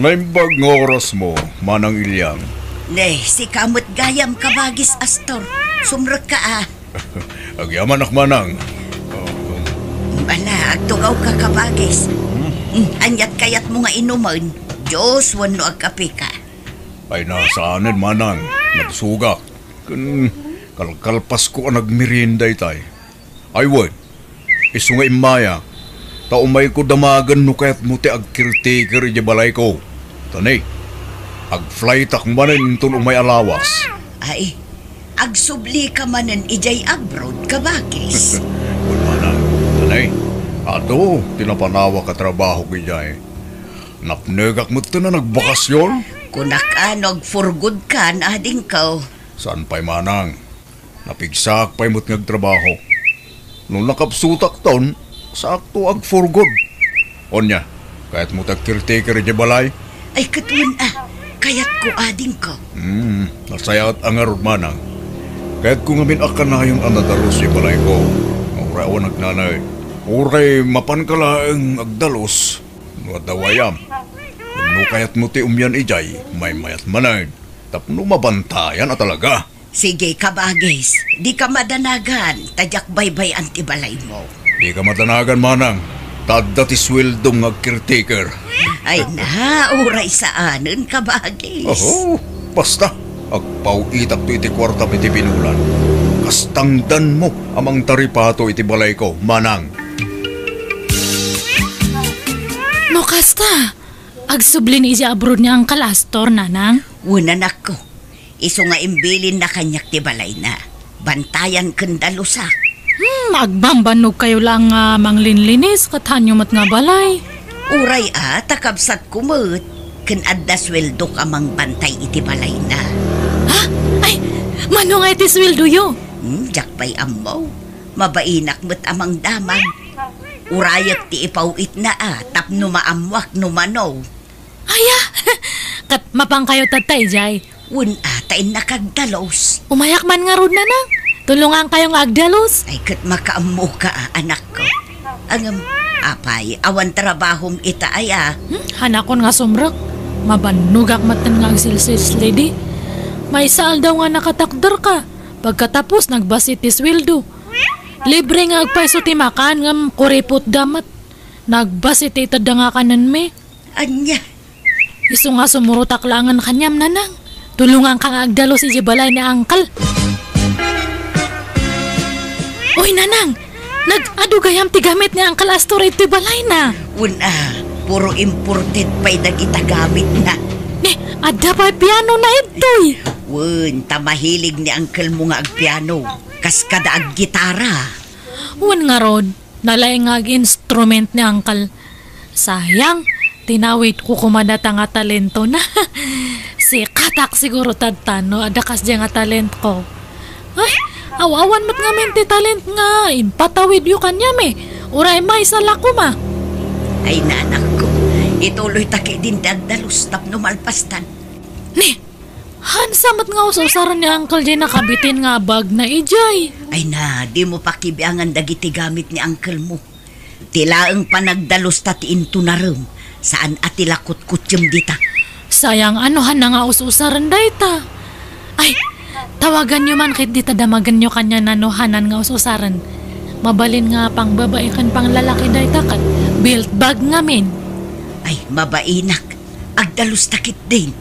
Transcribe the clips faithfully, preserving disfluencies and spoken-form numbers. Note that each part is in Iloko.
Naimbag nga orasmo, Manang Ilyang. Ne, sika met gayam, Kabagis Astor. Sumrekka, a. Agyamanak, Manang. Ala, agtugawka, Kabagis. Hmm? Hmm, aniat kayatmo nga inumen? Juice wenno agkapeka? Ay, saanen, Manang. Nagsugak. Ken kalkalpasko a nagmerienda itay. Ay wen, isu nga immayak, ta umayko damagen no kayatmo ti agcaretaker idiay balayko. Ta ne, agflightak manen inton umay a lawas. Ay, agsublika manen idiay abroad, Kabagis. Wen, Manang. Ta ne, adu ti napanawak a trabahok idiay. Napnekak metten a nagbakasyon. Kunak a no agforgodkan, adingko. Saan pay, Manang. Napigsaak pay met nga agtrabaho. No nakapsutakton, saakto agforgod. Ania, kayatmo ti agcaretaker idiay balay? Ay, ket wen a, kayatko, adingko. Hmm, nasayaat a ngarud, Manang. Kayatko ngamin a kanayon a nadalus idiay balayko. Nga uray awan agnanaed. Uray mapanka laeng agdalus no adda wayam. Wenno kayatmo ti umian idiay, maymayat manen. Tapno mabantayan a talaga. Sige, Kabagis, dika madanagan, ta diak baybay-an ti balaymo. Dika madanagan, Manang, ta adda ti suweldom nga agcaretaker. Ay na, uray saanen, Kabagis. Oho, basta, agpaw-itakto iti kuartam iti binulan. Kasta danmo a mangtaripato iti balayko, Manang. No kasta, agsubli ni idiay abroad ni Uncle Astor, Nanang? Wen, anakko. Isu nga imbilinna kaniak ti balayna. Bantayan ken dalusak. Hmm, agbambannog kayo laeng nga manglinlinis ket haanyo met nga balay. Uray a, ta kabsatko met, ken adda suweldok a mangbantay iti balayna. Ha? Ay, mano nga iti suweldoyo? Hmm, diak pay ammo. Mabainak met a mangdamag. Urayek ti ipaw-itna a tapno maammoak no mano. Aya, ket mapankayo tatta idiay? Wen a, ta innak agdalus. Umayak man ngarud, Nanang. Tulongankayo nga agdalus. Ay, ket makaammoka a, anakko. Ngem, apay, awan trabahom ita aya? Hmm, hanakon nga sumrek. Mabannogak metten nga agsilsilslidi. Maysa aldaw nga nakatakderka. Pagkatapos, nagbasi ti suweldo. Libre nga agpayso ti makan, ngem kuripotda met. Nagbasi ti itedda nga kanenmi. Ania? Isu nga sumurotak laengen kaniam, Nanang. Tulonganka nga agdalus idiay balay ni Uncle. Uy, Nanang! Nag-adu gayam ti gamit ni Uncle Astor iti balayna. Wen a, puro imported pay dagita gamitna. Ni, adda pay pianona ditoy. Wen, ta mahilig ni uncle mo nga agpiano. Kas kada aggitara. Wen ngarud, nalaing nga ag-instrument ni Uncle. Sayang, tinawidko koma data nga talentona. Sikatak siguro tatta no adda kasdiay nga talentko. Ay, aw-awan met ngamin ti talent nga impatawidyo kaniam, e. Uray maysa la koma. Ay, nanakko, ituloyta ketdin ti agdalus tapno malpastan. Ni, Haan sa met nga us-usaren ni Uncle jay nakabitin nga bagna idiay. Ay na, dimo pakibiangan dagiti gamit ni uncle mo. Ti laeng panagdalusta ti intunarem, saan a ti la kutkutsem dita. Sayang a no haanna nga us-usaren dayta. Ay, tawaganyo man ketdi ta damagenyo kaniana no haanan nga us-usaren. Mabalin nga pangbabai ken panglalaki dayta ket belt bag ngamin. Ay, mabainak. Agdalusta ketdin.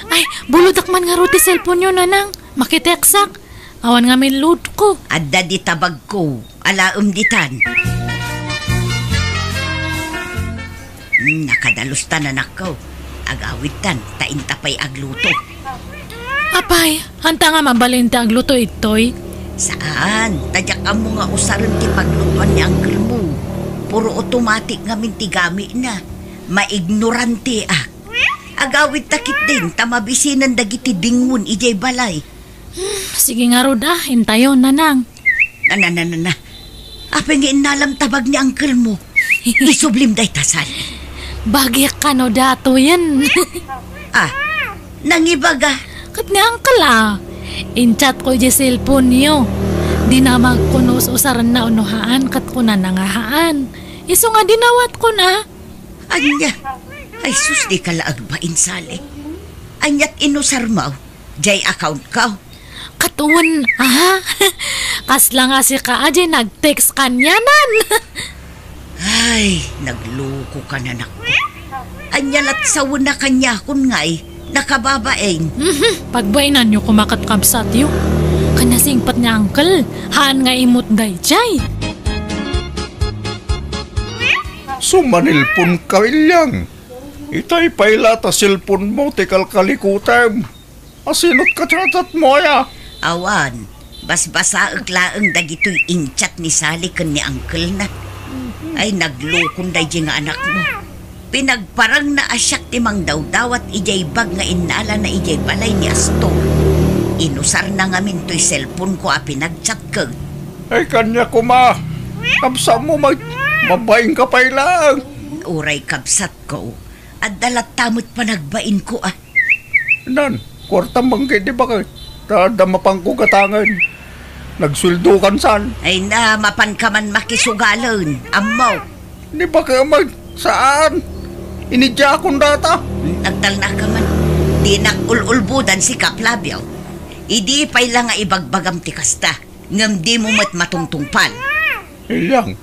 Ay, bulodak man ngarud ti cellphone-yo, Nanang. Makitekstak. Awan ngamin load-ko. Adda dita bagko. Alaem ditan. Hmm, nakadalusta, nanakko. Agawidtan, ta inta pay agluto. Apay, haanta nga mabalin ti agluto, ittoy? Saan, ta diak ammo nga usaren ti paglutoan ni uncle mo. Puro automatic ngamin ti gamitna. Maignoranteak. Agawidta ketdin ta mabisinen dagiti dingnguen idiay balay. Hmm, sige ngarud a, intayon, Nanang. Na, na, na, na, na. Apay nga innalam ta bag ni uncle mo? Isublim dayta, saan? Bagik kano datoyen. Ah, nangibaga. Ket ni uncle a. In-chat-ko idiay cellphone-yo. Dinamagko no us-usarenna wenno haan, ket kunana nga haan. Isu nga dinawatko na. Ania? Ay sus, dika la agbain, Sally. Aniat inusarmo? Jay accountko? Ket wen, aha? Kasla nga sika a jay nag-text kanianan. Ay, nagluko ka, anakko. Ania lat sawen a kaniakon ngay, nakababain. Mhm, pagbainanyo koma ket kabsatyo. Ken nasingpet ni Uncle, haan nga imut dayjay. Sumanilpon ka, Ilyang. Itay pay la ta cellphone mo ti kalkalikutem. Asinot ka chat-chat mo aya? Awan, basbasaek laeng dagitoy in-chat ni Sally ken ni uncle-na. Ay, naglukon daydi nga anakmo. Pinagparangna a siak ti mangdawdawat idiay bag nga innalana idiay balay ni Astor. Inusarna ngamin toy cellphone-ko a pinagchat ket. Ay, kaniak koma. Kabsatmo, ma-, mabain ka pay laeng. Uray kabsatko. Adda latta met panagbainko, a. Nan, kuartam man ketdi baket, ta adda mapanko gatangen. Nagsueldokan san. Ay na, mapanka man makisugalen. Ammok. Ni baket met, saan? Inidiakon dayta. Hmm, agtalnaka man. Dinak ul-ulbodan sika, Flavio. Idi pay la nga ibagbagam ti kasta, ngem dimo met matungtungpal. Ilyang,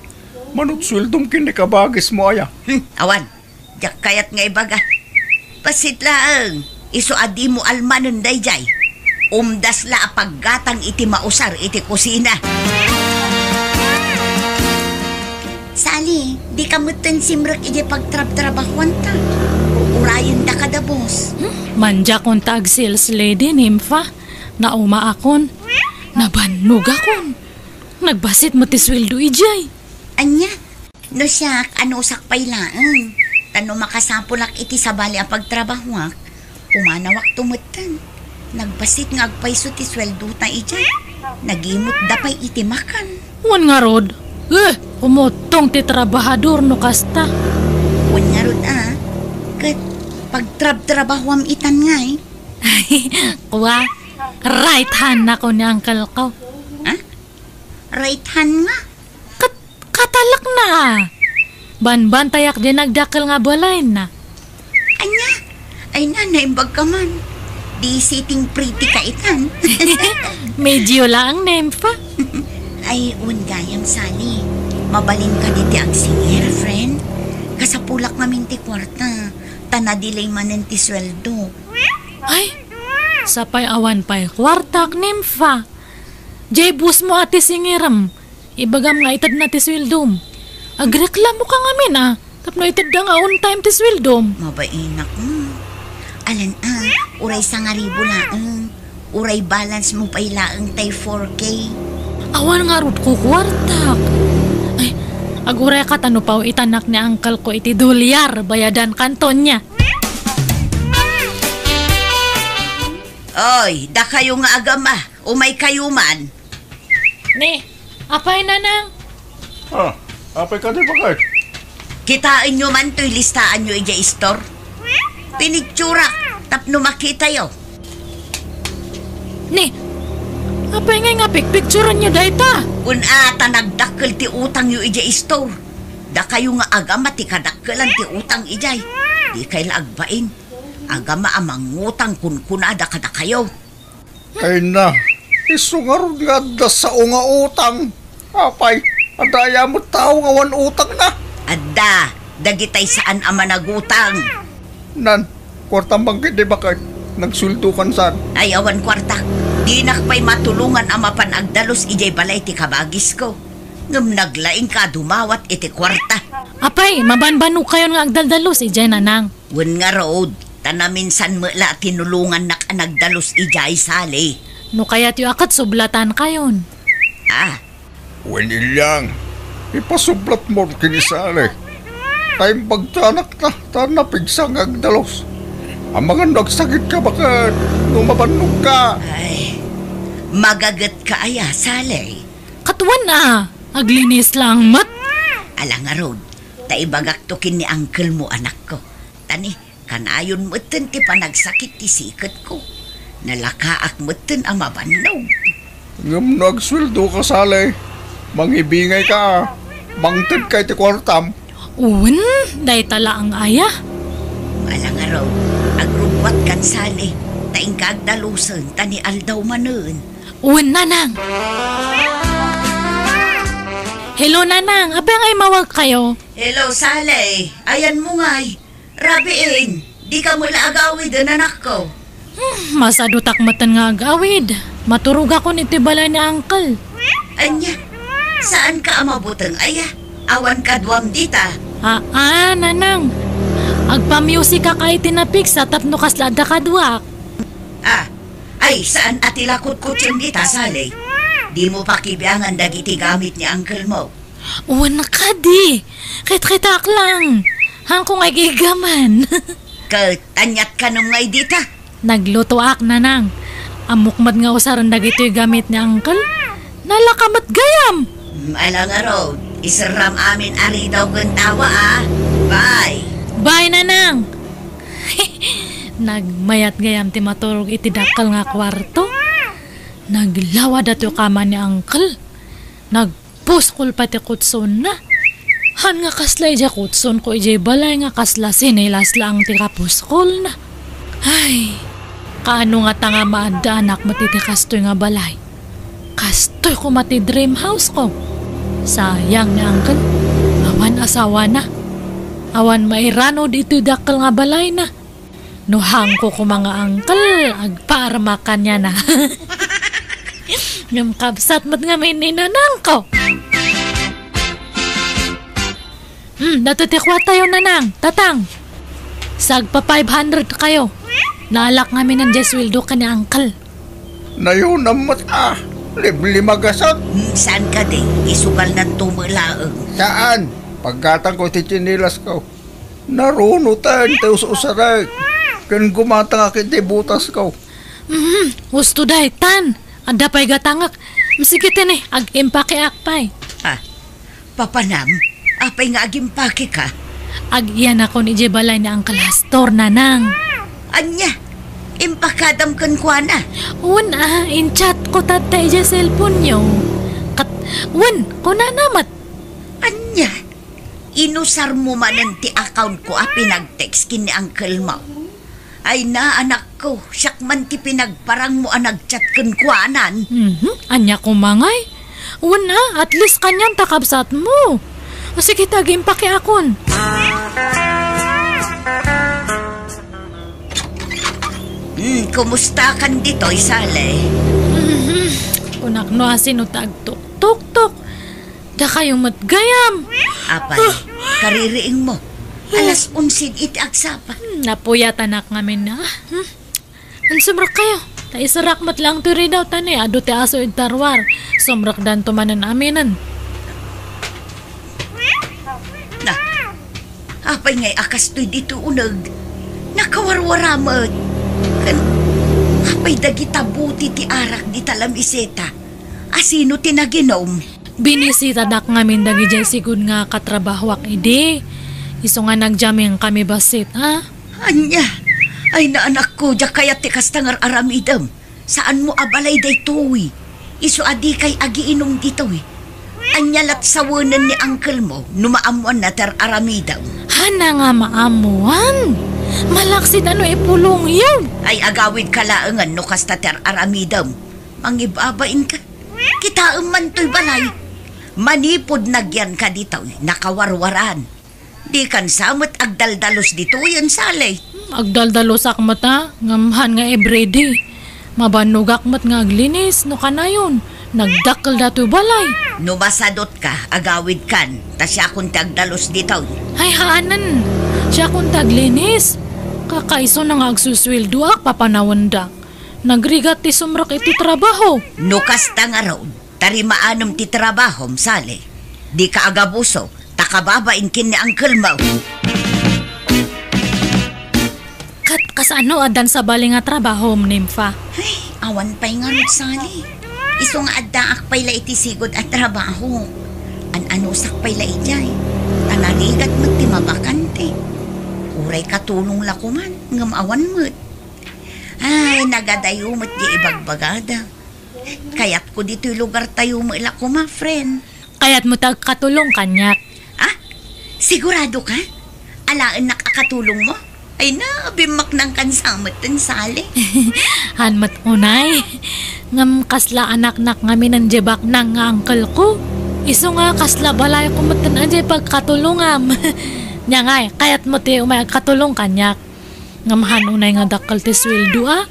manut sueldom ken ni kabagismo aya. Hmm, awan. Diak kayat nga ibaga. Bassit laeng, isu a dimo almanen dayjay. Umdas la a paggatang iti mausar iti kusina. Sally, dika metten simrek idiay pagtrabtrabahuanta. Urayendaka da, boss. Hmm? Mandiakon ta ag-sales lady, Nympha. Naumaakon. Nabannogakon. Nagbassit met ti sueldo idiay. Ania? No siak, anusak pay laeng. Ta no makasapulak iti sabali a pagtrabahuak, pumanawakto metten. Nagbassit nga agpayso ti sueldota idiay. Nagimutda pay iti makan. Wen ngarud, eh, kumuttong ti trabahador no kasta. Wen ngarud a, ket pagtrabtrabahuam itan ngay. Kua, right hand nako ni uncle ko. Ha? Right hand nga? Kat-, katalakna. Banbantayak di nagdakkel nga balayna. Ania? Ay na, naimbag ka man. Di sitting pretty ka itan. Medyo laang, Nympha. Ay, wen gayam, Sally. Mabalin ka diti agsingir, friend. Kasapulak ngamin ti kuarta. Ta na-delay manen ti sueldo. Ay, sapay awan pay kuartak, Nympha. Jay boss mo a ti singirem. Ibagam nga itedna ti sueldom. Agreklamo ka ngamin a, tapno itedda nga on time ti sueldom. Mabainak mo. Alan a, uray sangaribu laeng. Uray balance mo pay laeng tay four K. Awan ngarud ko kuartak. Ay, aguray ka ta no pao itanak ni uncle ko iti dolyar, bayadan kanton niya. Oy, dakayo nga agama, umay kayo man. Ne, apay, Nanang? Ah, apay kadi, baket? Kitaenyo man toy listaanyo idiay istor. Pinicturak tapno makitayo. Ne, apay ngay nga pikpikturanyo dayta? Wen a, ta nagdakkel ti utangyo idiay istor. Dakayo nga agama ti kadakkelan ti utang idiay. Dikay la agbain. Agama a mangutang kunkunada kadakayo. Ay na, isu ngarud nga adda sao nga utang. Apay, adda aya met tao nga awan utangna? Adda, dagitay saan a managutang. Nan, kuartam man ketdi, baket, nagsueldokan san. Ay, awan kuarta. Dinak pay matulongan a mapan agdalus idiay balay ti kabagisko. Ngem naglaingka a dumawat iti kuarta. Apay, mabanbanogkayon nga agdaldalus idiay, Nanang. Wen ngarud, ta naminsan met la a tinulongannak a nagdalus idiay, Sally. No kayatyo a ket sublatankayon. Ah. Wen, Ilyang, ipasublatmo ken ni Sally. Ta imbag ti anakna, ta napigsa nga agdalus. Amangan no agsakitka, baket, no mabannogka. Ay, magagetka aya, Sally? Ket wen a, aglinis laeng met. Ala ngarud, ta ibagakto ken ni uncle mo, anakko. Ta ni, kanayon metten ti panagsakit ti siketko. Nalakaak metten a mabannog. Ngem no agsueldoka, Sally, mangibingayka, mangtedka iti kuartam. Wen, dayta laeng aya. Ala ngarud, agrubbuatkan, Sally, ta inka agdalusen ta ni aldaw manen. Wen, Nanang. Hello, Nanang. Apay nga immawagkayo? Hello, Sally. Ayanmo ngay. Rabiin, dika met la agawiden, anakko. Hmm, masadutak metten nga agawid. Maturogakon iti balay ni Uncle. Ania? Saanka a mabuteng, aya? Awan kaduam dita. Aa, Nanang. Agpamusikak iti napigsa tapno kasla adda kaduak. Ah, ay, saan a ti la kutkutsem dita, Sally? Dimo pakibiangan dagiti gamit ni uncle mo. Wen kadi, kitkitaak lang. Haanko nga igigaman. Ket aniat kanem ngay dita? Naglutoak, Nanang. Ammok met nga usaren dagitoy gamit ni Uncle. Nalaka met gayam. Mm, ala ngarud, iserram amin a ridaw ken tawa, a. Bye. Bye, Nanang. Nagmayat gayam ti maturog iti dakkel nga kuarto. Naglawa datoy kama ni Uncle. Nagpuskol pay ti kutsonna. Haan nga kasla idiay kutsonko idiay balay nga kasla sinelas laeng ti kapuskolna. Ay, kaano ngata nga maaddaanak met iti kastoy nga balay? Kastoy koma ti dream house ko. Sayang ni Uncle. Awan asawana. Awan mairano ditoy dakkel nga balayna. No haanko koma nga uncle, agpaarmak kaniana. Ngem kabsat met ngamin ni nanangko. Hmm, datoy ti kuartayo, Nanang, Tatang. Sagpa five hundred kayo. Naalak ngamin diay sueldo ken ni Uncle. Nayonam met a, limlimagasat. Hmm, saan kadi? Isugalnan to met laeng. Saan? Paggatangko ti tsinilasko. Narunoten ti us-usarek ken gumatangak iti butasko. Mhm, husto daytan. Adda pay gatangek. Sige tini, ag-impakeak pay. Ah, papanam, apay nga agimpakeka? Agiyanakon idiay balay ni Uncle Astor, Nanang. Ania? Impakadam kenkuana? Wen a, in-chat ko tatta idiay cellphone-yo. Ket, wen, kunana met. Ania? Inusarmo manen ti account ko a pinag-text ken ni uncle mo? Ay na, anakko, siak man ti pinagparangmo a nag-chat kenkuanan. Mhm, ania koma ngay? Wen a, at least kanian ta kabsatmo. O sige ta, agimpakeakon. Hmm, kumustakan ditoy, Sally? Mhm, kunak no asino ta agtuktuktok. Dakayo met gayam. Apay, kaririingmo. Alas onse iti agsapa. Hmm, napuyatanak ngamin a. Hmm. Sumrekkayo. Ta iserak met laeng ti ridaw ta ni adu ti aso iti ruar. Sumrekdanto manen aminen. Na, apay ngay a kastoy ditoy uneg? Nakawarwara met. Ken, apay dagita buti ti arak dita lamiseta? Asino ti naginom? Binisitadak ngamin dagidiay sigud nga katrabahoak idi. Isu nga nagjamming kami bassit, a? Ania? Ay, na, anakko, diak kayat ti kasta nga ar-aramidem. Saanmo a balay daytoy. Isu a dikay agiinum ditoy. Ania lat sawenen ni uncle mo no maammoanna ti ar-aramidem? Haan nga maammoan. Malaksid a no ipulongyo. Ay, agawidka laengen no kasta ti ar-aramidem. Mangibabainka. Kitaem man toy balay. Manipud nagyanka ditoy, nakawarwaran. Dikan sa met agdaldalus ditoyen, Sally. Agdaldalusak met a, ngem haan nga everyday. Mabannogak met nga aglinis, no kanayon, nagdakkel datoy balay. No masadutka, agawidkan, ta siakon ti agdalus ditoy. Ay, haanen. Siakon ti aglinis. Kakaisuna nga agsusueldoak, papanawendak. Nagrigat ti sumrek iti trabaho. No kasta ngarud, tarimaanem ti trabahom, Sally. Dika agabuso, ta kababain ken ni uncle mo. Ket kasano addan sabali nga trabahom, Nympha? Ay, awan pay ngarud, Sally. Isu nga addaak pay la iti sigud a trabaho. An-anusak pay la idiay. Ta narigat met ti mabakante. Uray katulong la koman, ngem awan met. Ay, nagadayo met di ibagbagada. Kayatko ditoy lugartayo met la koma, friend. Kayatmo ti agkatulong kaniak? Ah? Sigurado ka? Alaennak a katulongmo? Ay na, bimmaknangkan sa met ten, Sally. Han met unay. Ngem kasla anaknak ngamin diay baknang nga uncle ko. Isu nga kasla balayko met ten a diay pagkatulongam. Nia ngay, kayatmo ti umay agkatulong kaniak. Ngem han unay nga dakkel ti sueldo a.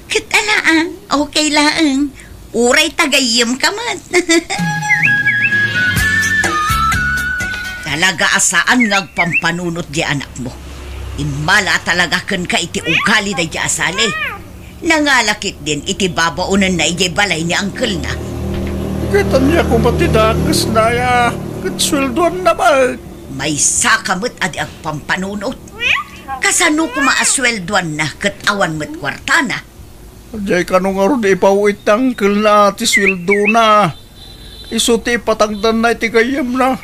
Ket ala, ah, okay laeng. Uray ta gayyemka met. Talaga a saan nga agpampanunot diay anakmo. Immala a talaga kenka iti ugali daydiay a Sally. Nangala ketdin iti babaonenna idiay balay ni uncle-na. Ket ania koma ti dakesna aya? Ket sueldoanna met. Maysaka met a di agpampanunot. Kasano koma a sueldoanna ket awan met kuartana? Diay kano ngarud ipaw-it ti uncle-na ti sueldona. Isu ti ipatangdanna iti gayyemna.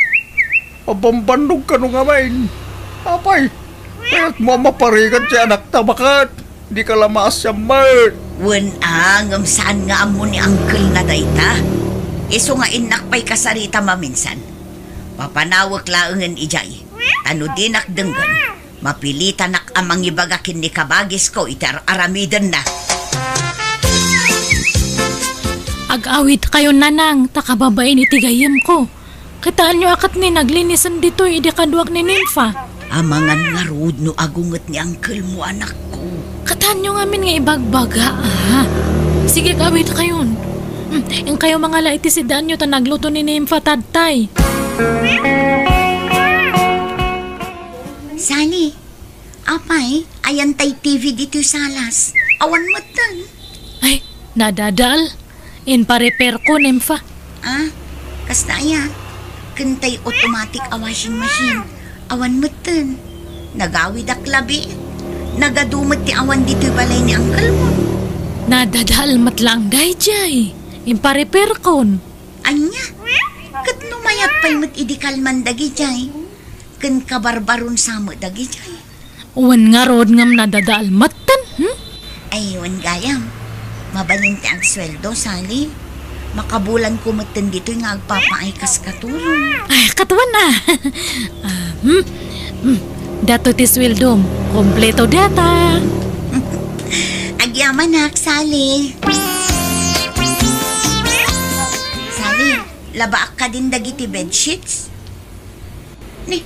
Mabambannog kano ngamin. Apay, kayatmo a maparigat ti anakta baket? Dika la maasian met. Wen a, ngem saan nga ammo ni uncle-na dayta. Isu nga innak pay kasarita maminsan. Papanawek laengen idiay. Ta no dinak denggen, mapilitanak a mangibaga ken ni kabagisko iti ar-aramidenna. Ag-awidkayon, Nanang, ta kababain iti gayyemko. Kitaenyo a ket ni naglinisen ditoy idi kaduak ni Nympha. Amangan ngarud no agunget ni uncle-mo, anakko. Kitaenyo ngamin nga ibagbaga, a. Sige, ag-awidkayon. Hmm, inkayo mangala iti sidaanyo ta nagluto ni Nympha tatay. Sally, apay, ayan tay T V ditoy salas? Awan metten. Ay, nadadaal. Inpa-repairko, Nympha. Ah, kasta aya? Ken tay automatic a washing machine. Awan metten. Nagawidak labi. Nagadu met ti awan ditoy balay ni uncle-mo. Nadadaal met laeng daydiay. Inpa-repairkon. Ania? Ket no mayat pay met idi kalman dagidiay, ken kabarbaron sa met dagidiay. Wen ngarud ngem nadadaal metten, hmm? Ay, wen gayam. Mabalin ti agsueldo, Sally. Makabulanko metten ditoy nga agpapaay kas katulong. Ay, ket wen a. Ah, hmm? Hmm. Datoy ti sueldom. Kompleto dayta. Agyamanak, Sally. Sally, labaak kadin dagiti bedsheets? Ni,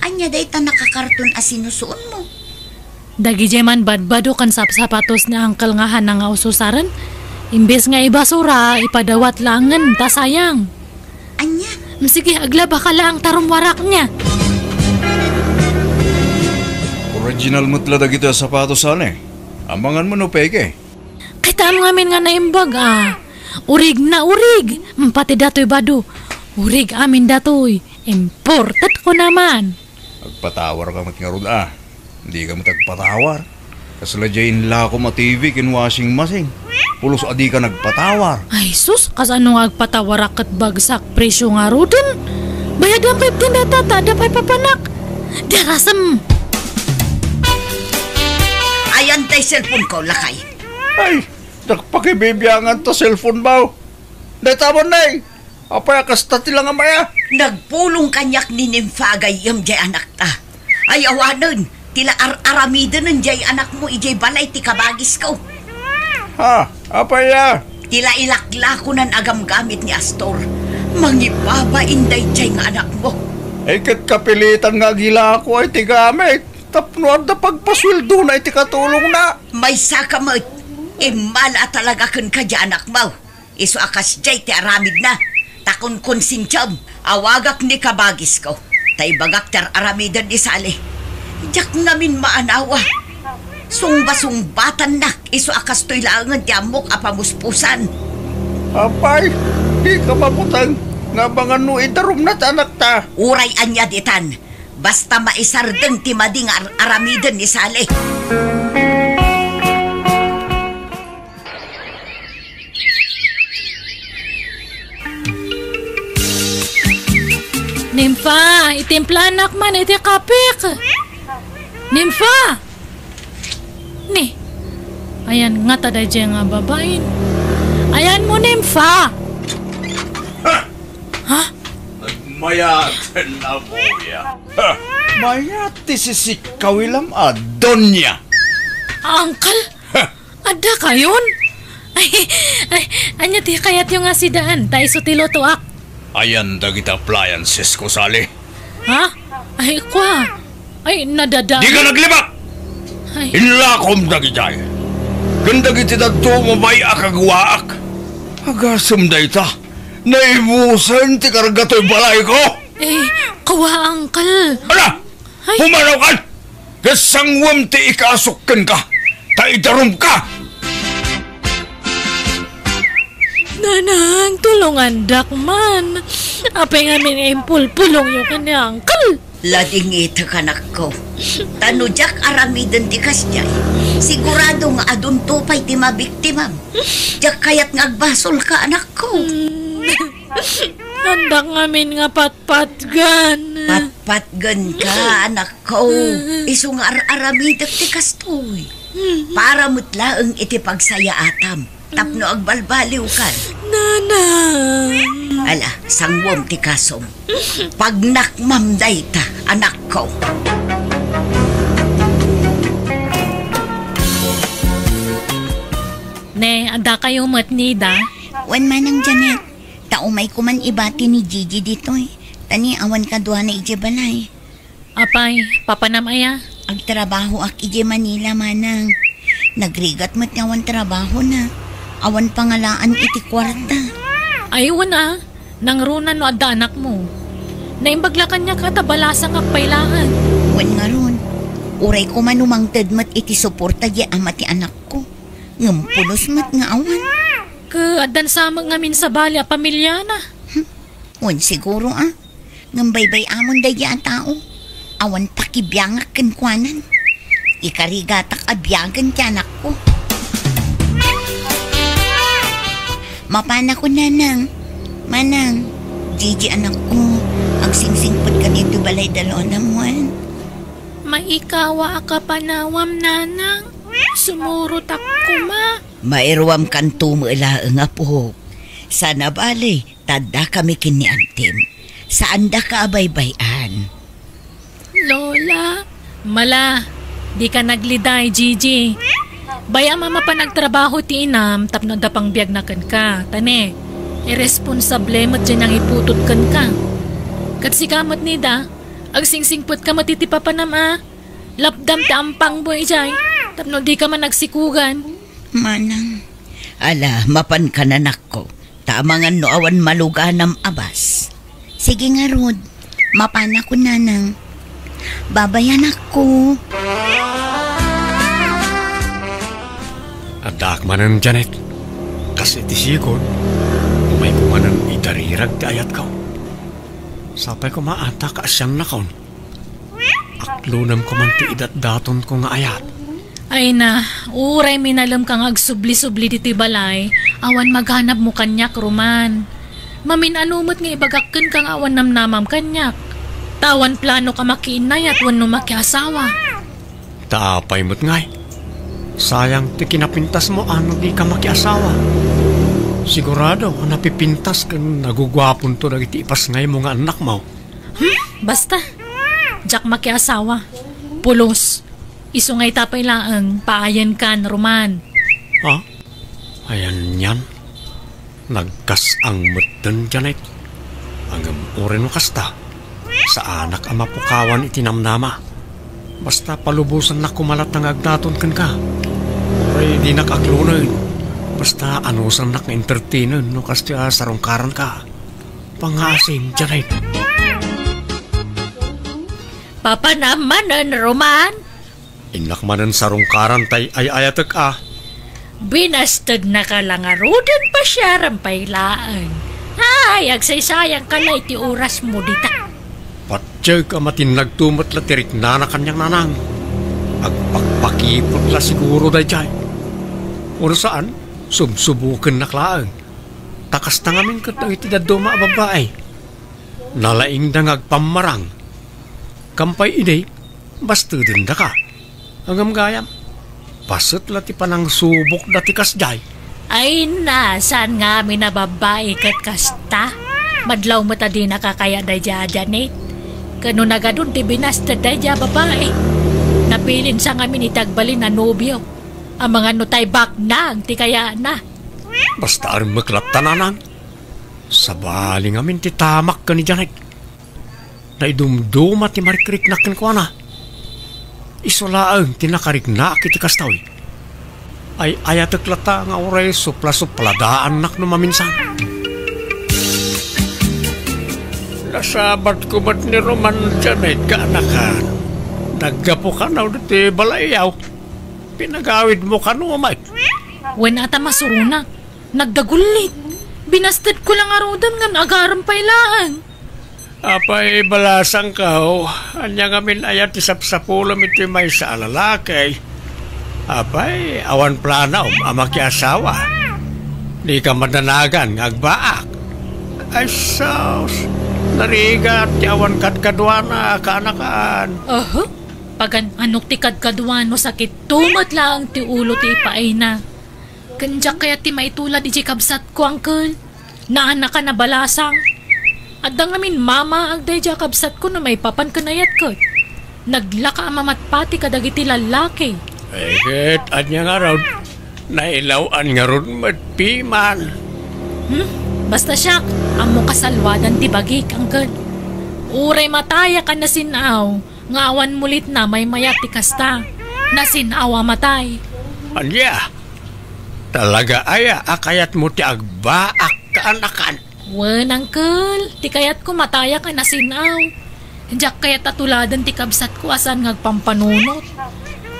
ania dayta nakakarton a sinusuonmo? Dagidiay man badbado ken sapsapatos ni uncle nga hana nga ususaren. Imbes nga ibasura, ipadawat laengen ta sayang. Ania? Mm, sige, aglabaka laeng ta rummuarak nia. Original met la dagitoy a sapatos, Sally. Amangan mo no peke. Kitaem ngamin nga naimbag, a. Urig na urig. Mm, pati datoy bado. Urig amin datoy. Imported ko naman. Agpatawarka met ngarud, a. Dika met agpatawar. Kasla diay inlakom a T V ken washing machine. Pulos a dika nagpatawar. Ay sus, kasano nga agpatawarak ket bagsak presyo ngaruden? Bayadam pay ti data ta adda pay papanak. Darasem. Ayan tay cellphone ko, lakay. Ay, nagpakibibiangan ta cellphone mo. Dayta man, nay. Apay a kasta ti langamaya? Nagpulong kaniak ni Nympha a gayyem diay anakta. Ay awanen, ti la ar-aramidenen diay anakmo idiay balay ti kabagisko. Ha? Apay a? Ti la ilaklakonan a gamgamit ni Astor. Mangibabain daydiay nga anakmo. Ay, ket kapilitan nga agilako ay ti gamit. Tapno adda pagpasueldona iti katulongna. Maysaka met. Immala a talaga kenka diay anakmo. Isu a kasdiay ti aramidna, ta kunkonsensiam, awagak ni kabagisko, ta ibagak ti ar-aramiden ni Sally. Diak ngamin maanawa. Sungbasungbatannak, isu a kastoy laengen ti ammok a pamuspusan. Apay, dika mabuteng nga amangan no idarumna ti anakta. Uray ania ditan, basta maisardeng ti madi nga ar-aramiden ni Sally. Nympha, itimplanak man iti kapik. Nympha! Ni, ayan ngata daydiay nga babain. Ayanmo, Nympha! Ha? Ha? Nagmayat na buya. Ha? Mayat ti sisikkaw ilam a, Donya. Uncle? Ha? Adda kayon? Ay, ay, ania ti kayatyo nga sidaan? Ta isu ti lutoak. Ayan dagiti appliances ko, Sally. Ha? Ay, kwa. Ay, nadada. Dika naglibak! Ay. Inlakom dagitay. Ken dagiti dadduma pay a kaguaak. Agasem dayta. Naibusen ti karga toy balay ko. Eh, kawa, uncle. Ala! Ay. Pumanaw kan! Ket sanguem ti ikasok kenka, ta idarumka! Nanang, tulongandak man. Apay ngamin nga impulpulongyo ken ni uncle? Ladingitek, anakko. Ta no diak aramiden ti kasdiay, sigurado nga adunto pay ti mabiktimam. Diak kayat nga agbasolka, anakko. Hmm. Andak ngamin nga patpatgan. Patpatganka, anakko. Isu nga ar-aramidek ti kastoy. Para met laeng iti pagsayaatam tapno agbalbaliwkan. Nanang. Ala, sanguem ti kasom. Pagnakmam dayta, anakko. Ne, adda kayo met, Nida? Wen, Manang Janet. Ta umayko man ibati ni Gigi ditoy. Ta ni awan kaduana idiay balay. Apay, papanam aya? Agtrabahoak idiay Manila, Manang. Nagrigat met nga awan trabahona. Awan pangalaan iti kuarta. Ay, wen a. Nangruna no adda anakmo. Naimbag la kaniak a ta balasangak pay laeng. Wen ngarud, uray koma no mangted met iti suporta diay ama ti anakko. Ngem pulos met nga awan. Ket addan sa met ngamin sabali a pamiliana. Hmm. Wen siguro a. Ngem baybay-amon daydiay a tao. Awan pakibiangak kenkuanan. Ikarigatak a biagen ti anakko. Mapanakon, Nanang. Manang, Gigi, anakko, agsingsingpetkan iti balay da Lola Muan. Maikawa a kapanawam, Nanang. Sumurotak koma. Mairuamkanto met laeng, apok. Sana bale, ta addakami ken ni Antim. Saandaka a baybay-an. Lola, mala, dika nagliday, Gigi. Bay-am a mapan agtrabaho ti inam tapno adda pangbiagna kenka. Ta ne, irresponsable met diay nangiputot kenka. Ket sika met, Nida, agsingsingpetka met iti papanam a. Lapdam ti ampangmo idiay, tapno dika man agsikugan. Manang. Ala, mapankan, anakko, ta amangan no awan maluganam a bas. Sige ngarud, mapanakon, Nanang. Babay, anakko. Addaak manen, Janet. Kas iti sigon, umayko manen idarirag ti ayatko. Sapay koma a ta kaasiannakon. Aklonem koma ti idatdatonko nga ayat. Ay na, uray minalem ka nga agsubli-subli ditoy balay, awan maganabmo kaniak, Roman. Mamin-ano met nga ibagak kenka nga awan namnamam kaniak. Ta awan planok a makiinnayat wenno makiasawa. Ta apay met ngay? Sayang ti kinapintasmo a no dika makiasawa. Sigurado a napipintas ken naguguaponto dagiti ipasngaymo nga annakmo. Hmm? Basta. Diak makiasawa. Pulos. Isu nga ita pay laeng, paayenkan, Roman. Ha? Ayan yan. Nagkas-ang metten, Janet. Ngem uray no kasta, saanak a mapukawan iti namnama. Basta palubosannak koma latta nga agdaton kenka. Uray dinak aklonen. Basta anusannak nga entertainen no kasdiay a sarungkaranka. Pangngaasim, Janet. Papanam manen, Roman. Innak manen sarungkaran tay ay-ayatek a. Binastednaka la ngaruden, pasiaram pay laeng. Ay, agsaysayangka la iti orasmo dita. Patiek a matinnagto met la ti riknana kaniak, Nanang. Agpakpakipot la siguro daydiay. Wenno saan, subsubokennak laeng. Ta kasta ngamin ket dagiti dadduma a babbai. Nalaingda nga agpammarang. Kampay idi, bastedendaka. Ngem gayam, paset la ti panangsubokda ti kasdiay. Ay na, saan ngamin a babbai ket kasta? Madlaw met a dinaka kayat daydiay a Janet. Ket no nagadun ti binasted daydiay a babai, napilinsa ngamin iti agbalin a nobio. Amangan no tay baknang ti kayatna. Basta armek latta, nanang. Sabali ngamin ti tamak ken ni Janet. Naidumduma ti marikriknak kenkuana. Isu laeng ti nakariknak iti kasta. Ay-ayatek latta nga uray supla-supladaannak no maminsan. Nasabatko met ni Roman, Janet, kaanakan. Naggapu kano ditoy balayyo. Pinagawidmo kano met. Wen, a ta masuronak. Nagdagullit. Binastedko la ngaruden ngem agarem pay laeng. Apay, balasangko, ania ngamin aya ti sapsapulem iti maysa a lalaki? Apay, awan planom a makiasawa? Dika madanagan nga agbaak? Ay sus, narigat ti awan kadkaduana, kaanakan. Aha, pagan-anok ti kadkaduan no sakit tumet laeng ti ulo ti ipaayna. Ken diak kayat ti maitulad idiay kabsatko, uncle. Naanakan a balasang. Adda ngamin mamaag daydiay a kabsatko no maipapan ken ayat ket. Naglaka a mamatpati kadagiti lallaki. Ay, ket ania ngarud? Nailaw-an ngarud met piman. Hmm? Basta siak, ammo kasalluadan ti bagik, uncle. Uray matayak a nasin-aw, nga awan mulitna maymayat ti kasta. Nasin-aw a matay. Ania? Talaga aya a kayatmo ti agbaak, kaanakan? Wen, uncle, ti kayatko matayak a nasin-aw. Diak kayat a tuladen ti kabsatko a saan nga agpampanunot.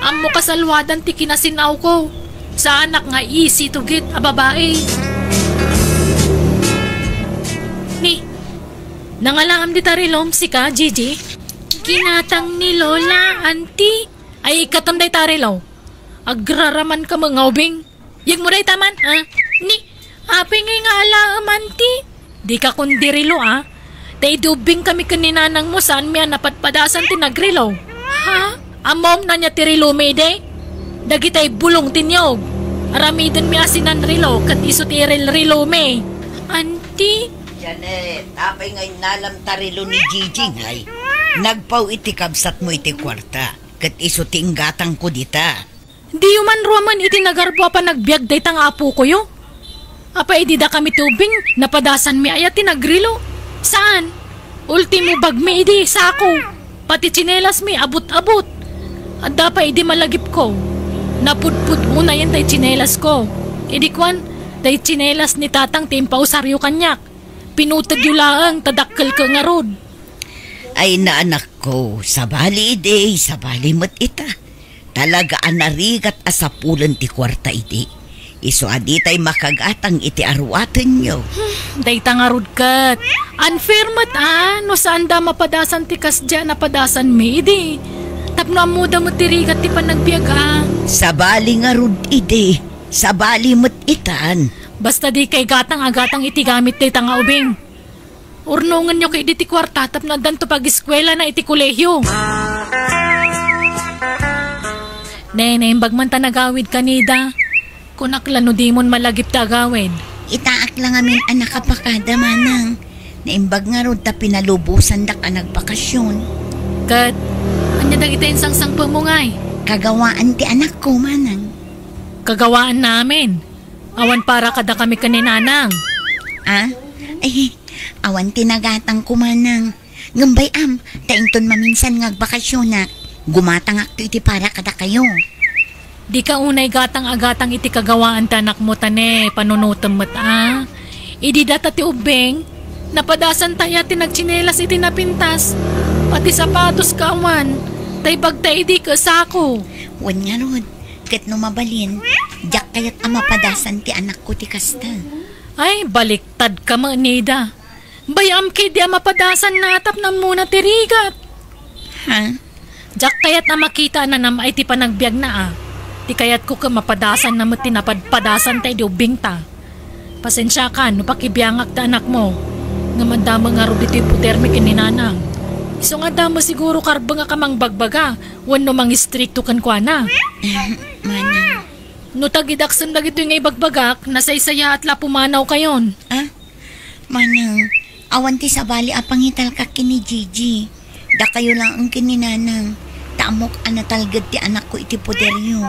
Ammo kasalluadan ti kinasin-awko. Saanak nga isi tugit a babai. Ni, nangalaam dita rilom, sika, Gigi? Ginatang ni Lola, Auntie. Ay, ikkatem dayta rilo. Agraramanka met nga ubing. Yegmo dayta man, ha? Ni, apay ngay nga alaem, Auntie? Dika kundi rilo, a? Ta idi ubbingkami ken ni nanangmo, saanmi a napadpadasan ti nagrilo. Ha? Ammom no ania ti rilomi idi? Dagitay bulong ti niyog. Aramidenmi a sinanrilo ket isu ti irilrilomi. Auntie? Janet, apay nga innalam ta rilo ni Gigi ngay? Nagpaw iti kabsatmo iti kuarta, ket isu ti inggatangko dita. Diyo man ruamen iti nagarbo a panagbiag dayta nga apokoyo? Apay idi dakami ti ubbing, napadasanmi aya ti nagrilo? Saan. Ultimo bagmi idi sako. Pati tsinelasmi abut-abut. Adda pay idi malagipko. Napudpud unayen tay tsinelasko. Idi kuan, tay tsinelas ni tatang ti impausaryo kaniak. Pinutedyo laeng ta dakkelko ngarud. Ay, naanakko, sabali idi, sabali met ita. Talaga a narigat a sapulen ti kuarta idi. Isu a ditay makagatang iti aruatenyo. Hmm, dayta ngarud ket. Unfair met a, no saanda a mapadasan ti kasdiay a napadasanmi idi. Tapno ammoda met ti rigat ti panagbiag a. Sabali ngarud idi. Sabali met itan. Basta dikay gatang a gatang iti gamit dayta nga ubing. Urnongenyo kadi ti kuarta tapno addanto pagiskuelana iti kolehio. Ne, naimbag man ta nagawidka, Nida. Kunak la no dimon malagip ti agawid. Itaak la ngamin a nakapakada, manang. Naimbag ngarud ta pinalubosandak a nagbakasyon. Ket, ania dagiti insangsangpetmo ngay? Kagawaan ti anakko, manang. Kagawaan namin. Awan para kadakami ken ni Nanang. Ah? Ay, awan ti nagatangko, manang. Ngem bay-am, ta inton maminsan nga agbakasyonak, gumatangakto iti para kadakayo. Dika unay gatang a gatang iti kagawaan ti anakmo ta ne, panunotem met a. Idi data ti ubbing, napadasanta aya ti nagtsinelas iti napintas, pati sapatos kaawan, tay bagta idi ket sako. Wen ngarud, ket no mabalin, diak kayat a mapadasan ti anakko ti kasta. Ay, baliktadka met, Nida. Bay-am kadi a mapadasanna tapno ammona ti rigat. Ha? Diak kayat a makita a nanam-ay ti panagbiagna a. Ti kayatko ket mapadasanna met ti napadpadasanta idi ubbingta. Pasensiakan no pakibiangak ti anakmo. Ngem adda met ngarud ditoy pudermi ken ni Nanang. Isu nga adda met siguro karbengak a mangbagbaga wenno mangistrikto kenkuana. Manang. No tagidaksen dagitoy nga ibagbagak, nasaysayaat la a pumanawkayon. Ah? Manang, awan ti sabali a pangitalka ken ni Gigi. Dakayo laeng ken ni Nanang. Ta ammok a natalged ti anakko iti poderyo.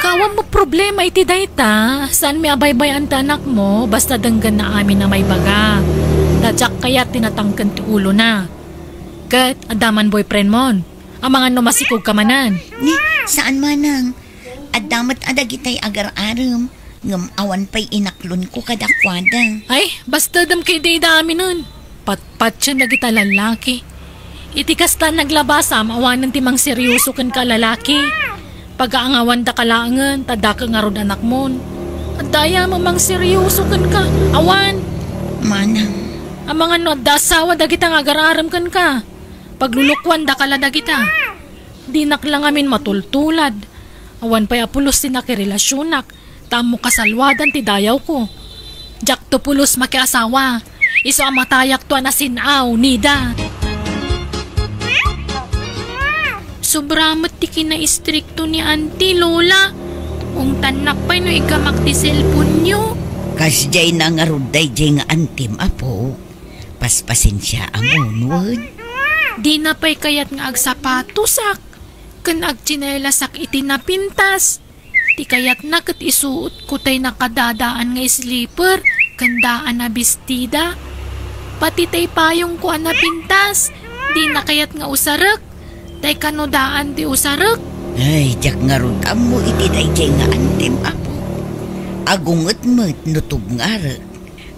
Awan met problema iti dayta. Saanmi a baybay-an ti anakmo, basta denggenna amin a maibaga. Ta diak kayat ti natangken ti ulona. Ket adda man boyfriendmon. Amangan no masikogka manen. Ni, saan manang. Adda met a dagitay agar-arem, ngem awan pay inaklonko kadakuada. Ay, basta dem kay dayta aminen. Patpatien dagita lallaki. Iti kasta naglabasam, awanen ti mangseryoso kenka a lalaki. Pagaangawandaka laengen, ta daka ngarud anakmon. Adda aya a mangseryoso kenka? Awan. Manang. Amangan no adda asawa dagita nga agar-arem kenka. Paglulukuandaka la dagita. Dinak la ngamin matultulad. Awan pay a pulos ti nakirelasionak, ta ammo kasalluadan ti dayawko. Diakto pulos makiasawa. Isu a matayakto a nasin-aw, Nida. Sobra met ti kinaistrikto ni Auntie, Lola. Ungtannak pay no igamak ti cellphone-yo. Kasdiay na ngarud daydiay nga antim, apo. Paspasensiaam, wen. Dina pay kayat nga agsapatosak ken agtsinelasak iti napintas. Ti kayatna ket isuotko tay nakadadaan nga slipper ken daan a bestida. Pati tay payongko a napintas, dina kayat nga usarek. Tay kano daan ti usarek? Ay, diak ngarud ammo iti daydiay nga antim, apo. Agunget met no tugngarek.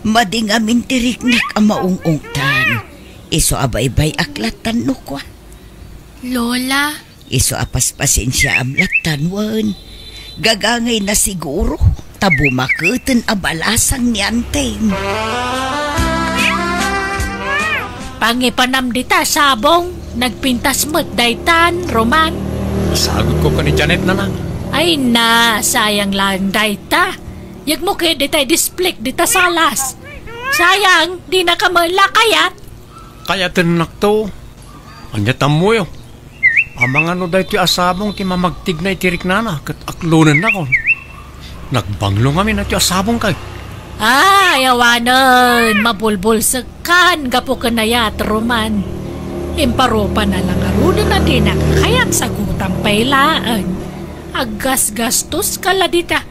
Madi ngamin ti riknak a maung-ungtan. Isu a baybay-ak lattan no kua. Lola. Isu a paspasensiaam lattan wen. Gagangayna siguro, ta bumaketen a balasang ni Antim. Pangipanam dita sabong, nagpintas met daytan, Roman. Sagutko ken ni Janet, Nanang. Ay na, sayang laeng dayta. Yegmo ket ditay displik dita salas. Sayang, dinaka met la kayat. Kayatennakto. Ania ti ammoyo? Amangan no daytoy a sabong ti mamagtigna iti riknana ket aklonennakon. Nagbanglo ngamin daytoy a sabong kay. Ay, awanen, mabulbulsekkan gapu ken ayat, Roman. Imparupa na la ngaruden a dinaka kayat, sagutam pay laeng. Aggasgastoska la dita.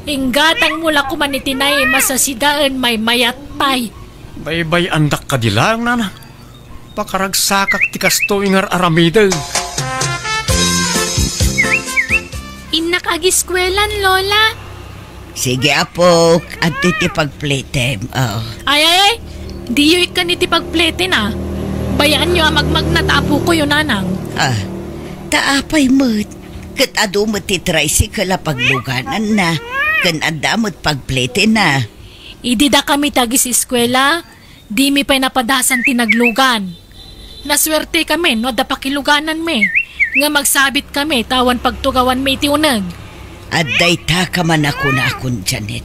Inggatangmo la koman iti naim a sasidaen, maymayat pay. Baybay-andak kadi laeng, Nana. Pakaragsakak ti kastoy nga ar-aramidek. Innak agiskuelan, Lola. Sige, apok. Adtoy ti pagpletem. Oh. Ay, ay, ay. Diyo ikkan iti pagpleten, a. Bayaanyo a magmagna ta apokoyo, Nanang. Ah, ta apay met. Ket adu met ti tricycle a paglugananna, ken adda met pagpletenna. Idi dakami ti agiseskuela, dimi pay napadasan ti naglugan. Nasuertekami no adda pakilugananmi, ngem agsabitkami ta awan pagtugawanmi iti uneg. Adda dayta ka man a kunakon, Janet.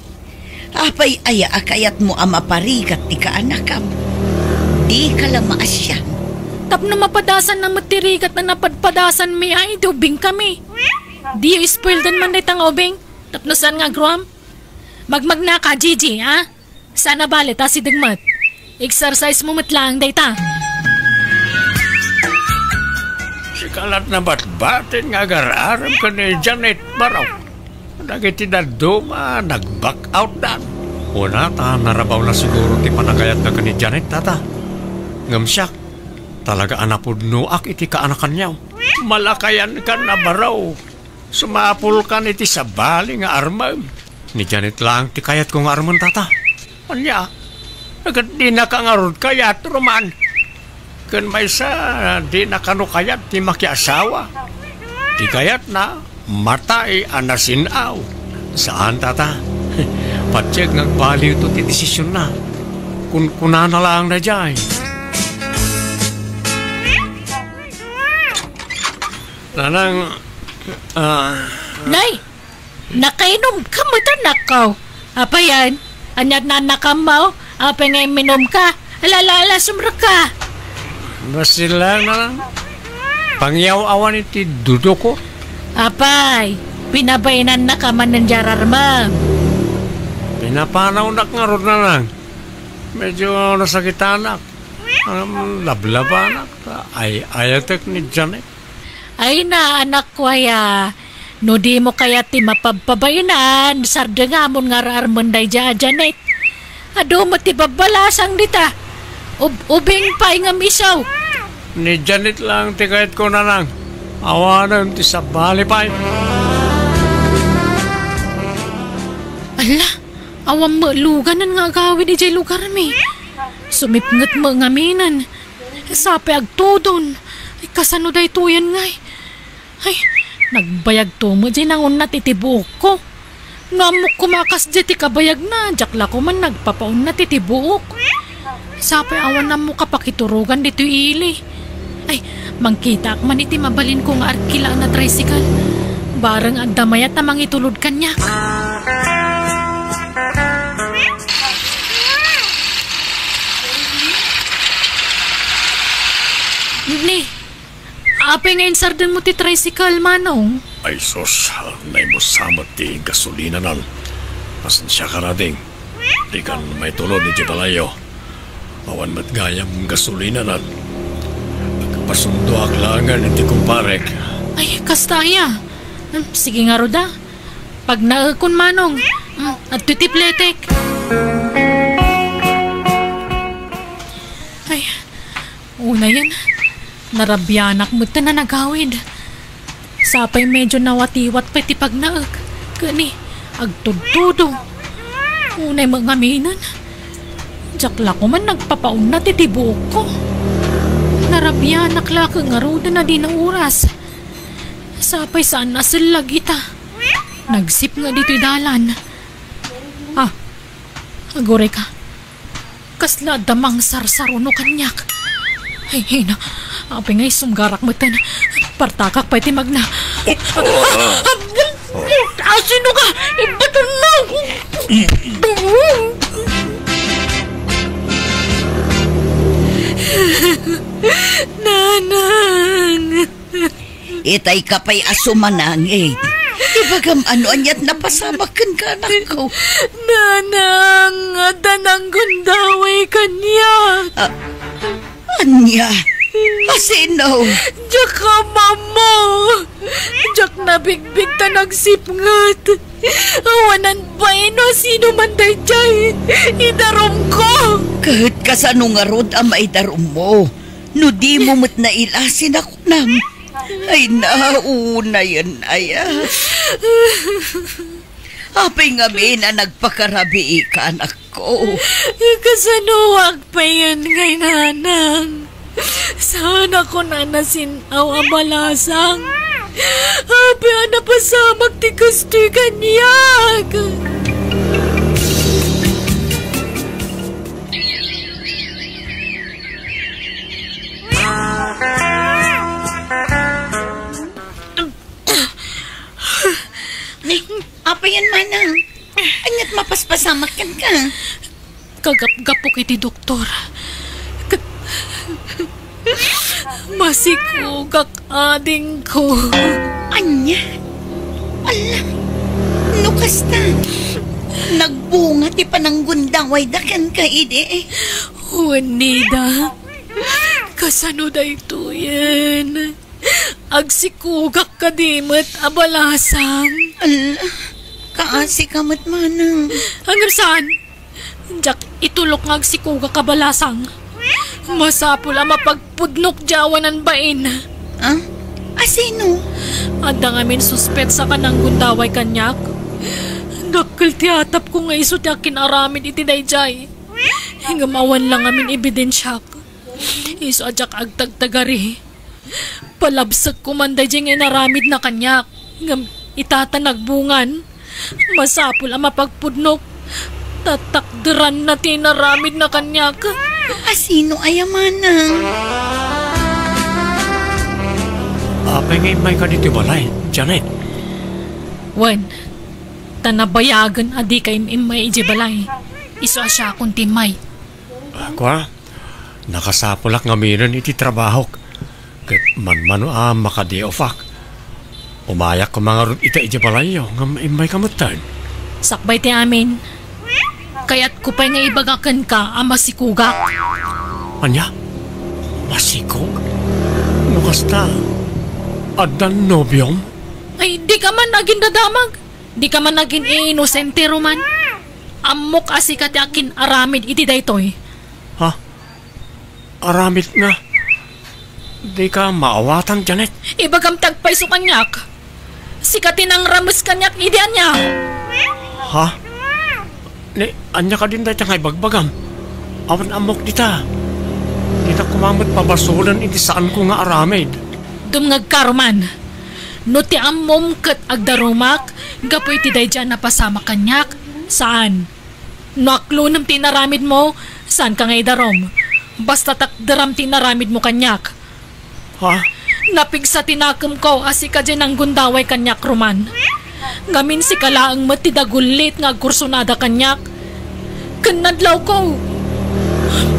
Apay aya a kayatmo a maparigat ti kaanakam? Dika la maasian. Tapno mapadasanna met ti rigat a napadpadasanmi, ay, idi ubingkami. Diyo ispoildan man dayta nga ubing, tapno saan nga agruam? Magmagnaka, Gigi, a? Saan a bale ta asideg met. Exercise mo met laeng dayta. Sika lat nabatbatin nga agar-arem ken ni Janet Barao. Dagiti dadduma, nag-back out dan. Una ta narabawna siguro ti panagayatna ken ni Janet, tata. Ngem siak, talaga a napudnoak iti kaanakanyo. Malakayankan a Barao. Sumapulkan iti sabali nga armem. Ni Janet laeng ti kayatko nga armen, tata. Ania? Ket dinaka ngarud kayat, Roman. Ken maysa, dina kano kayat ti makiasawa. Ti kayatna, matay a nasin-aw. Saan, tata? Patiek nga agbaliwto ti desisionna. Kunkunana laeng daydiay. Nanang, ah, Nay! Nakainom ka met, anakko. Apayan, ania ti naannakam? Apay nga imminum ka? Ala, ala, ala, sumrek ka. Basta lang na lang. Pangyaw-awan iti dudoko. Apay, pinabainannaka manen diay ararmem. Pinapanawnak ngarud, Nanang. Medyo nasakitanak. Ngem lablabanak ta ay-ayatek ni Janet. Ay na, anakko aya. No dimo kayat ti mapabpabainan, sardengamon nga ar-armen daydiay a Janet. Adu met ti babbalasang dita. Ub-, ubing pay ngem isu. Ni Janet lang ti kayatko, nanang. Awanen ti sabali pay. Ala, awan met luganen nga agawid idiay lugarmi. Sumipnget met ngaminen. Sapay agtudon. Ay, kasano daytoyen ngay? Ay, nagbayagto met diay nangunnat iti buokko. No ammok koma a kasdiay ti kabayagna, diak la koman nagpapaunnat iti buok. Sapay awan ammok a pakiturogan ditoy ili. Ay, mangkitaak man iti mabalinko nga arkilaan a tricycle. Bareng adda mayat a mangitulod kaniak. Ni, apay nga insardenmo ti tricycle, Manong? Ay sus, naimmusa met ti gasolinanan. Pasensiakan, ading. Dikan maitulod idiay balayyo. Awan met gayam gasolinanan. Agpasundoak laengen iti kumparek. Ay, kasta aya. Hmm, sige ngarud a. Pagnaekon, Manong. Hmm, adtoy ti pletek. Ay, unayen, narabianak metten a nagawid. Sapay medyo nawatiwat pay ti pagnaek. Ket ni, agtudtudo. Unay met ngaminen. Diak la koman nagpapaunnat iti buokko. Narabianak la ket ngaruden a di nauras. Sapay saan a sellag ita. Nagsipnget ditoy dalan. Ah, aguray ka. Kasla adda mangsarsaruno kaniak. Ay, ay na. Apay nga isumgarak metten. Partakak pay ti magna. Asino ka? Ibaton mo! Nanang! Itay ka pay a sumanangit. Ibagam ano aniat napasamak kenka, anakko. Nanang, adda nanggundaway kaniak. Ah, ania? Asino? Diak ammo. Diak nabigbig ta nagsipnget. Awanan bain no asino man daydiay. Idarumko. Ket kasano ngarud a maidarummo? No dimo met naila, sinakunam. Ay, naunayen aya. Apay ngamin a nagpakarabiika, anakko? Kasanoak payen ngay, nanang? Saan a kunana sin-aw a balasang? Apay a napasamak ti kastoy kaniak? Ni, apayan, manang? Aniat mapaspasamak kenka? Kagapgapok iti doktor. K-, masikugak, adingko. Ania? Ala, no kasta, nagbunga ti pananggundawayda kenka idi? Wen, Nida, kasano daytoyen? Agsikugak kadi met a balasang. Ala, kaasika met, manang. Ngem saan? Diak itulok nga agsikugak a balasang. Masapul a mapagpudnok diay awanan bain. Ah? Asino? Adda ngamin suspetsa a nanggundaway kaniak. Dakkel ti atapko nga isu ti akin-aramid iti daydiay. Ngem awan la ngamin ebidensiak. Isu a diak agtagtagari. Palabsekko man daydiay nga inaramidna kaniak. Ngem ita ta nagbungan, masapul a mapagpudnok. Tatakderanna ti inaramidna kaniak. Asino aya, manang? Apay nga immayka ditoy balay, Janet? Wen, ta nabayagen a dika im-immay idiay balay. Isu a siakon ti immay. Ah, kua? Nakasapulak ngaminen iti trabahok, ket manmano a makadi-offak. Umayak koma ngarud ita idiay balayyo, ngem immayka metten. Sakbay ti amin, kayatko pay nga ibaga kenka a masikugak. Ania? Masikog? No kasta, addan nobiom? Ay, dika man agindadamag. Dika man agin-iinosente, Roman. Ammok a sika ti akin-aramid iti daytoy. Ha? Aramid nga? Dika maawatan, Janet? Ibagam ti agpayso kaniak. Sika ti nangrames kaniak idi ania. Ha? Ni, ania kadin dayta nga ibagbagam? Awan ammok dita. Dita koma met pabasolen iti saanko nga aramid. Dumngegka, Roman. No ti ammom ket agdarumak gapu iti daydiay a napasamak kaniak, saan. No aklonem ti inaramidmo, saanka nga idarum. Basta takderam ti inaramidmo kaniak. Ha? Napigsa ti nakemko a sika diay nanggundaway kaniak, Roman. Ngamin sika laeng met ti dagullit nga agkursunada kaniak. Ken nadlawko.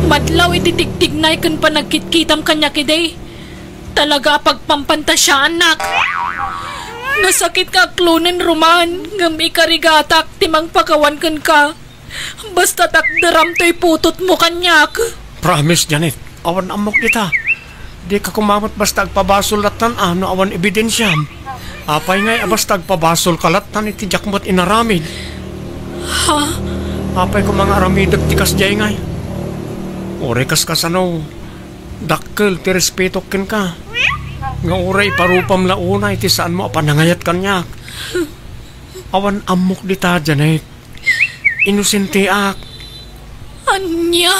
Madlaw iti tigtignay ken panagkitkitam kaniak idi. Talaga a pagpampantasiaannak. Nasakit nga aklonen, Roman, ngem ikarigatak ti mangpakawan kenka. Basta takderam toy putotmo kaniak. Promise, Janet. Awan ammok dita. Dika koma met basta agpabasol lattan a no awan ebidensiam. Apay ngay a basta agpabasolka lattan iti diak met inaramid? Ha? Apay koma nga aramidek ti kasdiay ngay? Uray kaskasano, dakkel ti respetok kenka. Nga uray iparupam la unay ti saanmo a panangayat kaniak. Awan ammok dita, Janet. Inosenteak. Ania?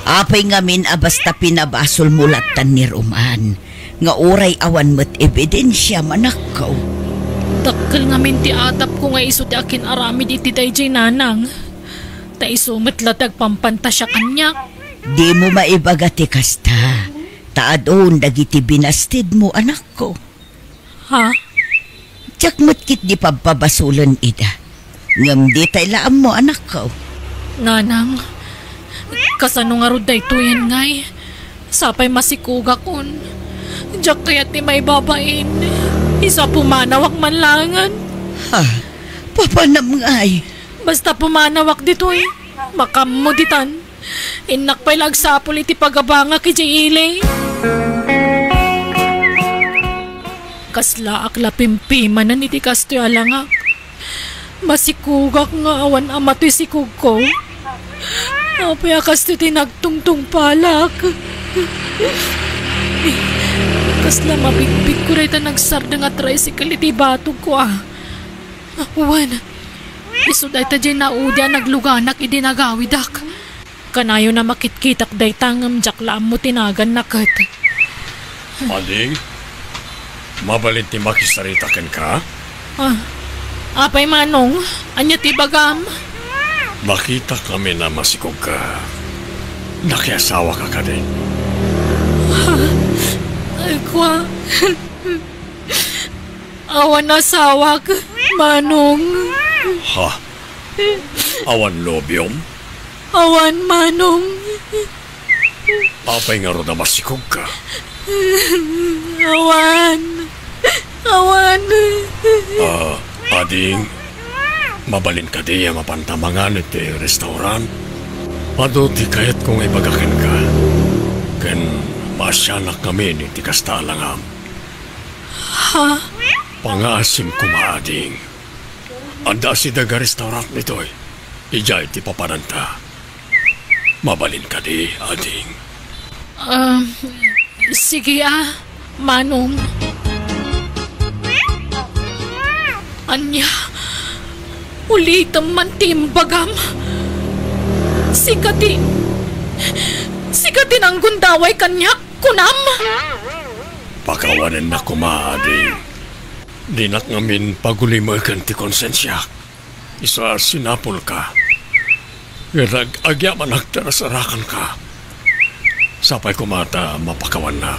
Apay ngamin a basta pinabasolmo lattan ni Roman nga uray awan met ebidensiam, anakko? Dakkel ngamin ti atapko nga isu ti akin-aramid iti daydiay, nanang. Ta isu met la ti agpampantasia kaniak. Dimo maibaga ti kasta, ta adun dagiti binastidmo, anakko. Ha? Diak met ketdi pabpabasolen ida. Ngem ditay la ammo, anakko. Nanang, kasano ngarud daytoyen ngay? Sapay masikogakon. Diak kayat ti maibabain. Isu a pumanawak man laengen. Ha? Papanam ngay? Basta pumanawak ditoy, makaammo ditan. Innak pay la agsapul iti pagabangak idiay ili. Kaslaak la pimpimanen iti kastoy a langak. Masikogak nga awan ama toy sikogko. Apay a kastoy ti nagtungtungpalak? Kasla mabigbigko dayta nagsardeng a tricycle iti batogko a. Wen, isu dayta diay naudi a nagluganak idi nagawidak. Kanayon a makitkitak dayta ngem diak la ammo ti naganna ket. Ading, mabalin ti makisarita kenka? Ah, apay, Manong, ania ti ibagam? Nakitak ngamin a masikogka. Nakiasawaka kadi? Ha? Ay, kua. Awan asawak, Manong. Ha? Awan nobiom? Awan, Manong. Apay ngarud a masikogka? Awan. Awan. Ah, ading, mabalin kadi a mapanta mangan iti restaurant? Adu ti kayatko nga ibaga kenka. Ken maasianak ngamin iti kasta a langam. Ha? Pangaasim koma, ading. Adda asideg a restaurant ditoy. Idiay ti papananta. Mabalin kadi, ading? Ah, sige a, Manong. Ania? Ulitem man ti imbagam. Sika ti, sika ti nanggundaway kaniak. Kunam? Pakawanennak koma, ading. Dinak ngamin pagulimeken ti konsensiak. Isu a sinapulka. Ngem ag-, agyamanak ti nasarakanka. Sapay koma ta mapakawannak.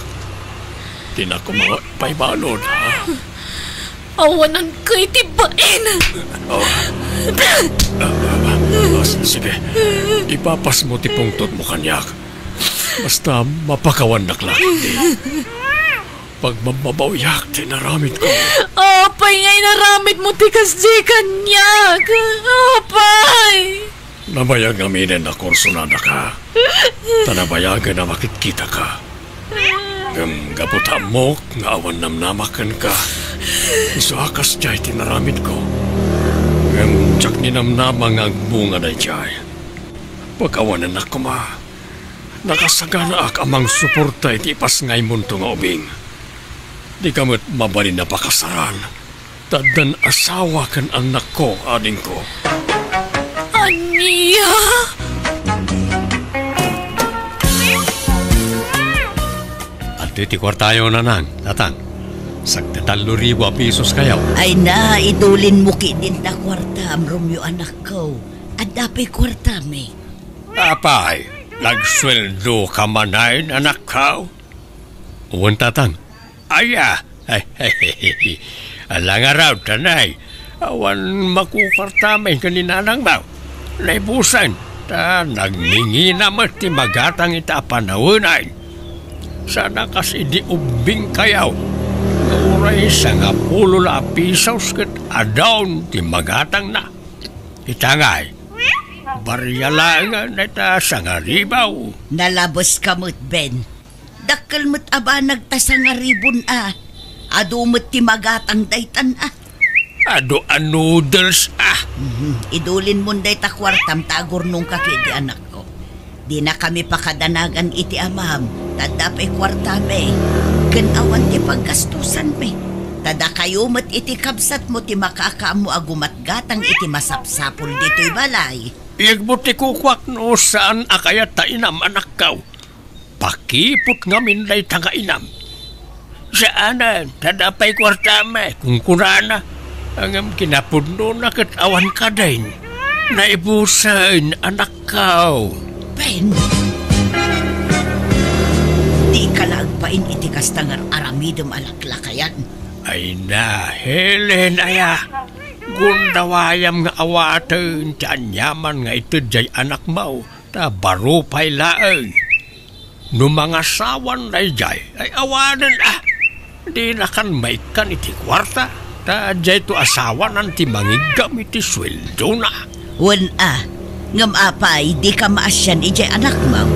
Dinak koma paibalud, ha? Awananka iti bain! Oh. Ah, ah, ah, sige. Ipapasmo ti pungtotmo kaniak. Basta mapakawannak la. Pagmammabawiak ti inaramidko. Apay nga inaramidmo ti kasdi kaniak? Apay! Nabayag ngaminen a kursunadaka, ta nabayagen a makitkitaka. Ngem gapu ta ammok nga awan namnamak kenka, isu a kasdiay ti inaramidko. Ngem diak ninamnama nga agbunga daydiay. Pag-awanennak koma, nakasaganaak a mangsuporta iti ipasngaymonto nga ubing. Dika met mabalin a pakasaran, ta addan asawa ken annakko, adingko. Ania? Adtoy ti kuartayo, nanang, tatang. Sagdi tallo ribu a pesos kayo. Ay na, idulinmo ketdin ta kuartam, Romeo, anakko. Adda pay kuartami. Apay, nagsueldoka manen, anakko? Wen, tatang. Aya, ala ngarud, tanay. Awan makukuartami ken ni nanangmo. Naibusen, ta nagngingina met ti magatang ita a panawen. Sana kas idi ubbingkayo, nga uray sangapulo la a pesos ket adun ti magatangna. Ita ngay, barria laengen dayta sangaribu. Nalabeska met, Ben. Dakkel met a banag ta sangaribun a. Adu met ti magatang daytan a. Adu a noodles a. Mhm. Idulinmon dayta kuartam ta agurnongka ketdi, anakko. Dinakami pakadanagan iti amam, ta adda pay kuartami, ken awan ti paggastusanmi. Ta dakayo met iti kabsatmo ti makaammo a gumatgatang iti masapsapul ditoy balay. Iyegmo ti kukuak no saan a kayat ta inam, anakko. Pakiput ngamin dayta nga inam. Saanen, ta adda pay kuartami, kunkunana. Ngem kinapudnona ket awan kadin. Naibusen, anakko. Ben! Dika la agbain iti kasta nga ar-aramidem a laklakayan. Ay na, Helen, aya. Gundawayam nga awaten ti aniaman nga ited jay anakmo, ta baro pay laeng. No mangasawan dayjay, ay awanen a. Dinakan maikkan iti kuarta, ta jayto a sawanan ti mangiggam iti sueldona. Wen a, ngem apay, dika maasian idiay anakmo?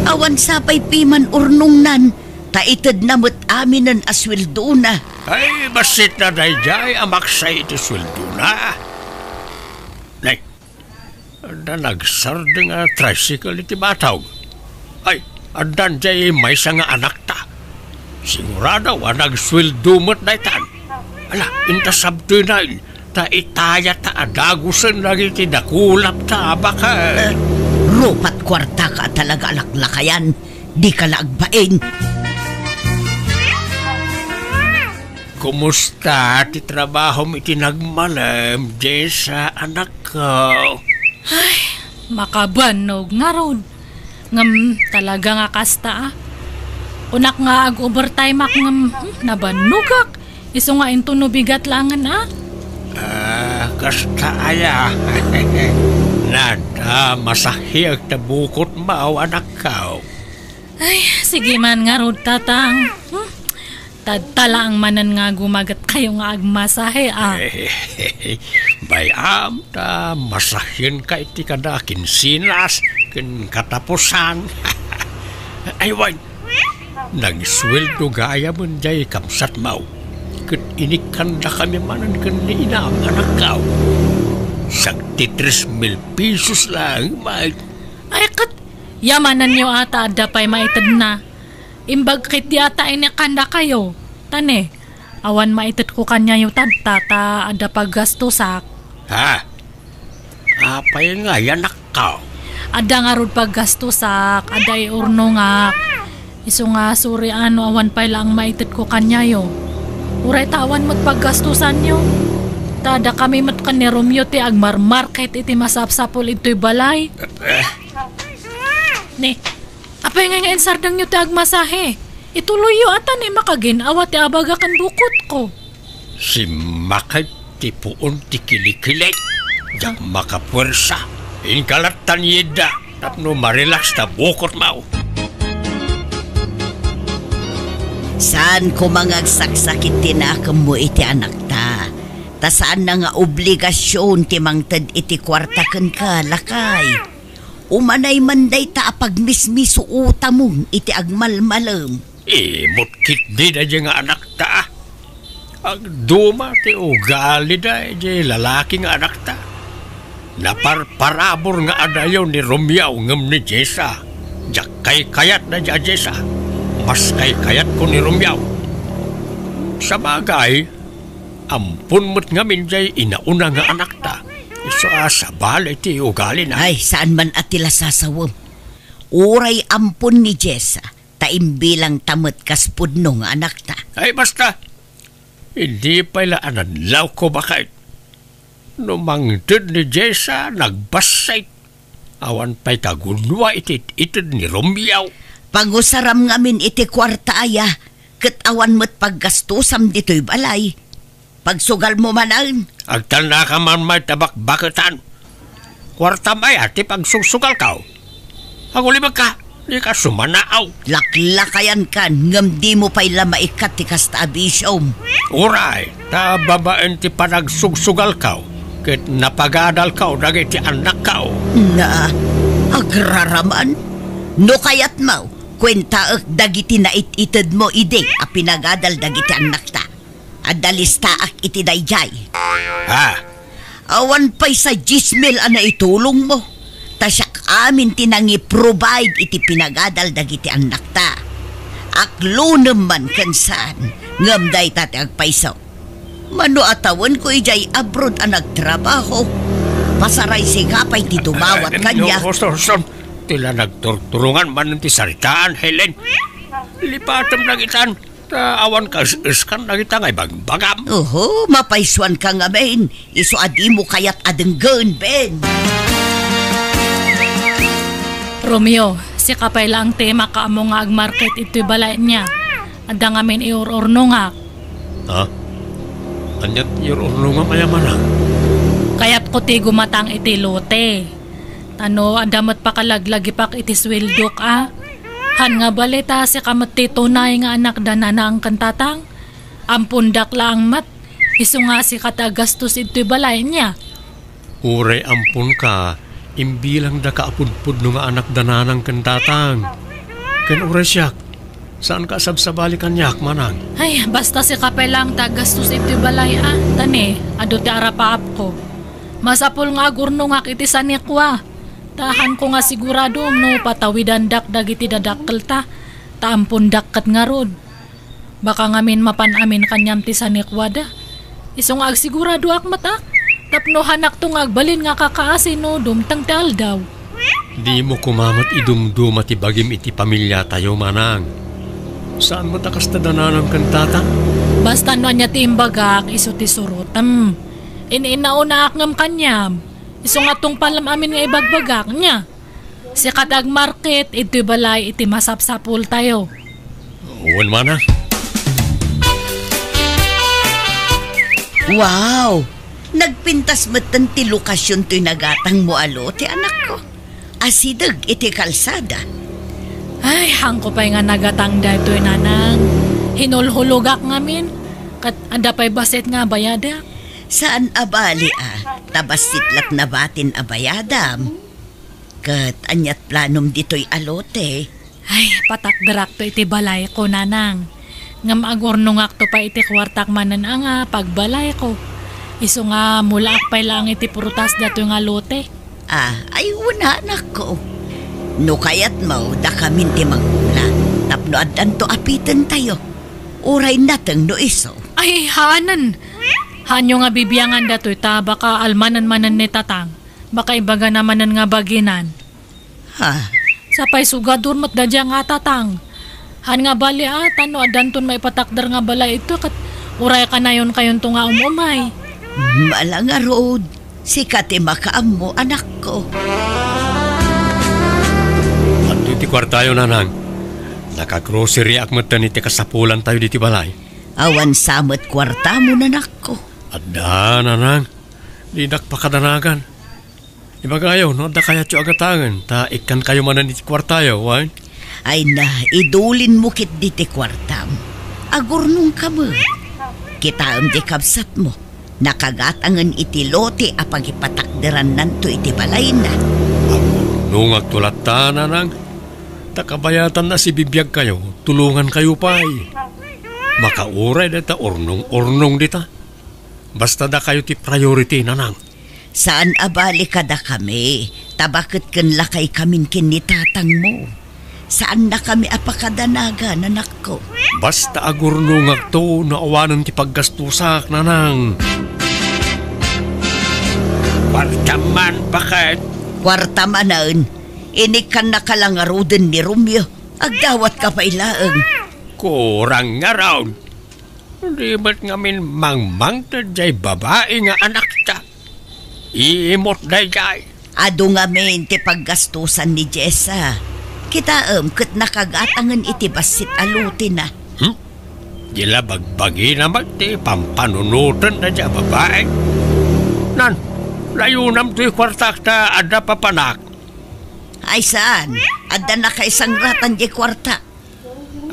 Awan sapay piman urnongnan, ta itedna met aminen a sueldona. Ay, bassitna dayjay a maksa iti sueldona. Nay, adda nagsardeng a tricycle iti batog. Ay, addan jay maysa nga anakta. Sigurado a nagsueldo met daytan. Ala, inta sabtenen, ta itayata a dagusen dagiti dakulapta a baket. Rupat kuartaka a talaga a laklakayan. Dika la agbain. Kumusta ti trabahom iti nagmalem, Jessa, anakko? Ay, makabannog ngarud. Ngem talaga nga kasta a. Kunak nga ag-overtime ak ngem, hmm, nabannogak. Isu nga inton no bigat laengen a. Ah, kasta aya. Nada, masahiek ta bukotmo, anakko. Ay, sige man ngarud, tatang. Hmm? Tadta laeng manen nga gumaget kayo nga agmasahe, a. Bay-am ta masahienka iti kada kinsinas ken katapusan. Ay, wen, nagsueldo gayamen jay kabsatmo. Ket inikkandakami manen ken ni inam, anakko. Sagdi tres mil pesos laeng, Mike. Ay, ket yamanenyo a ta adda pay maitedna. Imbag ketdi a ta inikkandakayo. Ta ne, awan maitedko kaniayo tadta ta adda paggastosak. Ha? Apay ngay, anakko? Adda ngarud paggastosak, adda iurnongak. Isu nga suri a no awan pay laeng maitedko kaniayo. Uray ta awan met paggastosanyo. Ta dakami met ken ni Romeo ti agmarmarket iti masapsapul idtoy balay. Eh, eh. Ne, apay ngay nga insardengyo ti agmasahe? Ituloyyo a ta ne makagin-awa ti abaga ken bukotko. Simmakay ti puon ti kilikili. Diak makapuersa. Inka lattan yidda tapno marelax ta bukotmo. Saan koma nga agsaksakit ti nakemmo iti anakta. Ta saanna nga obligasion ti mangted iti kuarta kenka, lakay. Umanay man dayta a pagmismisuotamon iti agmalmalem. Imot ketdi daydiay nga anakta. Agduma ti ugalida idiay lalaki nga anakta. Naparparabur nga adayo ni Romeo ngem ni Jessa. Diak kaykayat daydiay a Jessa. Mas kaykayatko ni Romeo. Sabagay, ampon met ngamin diay inauna nga anakta. Isu a sabali ti ugalina. Ay, saan man a ti lasasawem. Uray ampon ni Jessa, ta imbilangta met kas pudno nga anakta. Ay, basta. Idi pay la a nadlawko, baket. No mangted ni Jessa, nagbassit. Awan pay kagunua iti it-ited ni Romeo. Pangusaram ngamin iti kuarta aya, ket awan met paggastusam ditoy balay. Pagsugalmo manen. Agtalnaka man may tabakbaketan. Kuartam aya ti pagsugsugalko? Agulibekka, dika sumanaaw. Laklakayankan, ngem dimo pay la maikkat ti kasta a bisiom. Uray, ta babaen ti panagsugsugalko, ket napagadalko dagiti annakko. Na, agraraman? No kayatmo, kuentaek dagiti nait-itedmo idi a pinagadal dagiti annakta. Adda listaak iti daydiay. Ha? Awan pay sa dies mil a naitulongmo. Ta siak amin ti nangi-provide iti pinagadal dagiti annakta. Aklonem man ken saan, ngem dayta ti agpayso. Mano a tawenko idiay abroad a nagtrabaho. Pasaraysiga pay ti dumawat kaniak. Ay, no, Susan, ti la nagturturongan man ti saritaan, Helen. Lipatem dagitan. Ta awan kas-eskan dagita nga ibagbagam. Oho, mapaysuanka ngamin. Isu a dimo kayat a denggen, Ben. Romeo, sika pay laeng ti makaammo nga agmarket itoy balay nia. Adda ngamin iur-urnongak. Ha? Ania ti iur-urnongam aya, manang? Kayatko ti gumatang iti lote. Ta no adda met pakalaglagipak iti sueldok a. Han nga bali ta sika met ti tunay nga anak da nanang ken tatang. Ampondak laeng met, isu nga sika ti agastos idtoy balay nia. Uray amponka, imbilangdaka a pudpudno nga anak da nanang ken tatang. Ken uray siak, saanka a sabsabali kaniak, manang. Ay, basta sika pay laeng ti agastos idtoy balay a. Ta ni, adu ti arapaapko. Masapul nga agurnongak iti sanikua. Ta hanko nga sigurado no patawidandak dagiti dadakkelta, ta ampondak ket ngarud. Baka ngamin mapan amin kaniam ti sanikuada. Isu nga agsiguradoak met a, tapno hanakto nga agbalin nga kakaasi no dumteng ti aldaw. Dimo koma met idumduma ti bagim iti pamiliatayo, manang. Saan met a kasta da nanang ken tatang? Basta no ania ti imbagak, isu ti surotem. In-inaunaak ngem kaniam. Isu nga tungpalem amin nga ibagbagak, nia? Sika ti agmarket idtoy balay iti masapsapultayo. Wen, manang. Wow! Nagpintas metten ti lokasion toy nagatangmo a lote, anakko. Asideg iti kalsada. Ay, hanko pay nga nagatang daytoy, nanang. Hinulhulogak ngamin. Ket adda pay bassit nga bayadak. Saan a bali a, ta bassit la't nabatin a bayadam. Ket aniat planom ditoy a lote? Ay, patakderakto iti balayko, nanang. Ngem agurnongakto pay iti kuartak manen a nga pagbalayko. Isu nga mulaak pay laeng iti prutas datoy nga lote. Ah, ay, una, anakko. No kayatmo, dakamin ti mangula, tapno addanto a pitentayo. Uray nateng no isu. Ay, haanen. Haanyo nga bibiangan datoy ta baka almanen manen ni tatang. Baka ibagana manen nga baginan. Ha? Sapay sugadur met daydiay nga tatang. Han nga bali a, ta no addanton maipatakder nga balay ito, ket uray kanayon kayonto nga um-umay. Mala ngarud, sika ti makaammo, anakko. Adtoy ti kuartayo, nanang. Nakagroceryak metten iti kasapulantayo ditoy balay. Awan sa met kuartamo, anakko. Adda, nanang. Dinak pakadanagan. Ibagayo, no adda kayatyo a gataengen, ta ikkankayo manen iti kuartayo, wen? Ay na, idulinmo ketdi ti kuartam. Agurnongka met. Kitaem ti kabsatmo. Nakagatangen iti lote a pagipatakderannanto iti balayna. Agurnongakto latta, Nanang. Ta kabayatanna sibibiagkayo, tulongankayo pay. Makauray dayta urnong-urnong dita. Basta dakayo ti priority, Nanang. Saan a bali kadakami, ta baket ken lakaykamin ken ni tatangmo. Saannakami a pakadanagan, anakko. Basta agurnongakto no awanen ti paggastusak, Nanang. Kuartam man, baket. Kuarta manen, inikkannaka la ngaruden ni Romeo. Agdawatka pay laeng. Kurang ngarud. Di met ngamin mangmangted jay babai nga anakta. Iimot dayjay. Adu ngamin ti paggastusan ni Jessa. Kitaem ket nakagatangen iti bassit a lotena. Hmm? Di la bagbagina met ti pampanunoten dayjay a babai. Nan, layonam toy kuartak ta adda papanak. Ay saan, adda nakaisangratan jay kuartak.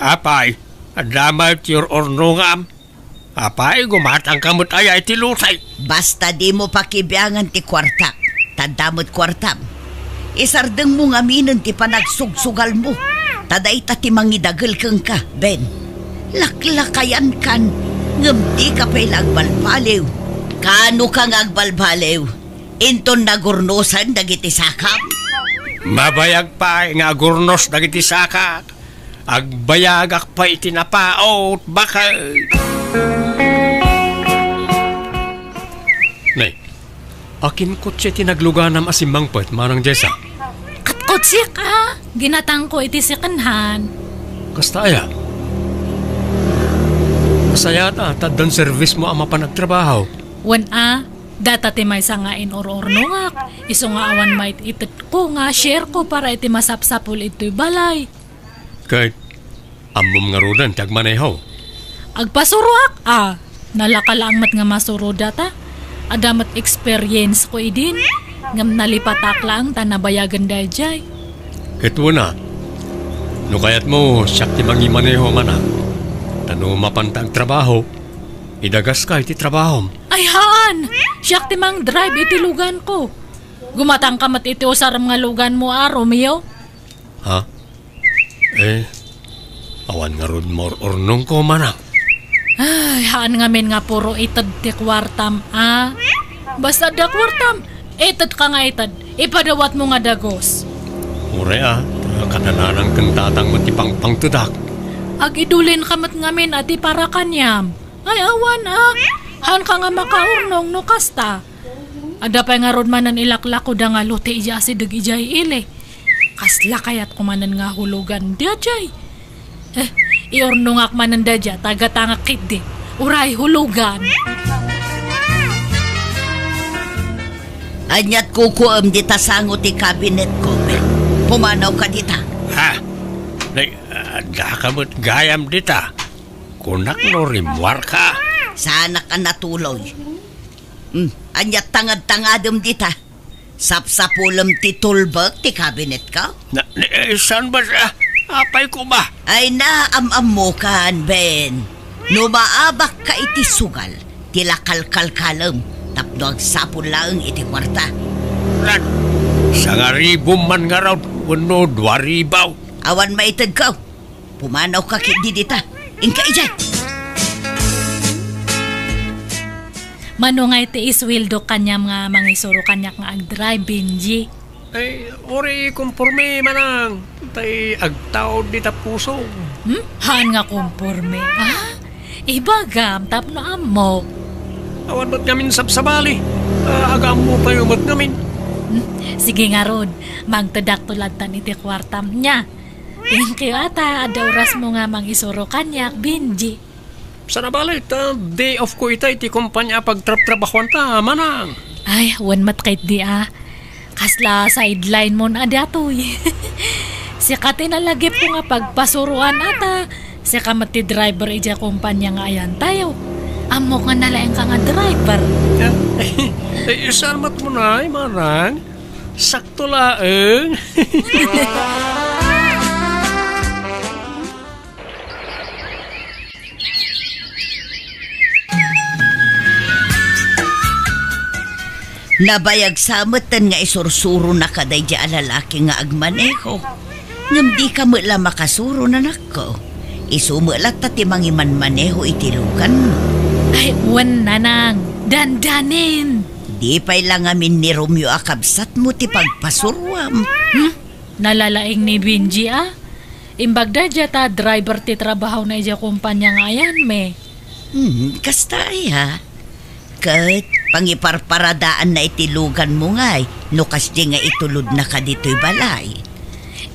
Apay, adda met ti ur-urnongam. Apay, gumatangka met aya iti lotay. Basta dimo pakibiangan ti kuartak, ta adda met kuartam. Isardengmo ngaminen ti panagsugsugalmo, ta dayta ti mangidagel kenka, Ben. Laklakayankan, ngem dika pay la agbalbaliw. Kaano ka nga agbalbaliw? Inton nagurnosen dagiti sakam? Mabayag pay nga agurnos dagiti sakak. Agbayagak pay iti napaut, baket. Nay, akin kotse ti nagluganam a simmangpet, Manang Jessa? Ket kotsek a, ginatangko iti second hand. Kasta aya? Kasayat a, ta addan servismo a mapan agtrabaho. Wen a, data ti maysa nga inur-urnongak, isu nga awan mait-itedko nga share ko para iti masapsapul itoy balay. Ket ammom ngaruden ti agmaneho? Agpasuroak a, nalaka laeng met nga masuro data. Adda met experience ko idin, ngem nalipatak laeng ta nabayagen daydiay. Ket wen a, no kayatmo, siak ti mangimaneho, Manang. Ta no mapanta agtrabaho, idagaska iti trabahom. Ay, haan! Siak ti mangdrive iti luganko. Gumatangka met iti usarem nga luganmo a, Romeo. Ha? Eh, awan ngarud maur-urnongko, Manang. Ay, haan ngamin nga puro ited ti kuartam, a. Basta adda kuartam, itedka nga ited, ipadawatmo nga dagus. Uray a, ta kada nanang ken tatang met ti pangpangtedak. Agidulinka met ngamin a ti para kaniam. Ay, awan a. Haanka nga makaurnong no kasta. Adda pay ngarud manen ilaklakoda nga lote idiay asideg idiay ili. Kasla kayatko manen nga hulugan daydiay. Eh, iurnongak manen daydiay, tagatangak ketdi. Uray hulugan. Ania't kukuem dita sango ti kabinetko, Ben? Pumanawka dita. Ha? Nay, addaka met gayam dita. Kunak no rimmuarka. Saanak a natuloy. Hmm, ania't tangad-tangadem dita? Sapsapulem ti tulbek ti kabinetko? Na, ni, eh, saan ba siya? Apay ko ba? Ay na, am-ammokan, Ben. No maabakka iti sugal, ti lakalkalkalem tapno agsapul laeng iti kuarta. Nan, sangaribom man ngarud wenno duaribaw. Awan maitedko. Pumanawka ketdi dita. Inka idiay. Mano ngay ti isueldo kaniam nga mangisuro kaniak nga agdrive, Benji? Ay, uray konforme, Manang. Tay agtaud dita pusog. Hmm? Haan nga konforme? Ah? Ibagam, tapno ammo. Awan met ngamin sabsabali. Ah, agaammo tayo met ngamin. Hmm? Sige ngarud, mangtedakto lattan iti kuartam nia. Thank you, ata. Adda orasmo nga mangisuro kaniak, Benji. Sana bale, ta day off ko ita iti kumpanya a pagtrabtrabahuanta, Manang. Ay, wen met ketdi a. Kasla sideline mon a datoy. Sika ti nalagipko nga pagpasuroan, ata. Sika met ti driver idiay kumpanya nga ayantayo. Ammok nga nalaingka nga driver. Eh, eh, saan met mo na, ay, Manang? Sakto laeng. Nabayag sa metten nga isursuronaka daydi a lalaki nga agmaneho. Ngem dika met la makasuro, nanakko. Isu met latta ti mangimanmaneho iti luganmo. Ay, wen, nanang. Dandanin. Di pay la ngamin ni Romeo a kabsatmo ti pagpasuruam. Hmm? Nalalaing ni Benji, a? Imbag daydiay ta driver ti trabahona idiay kompania nga ayanmi. Hmm, kasta aya. Ket pangiparparadaanna iti luganmo ngay no kasdi nga itulodnaka ditoy balay.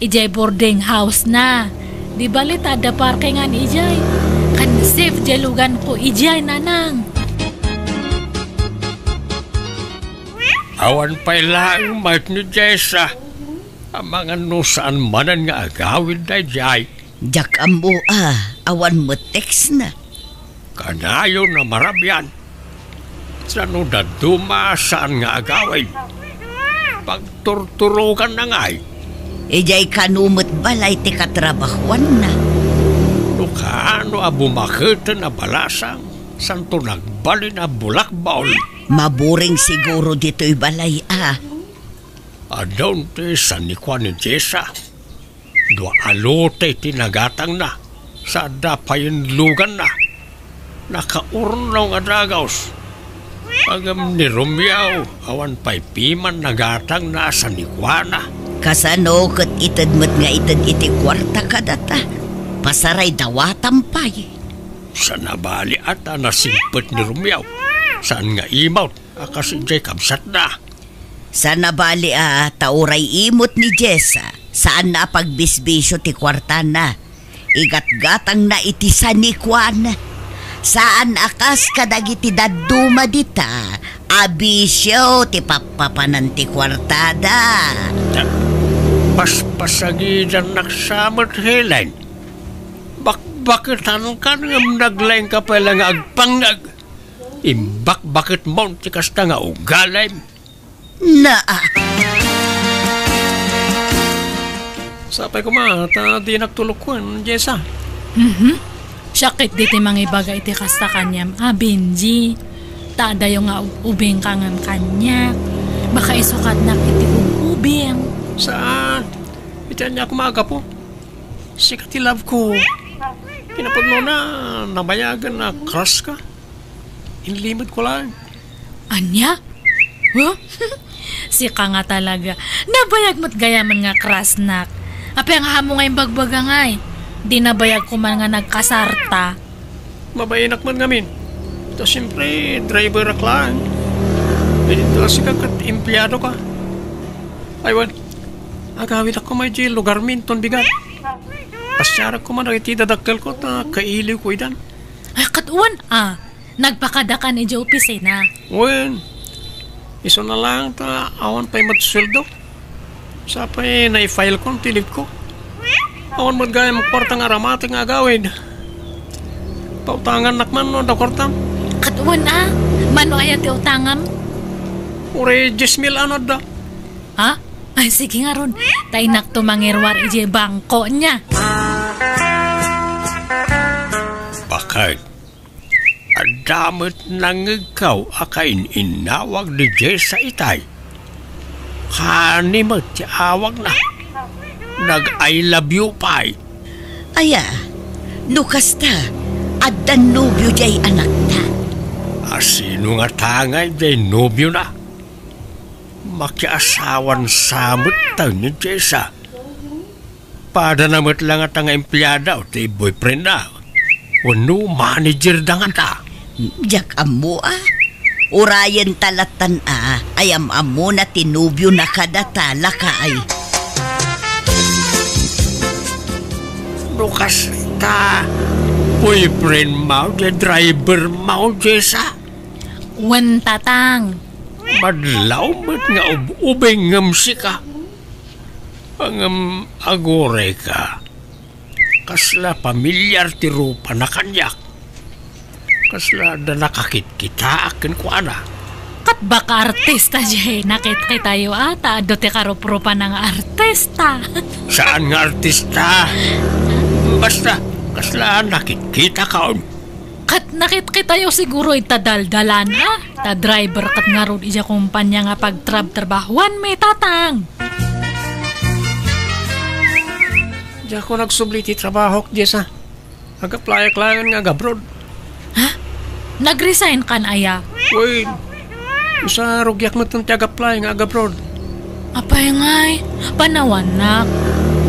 Idiay boarding house na. Di bali ta adda parkingan idiay. Kan safe diay luganko idiay, nanang. Awan pay laeng mayat ni Jessa. Amangan no saan manen nga agawid daydiay. Diak ammo a, awan met text na. Kanayon a marabian. Saan no dadduma saan nga agawid. Pagturturoganna ngay. Idiay kano met balay ti katrabahuanna. No kaano a bumaketen a balasang, santo nagbalin a bulakbol. Maburing siguro ditoy balay a. Adun ti sanikua ni Jessa. Dua a lote ti nagatangna, sa adda payen luganna. Nakaurnaw nga dagus. Ngem ni Romeo, awan pay piman nagatangna a sanikuana. Kasano ket ited met nga ited iti kuarta kadata? Pasaray dawatam pay. Sa nabali a ta nasingpet ni Romeo, saan nga imot a kas idiay kabsatna. Sa nabali a ta uray imot ni Jessa, saanna a pagbisbisio ti kuartana. Igatgatangna iti sanikuan. Saan a kas kadagiti dadduma dita a bisio ti pappapanan ti kuartada. Ta, paspasagidannak sa met, Helen. Bakbaketankan ngem naglaingka pay la nga agpangngeg. Imbakbaketmon ti kasta nga ugalim. Naa. Sapay koma ta dinak tulokuen, Jessa. Mhm. Siak ketdi ti mangibaga iti kasta kaniam a, Benji. Ta adayo nga ub-, ubingka ngem kaniak. Baka isukatnak iti ub-, ubing. Saan? Iti ania koma a gapu? Sika ti love ko. Kinapudno na, nabayagen a crush ka. Inlimed ko laeng. Ania? Huh? Sika nga talaga. Nabayag met gayamen nga crushnak. Apay nga ammo nga imbagbaga ngay? Di nabayag ko man nga nagkasarta. Mabainak met ngamin. Ta siempre, driverak laeng. Ket ita sika ket empleado ka. Ay, wen. Agawidak koma idiay lugarmi inton bigat. Pasiarak koma dagiti dadakkelko ta kailiwko idan. Ay, ket wen a, nagpakadakan idiay opisina. Wen, isuna laeng ta awan pay met sueldo. Sapay naifilekon ti leave-ko. Awan met gayam kuarta nga aramatek nga agawid. Pautangannak man no adda kuartam. Ket wen a, mano aya ti utangam? Uray dies mil a no adda. Ha? Ay, sige ngarud. Ta innak to mangiruar idiay bangko nia. Bakit? Adda met nangngegko a kain-innawag ni Jessa itay. Kani met ti awagna. Nag-I love you pay. Aya, no kasta, adda nobio diay anakta. A sino ngata ngay diay nobiona? Makiasawan sa met tayo ni Jessa. Padana met la ngata nga empleada ti boyfriendna. Wenno manager da ngata. Diak ammo a. Urayen ta lattan a, ay am-ammona ti nobiona kadata, lakay. No kasta, boyfriend mo, diay driver mo, Jessa? Wen, tatang. Madlaw met nga ub-ubing ngem sika. Ngem aguray ka. Kasla pamilyar ti rupana kaniak. Kasla adda nakakitkitaak kenkuana. Ket baka artista diay nakitkitayo a, ta adu ti karuprupana nga artista. Saan nga artista? Basta, kasla nakitkitakon. Ket Nakitkitayo siguro ita daldalan, a? Ta driver ket ngarud idiay kompania nga pagtrabtrabahuanmi, Tatang. Diak agsubli ti trabahok, Jessa. Ag-apply-ak laengen nga ag-abroad. Ha? Nag-resign kan aya? Wen, sa rugiak metten ti ag-apply nga ag-abroad. Apay ngay, panawannak.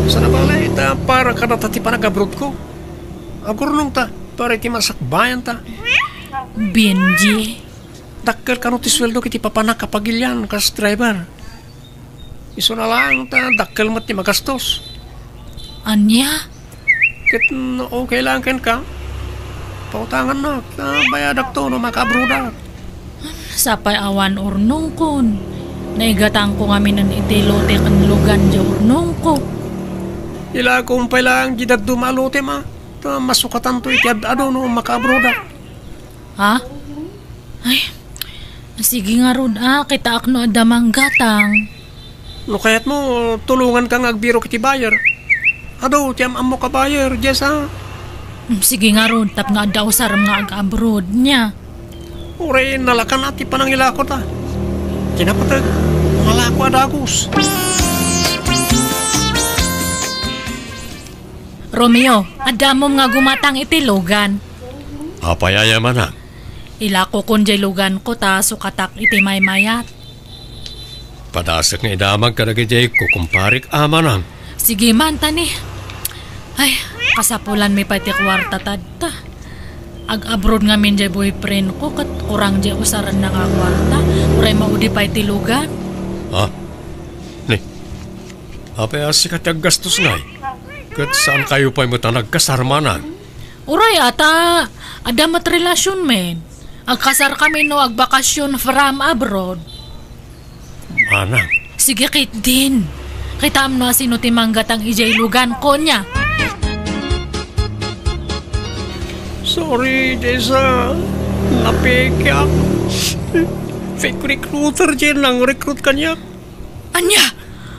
Saan a bale, ta para kadata ti panag-abroadko. Agurnongta, para iti masakbayanta. Benji. Dakkel kano ti sueldo iti papanak a pagilian kas driver. Isuna laeng ta dakkel met ti magastos. Ania? Ket no okay laeng kenka, pautangannak, ta bayadakto no makaabroadak. Sapay awan urnongkon. Naigatangko ngaminen iti lote ken lugan diay urnongko. Ilakom pay laeng diay dadduma a lotem, a, ta masukatanto iti ad-adu no makaabroadak. Ha? Ay, sige ngarud, a, kitaak no adda manggatang. No kayatmo, tulonganka nga agbirok iti buyer. Adu ti am-ammok a buyer, Jessa. Mm, sige ngarud, tapno adda usarem nga ag-abroad, nia. Uray nalakan ti panangilakota. Kinapateg, malako a dagus. Romeo, adda ammom nga gumatang iti lugan. Apay aya, manang? Ilakokon diay luganko ta sukatak iti maymayat. Padasek nga idamag kadagiti kukumparik a manang. Sige man, tani. Ay, kasapulanmi pay ti kuarta tadta. Ag-abroad ngamin diay boyfriendko ket kurang diay usarenna nga kuarta. Uray maudi pay ti lugan. Ha? Ni, apay a sika ti aggastos ngay? Ket saankayo pay met a nagkasar, manang? Uray a ta adda met relasionmi. Agkasarkami no agbakasyon from abroad. Manang. Sige ketdin. Kitaem no asino ti manggatang idiay luganko, nia. Sorry, Jessa. Napekeak. Fake recruiter diay nang-recruit kaniak. Ania?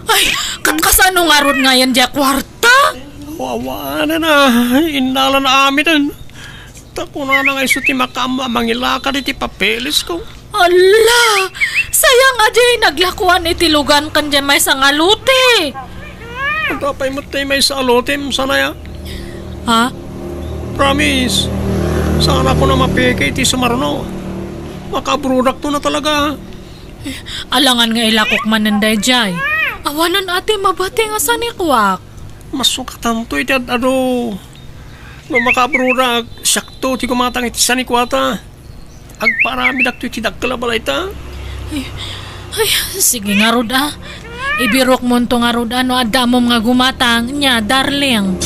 Ay, ket kasano ngarud ngayen diay kuarta? Awanen a, innalan amiden. Ta kunana nga isu ti makaammo a mangilakad iti papelesko. Ala! Sayang a diay naglakuan iti lugan ken diay maysa nga lote. Adda pay met diay maysa a lotem, saan aya? Ha? Promise, saanakon a mapeke iti sumaruno. Makaabroadakto na talaga. Alangan nga ilakok manen daydiay. Awanen a ti mabati nga sanikuak. Masukatanto iti ad-adu. No makaabroadak, siakto ti gumatang iti sanikuata. Agparamidakto iti dakkel a balayta. Ay, ay, sige ngarud a. Ibirokmonto ngarud a no adda ammom nga gumatang, nia, darling.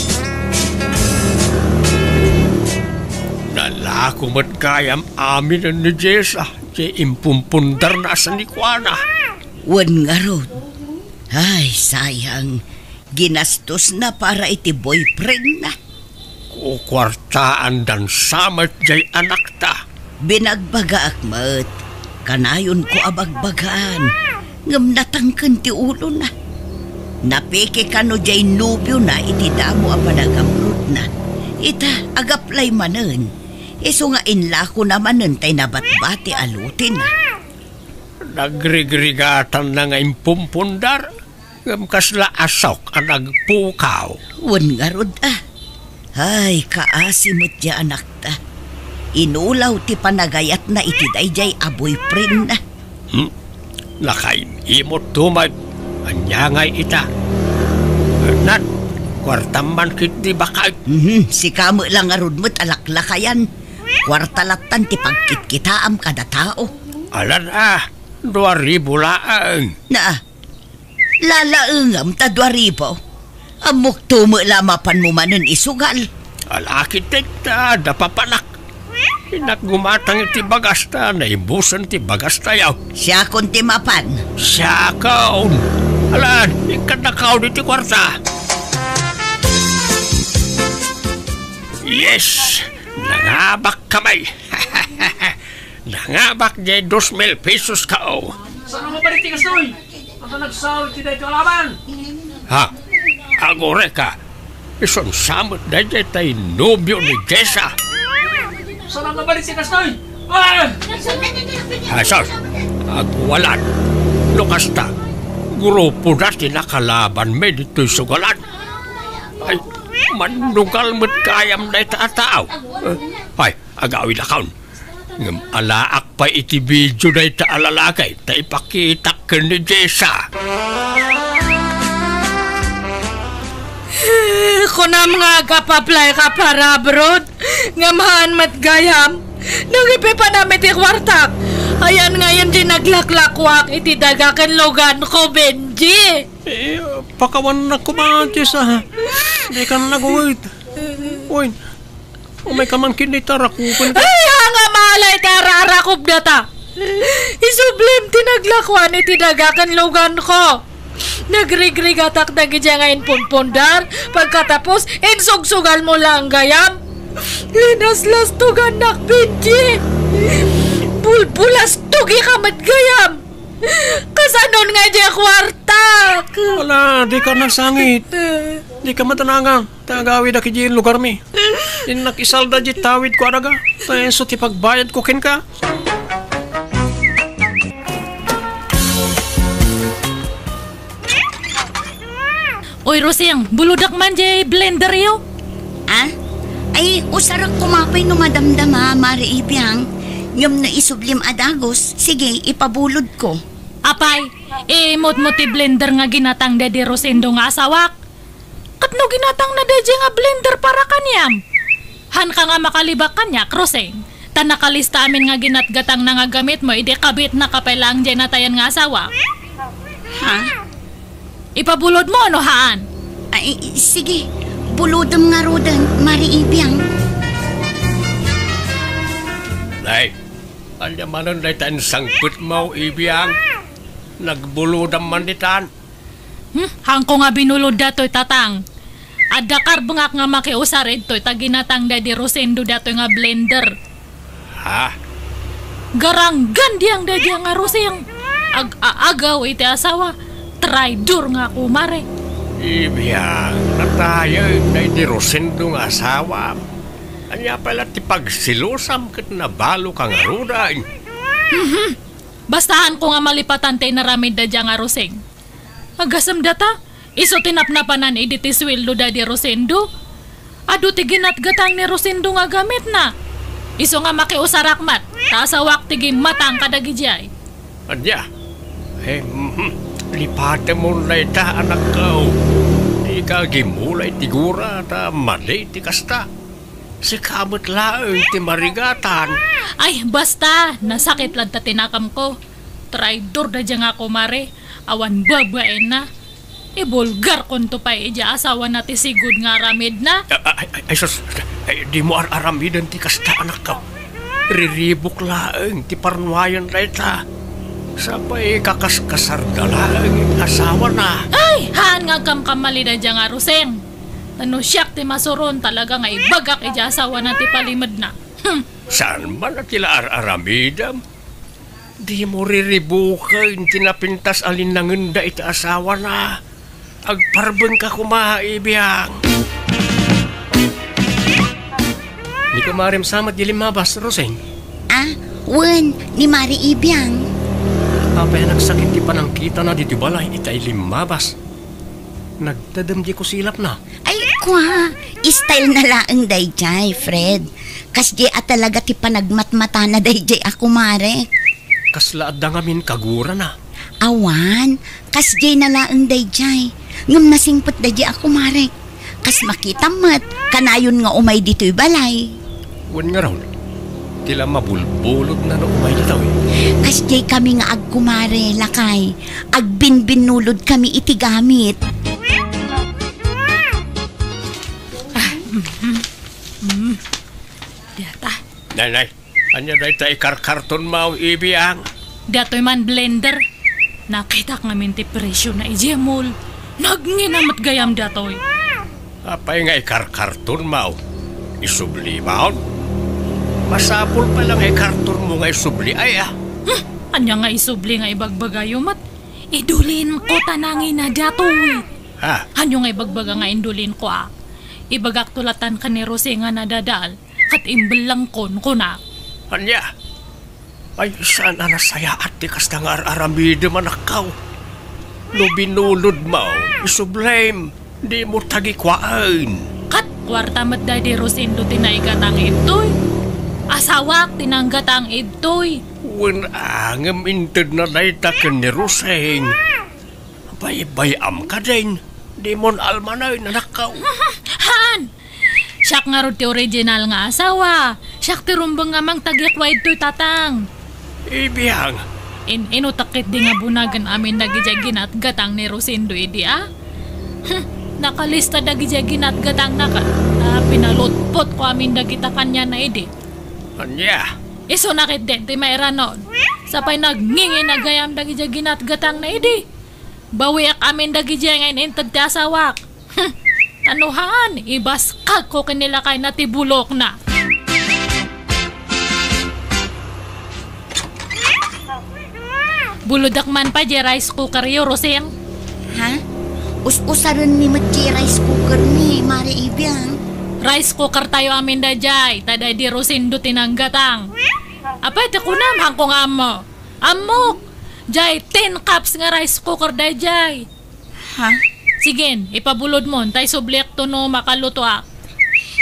Nalako met gayam aminen ni Jessa. Ti impumpundarna a sanikuana. Wen ngarud. Ay, sayang. Ginastosna para iti boyfriendna. Kukuartaandan sa met jay anakta. Binagbagaak met. Kanayonko a bagbagaan. Ngem natangken ti ulona. Napeke kano jay nobiona iti damo a panag-abroadna. Ita, ag-apply manen. Isu nga inlakona manen tay nabatbati a lotena. Nagrigrigatanna nga impumpundar, ngem kasla asok a nagpukaw. Wen ngarud a. Ay, kaasi met ti anakta. Inulaw ti panagayatna iti daydiay a boyfriendna. Hmm? Nakaim-imotto met. Ania ngay ita? Nat, kuartam man ketdi baket. Mhm, sika met la ngarud met a laklakayan. Kuarta lattan ti pagkitkitaam kada tao. Alan a, dua ribu laeng. Na, lalaengam ta dua ribu. Ammokto met la mapanmo manen isugal. Alakit ta adda papanak. Innak gumatang iti bagasta, naibusen ti bagastayo. Siakon ti mapan. Siakon. Alan, ikkannakaw diti kuarta. Yes! Nangabak kamay. Nangabak jay dos mil pesos kao. Saan mo ba diti kastoy? Anta nagsaro ti daytoy a laban? Ha? Agureka. Isun sa met dayjay tay nobio ni Jessa. Saan a mabalik ti kastoy? Ah! Ay, sus! Agwalan. No kasta, grupoda ti nakalabanmi ditoy sugalan. Ay, mannugal met gayam dayta a tao. Ay, agawidakon. Ngem alaak pay iti video dayta a lalaki ta ipakitak ken ni Jessa. Kunam nga agap-apply ka para abroad, ngem haan met gayam. Nangipipanam iti kuartak. Ayan ngayon ti naglaklakuak iti daga ken luganko, Benji. Eh, pakawannak koma, Jessa, ha? Dikan nagunget. Uy, umayka man ket dita rakupen. Ay, haan nga malay ti ararakop data. Isublim ti naglakuan iti daga ken luganko. Nagrigrigatak dagidiay nga impunpundar, pagkatapos, insugsugalmo laeng gayam. Linaslastugannak, Benji. Bulbulastogika met gayam. Kasanon nga diay kuartak? Ala, dika nasangit. Dika matanangang. Ta agawidak idiay lugarmi. Innak isalda diay tawidko a daga. Ta isu ti pagbayadko kenka. Oy, Rosing, bulodak man diay blenderyo. Ah? Ay, usarak koma pay no madamdama, Mare Ibiang. Ngem no isublim a dagus, sige, ipabulodko. Apay, imutmo ti blender nga ginatang daydi Rosendo nga asawak. Ket no ginatangna daydiay nga blender para kaniam? Haanka nga makalibak kaniak, Rosing. Ta nakalista amin nga ginatgatangna nga gamitmo idi kabitnaka pay laeng diay natayan nga asawa. Ha? Ipabulodmo no haan? Ay, sige. Bulodem ngaruden, Mare Ibiang. Nay, ania manen dayta insangpetmo, Ibiang? Nagbulodam man ditan. Hmm, haanko nga binulod datoy, Tatang. Adda karbengak nga makiusar idtoy ta ginatang daydi Rosendo datoy nga blender. Ha? Garanggan diang daydi nga Rosing. Ag-aagaw iti asawa. Traidor nga kumare. Ibiang, natayen daydi Rosendo nga asawam. Ania pay la ti pagselosam ket nabaloka ngaruden? Mhm. Basta haanko nga malipatan ti inaramid daydi nga Rosing. Agasem data, isu ti napnapanan idi ti sueldo daydi Rosendo. Adu ti ginatgatang ni Rosendo nga gamitna. Isu nga makiusarak met, ta asawak ti gimmatang kadagidiay. Ania? Eh, mhm. Lipatemon dayta, anakko. Dika agimula iti gura, ta madi ti kasta. Sika met laeng ti marigatan. Ay, basta, nasakit latta ti nakamko. Traidor daydiay nga kumare, awan babaenna. Ibulgarkonto pay idiay asawana ti sigud nga aramidna. A-, a-, ay, ay, sus, ay, dimo ar-aramiden ti kasta, anakko. Riribuk laeng ti parnuayen dayta. Sapay kakaskasarda laeng iti asawana. Ay, haan nga agkamkamali daydiay nga Rosing. Ta no siak ti masuron, talaga nga ibagak idiay asawana ti palimedna. Hmm. Saan man a ti la ar-aramidem? Dimo riribuken ti napintas a linnangenda iti asawana. Agparbengka koma, Ibiang. Ni kumarem sa met di limmabas, Rosing? Ah, wen, ni Mare Ibiang. Apay a nagsakit ti panangkitana ditoy balay iti limmabas? Nagtedem di kusilapna. Ay, kua, style na laeng daydiay, Fred. Kasdiay a talaga ti panagmatmatana daydiay a kumare. Kasla adda ngamin kagurana? Awan, kasdiay na laeng daydiay. Ngem nasingpet daydiay a kumare. Kas makitam met, kanayon nga umay ditoy balay. Wen ngarud, ti la mabulbulodna no umay ditoy. Kasdiay kami nga agkumare, lakay. Agbinbinnulod kami iti gamit. Ah, mm, mm, mm. Data. Nay, nay, ania dayta ikarkartonmo, Ibiang? Datoy man blender. Nakitak ngamin ti presiona idiay mall. Nagngina met gayam datoy. Apay nga ikarkartonmo? Isublimaon? Masapul pay la nga ikartonmo nga isubli, ay, ah. Hmm, ania nga isubli nga ibagbagayo met? Idulinko ta nangina datoy. Ha? Ania nga ibagbaga nga indulinko, a? Ibagakto latan ken ni Rosing a nadadael. ket imbellengkon, kunak. Ania? Ay, saan a nasayaat ti kasta nga ar-aramidem, anakko. No binulodmo, isublim, dimo tagikuaen. Ket kuarta met daydi Rosendo ti naigatang idtoy. Asawak ti nanggatang idtoy. Wen a, ngem intedna dayta ken ni Roseng. Baybay-am kadin, dimon almanen, anakko. Haan! Siak ngarud ti original nga asawa. Siak ti rumbeng nga mangtagikua idtoy, tatang. Ibiang. In-inutak ketdi nga bunagen amin dagidiay ginatgatang ni Rosendo idi, a? Hmm, nakalista dagidiay ginatgatangna ka. Ta pinalutpotko amin dagita kaniana idi. Ania? Isuna ketdi ti mairanon. Sapay nagngingin a gayam dagidiay ginatgatangna idi. Bawiak amin dagidiay nga in-inted ti asawak. Hmm, ta no haan, ibaskagko ken ni lakayna ti bulokna. Bulodak man pay diay rice cookeryo, Roseng. Ha? Us-usarenmi met diay rice cookermi, Mare Ibiang. Rice cookertayo amin daydiay, ta daydi Rosendo ti nanggatang. Apay ti kunam, haanko nga ammo. Ammok! Diay tin cups nga rice cooker daydiay. Ha? Sige, ipabulodmon, ta isubliakto no makalutoak.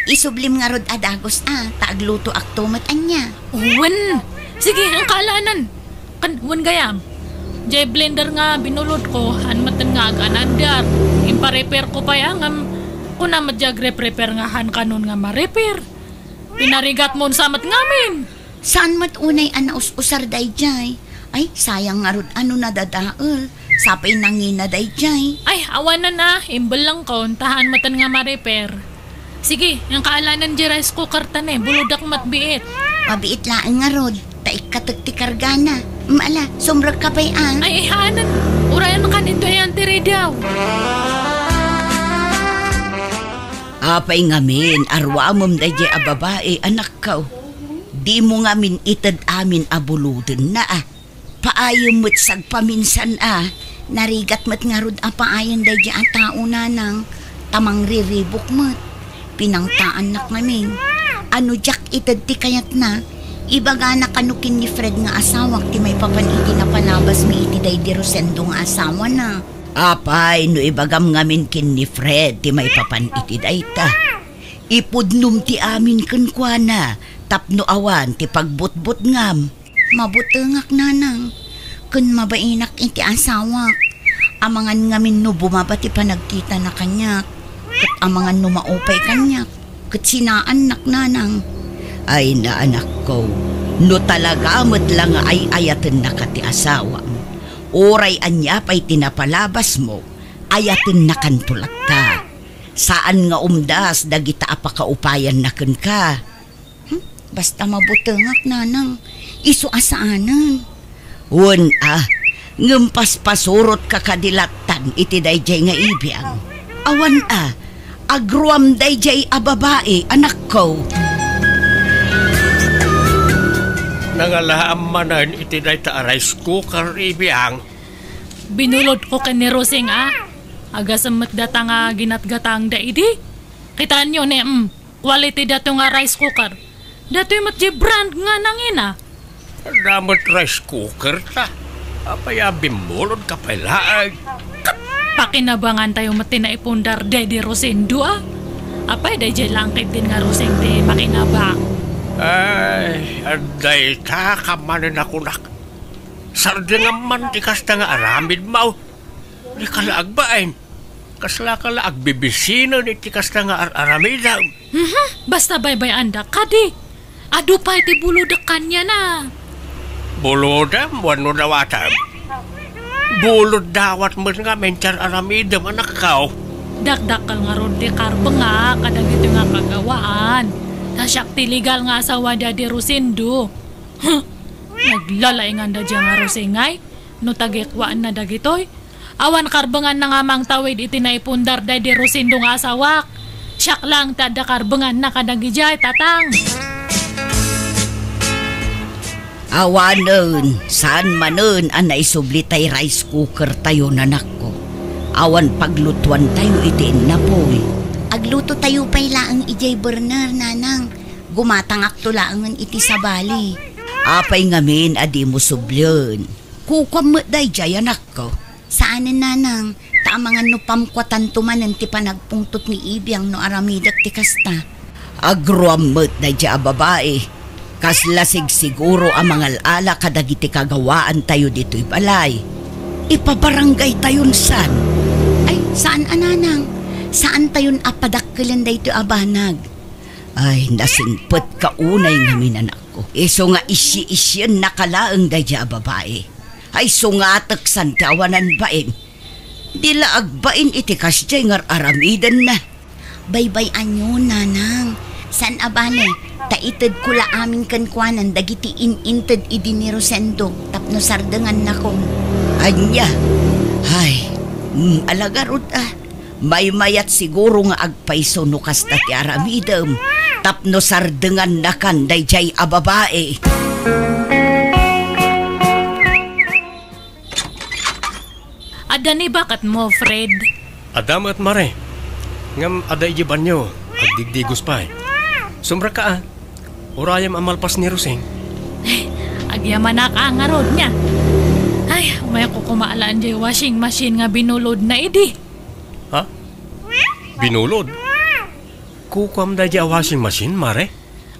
Isublim ngarud a dagus a, ta aglutoakto met ania. Wen! Sige, inka alanan. Kan, wen gayam. Diay blender nga binulodko, haan metten nga aganandar. Impa-repairko pay a, ngem kuna met diay agrepair nga haan kanon nga ma-repair. Pinarigatmon sa met ngamin. Saan met unay a naus-usar daydiay? Ay, sayang ngarud a no nadadael. Sapay nangina daydiay. Ay, awanen a, imbellengkon, ta haan metten nga ma-repair. Sige, inka alanan diay rice cooker ta ne, bulodak met biit. Mabiit laeng ngarud, ta ikkatek ti kargana. Mm, ala, sumrekka pay a. Ay, ay, haanen. Urayan kan ito ay Auntie Rediaw. Apay ngamin, aruamem daydiay a babai, anakko. Dimo ngamin ited amin a bulodenna a. Paayem met sagpaminsan a. Narigat met ngarud a paayen daydiay a tao, nanang, ta mangriribuk met. Pinangtaannak ngamin. A no diak ited ti kayatna, ibagana kano ken ni Fred nga asawak ti maipapan iti napalabasmi iti daydi Rosendo nga asawana. Apay, no ibagam ngamin ken ni Fred ti maipapan iti dayta, ipudnom ti amin kenkuana tapno awan ti pagbutbutngam. Mabutengak, nanang, ken mabainak iti asawak. Amangan ngamin no bumaba ti panagkitana kaniak, ket amangan no maupay kaniak. Ket sinaannak, nanang. Ay, naanakko, no talaga met la nga ay-ayatennaka ti asawam, uray ania pay ti napalabasmo, ayatennakanto latta. Saan nga umdas dagita a pakaupayanna kenka. Hmm? Basta mabutengak, nanang. Isu a saanen. Wen a, ngem paspasurotka kadi lattan iti daydiay nga ibiang. Awan a, agruam daydiay a babai, anakko. Nangalaam manen iti dayta a rice cooker, ibiang. Binulodko ken ni Rosing a. Agasem met data nga ginatgatangda idi. Kitaenyo ne, mm. Quality dato nga rice cooker. Datoy met di brand nga nangina. Adda met rice cooker ta. Apay a bimmulodka pay laeng? Ket pakinabangan tayo met ti naipundar daydi Rosendo a. Apay daydiay langkit din nga Rosing ti pakinabang? Ay, adda ita ka manen a kunak. Sardengam man ti kasta nga aramidmo. Dika la agbain. Kaslaka la agbibisinen iti kasta nga ar-aramidem. Mhm, basta baybay-andak kadi. Adu pay ti bulodek kaniana. Bulodem wenno dawatem? Bulod dawat met ngamin ti ar-aramidem, anakko. Dakdakkel ngarud ti karbengak kadagitoy nga kagawaan. Ta siak ti legal nga asawa daydi Rosendo. Huh! Naglalainganda dia nga Rosing ay. No tagikuaenna dagitoy, awan karbenganna nga mangtawid iti naipundar daydi Rosendo nga asawak. Siak lang ti adda karbenganna kadagidiay, tatang. Awanen, saan manen a naisubli tay rice cooker tayo, nanakko. Awan paglutuan tayo iti innapoy. Agluto tayo pay laeng idiay burner, nanang. Gumatangakto laengen iti sabali. Apay ngamin a dimo sublien? Kukuam met daydiay, anakko. Saanen, nanang, ta amangan no pamkuatanto manen ti panagpungtot ni Ibiang no aramidek ti kasta. Agruam met daydiay a babai. Kasla sigsiguro a mangal-ala kadagiti kagawaantayo ditoy balay. Ipabarangaytayon san? Ay, saan a, nanang. Saantayon a padakkelen daytoy a banag. Ay, nasingpetka unay ngamin, anakko. Isu nga isyi-isyiennaka laeng daydiay a babai. Ay, sungatek san ti awanan bain. Di la agbain iti kasdiay nga ar-aramidenna. Baybay-anyo, nanang. Saan a bale, ta itedko la amin kenkuanan dagiti in-inted idi ni Rosendo tapno sardengannakon. Ania? Ay, mm, ala ngarud a. Maymayat siguro nga agpayso no kasta ti aramidem tapno sardengannakan daydiay a babai. Adda ni baketmo, Fred? Adda met, Mare. Ngem adda idiay banio, agdigdigos pay. Sumrekka a. Urayem a malpas ni Rosing. Agyamanak a ngarud nia. Ay, umayakko koma alaen diay washing machine nga binulodna idi. Ha? Binulod? Kukuam daydiay a washing machine, Mare?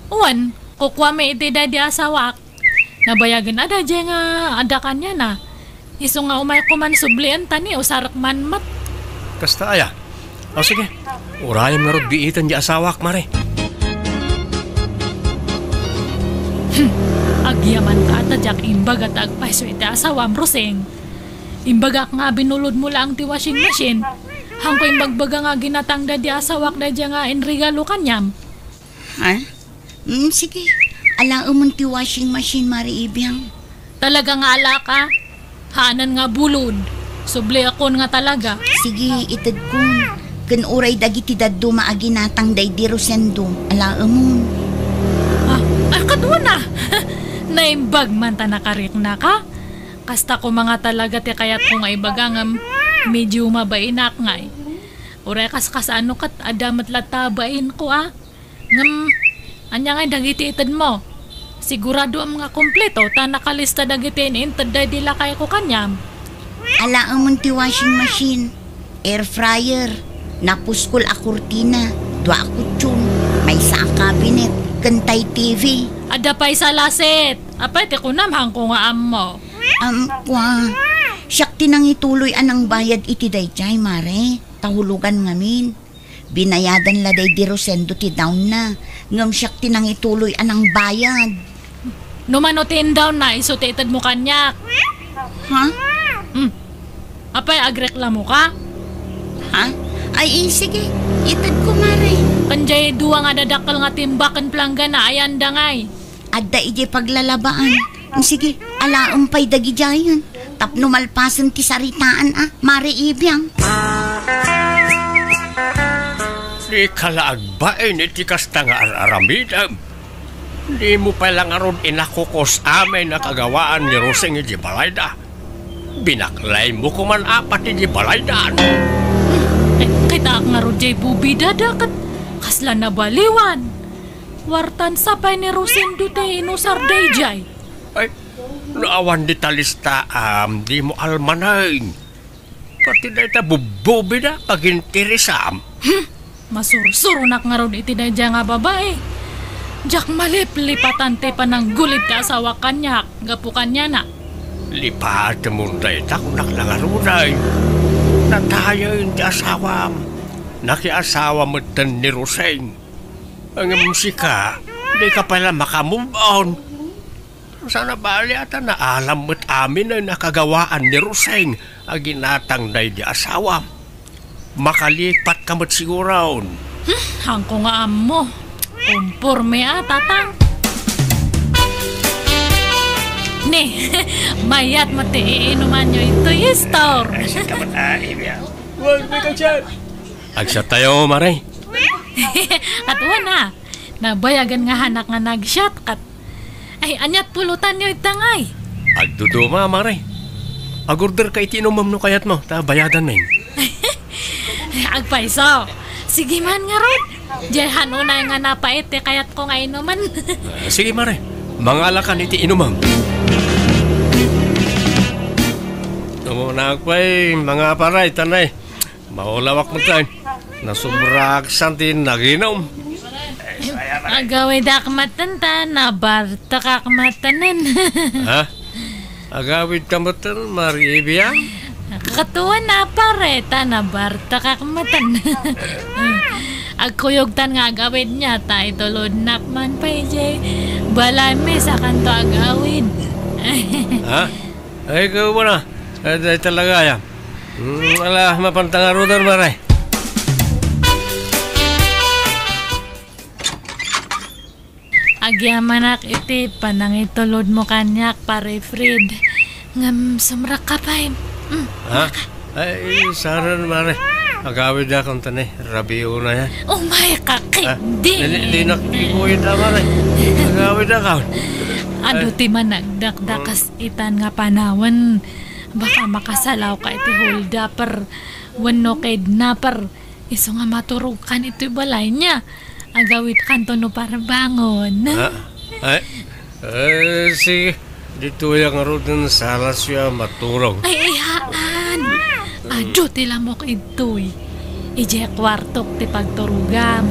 Wen, kukuami iti daydiay a sawak. Nabayagen a daydiay nga adda kaniana. Isu nga umayakko man sublien ta ni usarek man met. Kasta aya? O sige, urayem ngarud biiten diay asawak, Mare. Hmm, agyamanka a ta diak imbaga ta agpayso iti asawam, Rosing. Imbagak nga binulodmo laeng ti washing machine. Haanko imbagbaga nga ginatang daydiay asawak daydiay nga inregalo kaniam. Ha? Mm, sige. Alaemon ti washing machine, Mare Ibiang. Talaga nga alaka? Haanen nga bulod. Subliakon nga talaga. Sige, itedkon. Ken uray dagiti dadduma a ginatang daydi Rosendo. Alaemon. Ah, ah, kaduana. Naimbag man ta nakariknaka. Kasta koma nga talaga ti kayatko nga ibaga ngem medyo mabainak ngay. Uray kasano ket adda met latta bainko a. Ngem, ania ngay dagiti itedmo? Siguradoem nga kompleto ta nakalista dagiti in-inted daydi lakayko kaniam. Alaemon ti washing machine, air fryer, napuskol a kurtina, dua a kutsyon, maysa a cabinet, ken tay T V. Adda pay salaset. Apay ti kunam, haanko nga ammo. Am, kua. Siak ti nangituloy a nangbayad iti daydiay, Mare. Ta hulogan ngamin. Binayadan la daydi Rosendo ti down na, ngem siak ti nangituloy a nangbayad. No mano ti indown na, isu ti itedmo kaniak. Ha? Hmm. Apay, agreklamoka? Ha? Ay, eh, sige. Itedko, Mare. Ken diay dua nga dadakkel nga timbak ken planggana, ayan da ngay. Adda idiay paglalabaan. Sige, alaem pay dagidiayen. Tapno malpasen ti saritaan a, Mare Ibiang. Dika la agbain iti kasta nga ar-aramidem. Dimo pay la ngarud inakukos amin a kagawaan ni Rosing iti balayda. Binaklaymo koman apat iti balaydan. Eh, kitaak ngarud diay bubida da ket kasla nabaliwan. Wartan sapay ni Rosendo ti inusar daydiay. Ay, no awan dita listaam, dimo almanen. Pati dayta bubbubida, pagintirisam. Hmm, masursuronak ngarud iti daydiay nga babai. Diak maliplipatan ti pananggulib ti asawak kaniak, gapu kaniana. Lipatemon dayta, kunak la ngarud ay. Natayen ti asawam. Nakiasawa metten ni Rosing. Ngem sika, dika pay la maka-move on. Saan a bali a ta naalam met amin a nakagawaan ni Rosing a ginatang daydi asawam. Makalipatka met siguron. Hmm, haanko nga ammo. Komporme a, tatang. Ni, mayat met ti iinumanyo itoy store. Ay, saan ka met, ah, Ivia? Wag na ka dyan. Agsiattayo, Mare. Ket wen a, nabayagen nga haanak nga nagsiat ket, ay, aniat pulutanyo ita ngay? Agduduma, Mare. Agorderka iti inumem no kayatmo, ta bayadanmi. Agpayso. Sige man ngarud. Diay han unay nga napait ti kayatko nga inumen. Ah, sige, mare. Mangalakan iti inumem. Umunak pay, mga paray, tanay. Maulawak met laeng. Nasubrak san ti naginum. Agawidak met ta, nabartekak met. Ha? Agawidka met, Mari Ibiang? Katuan a pare, ta nabartekak met. Agkuyogtan nga agawidna, ta itulodnak man pay jay balaymi sakanto agawid. Ha? Ay, ikaw ba na? Ay, ay, talaga, ya. Hmm, ala, mapanta nga ruder, mare. Agyamanak iti panangitulodmo kaniak, Pare Fred. Ngem sumrekka pay. Mm, Ha? Ay, saan, mare? Agawidakon ta ni, rabii unay, ha? Umay ka, Ah, ketdi. Di, di nakikuyod, ah, mare. Agawidakon. Adu Ay. ti managdakdakas itan nga panawen. Baka makasalawka iti holdaper wenno kidnaper. Isu nga maturogkan iti balayna. Agawidkanto no parbangon. Ha? Ay, eh, sige. Ditoy a ngaruden, salasyo a maturog. Ay, ay, haan. Adu ti lamok idtoy. Idiay kuartok ti pagturogam.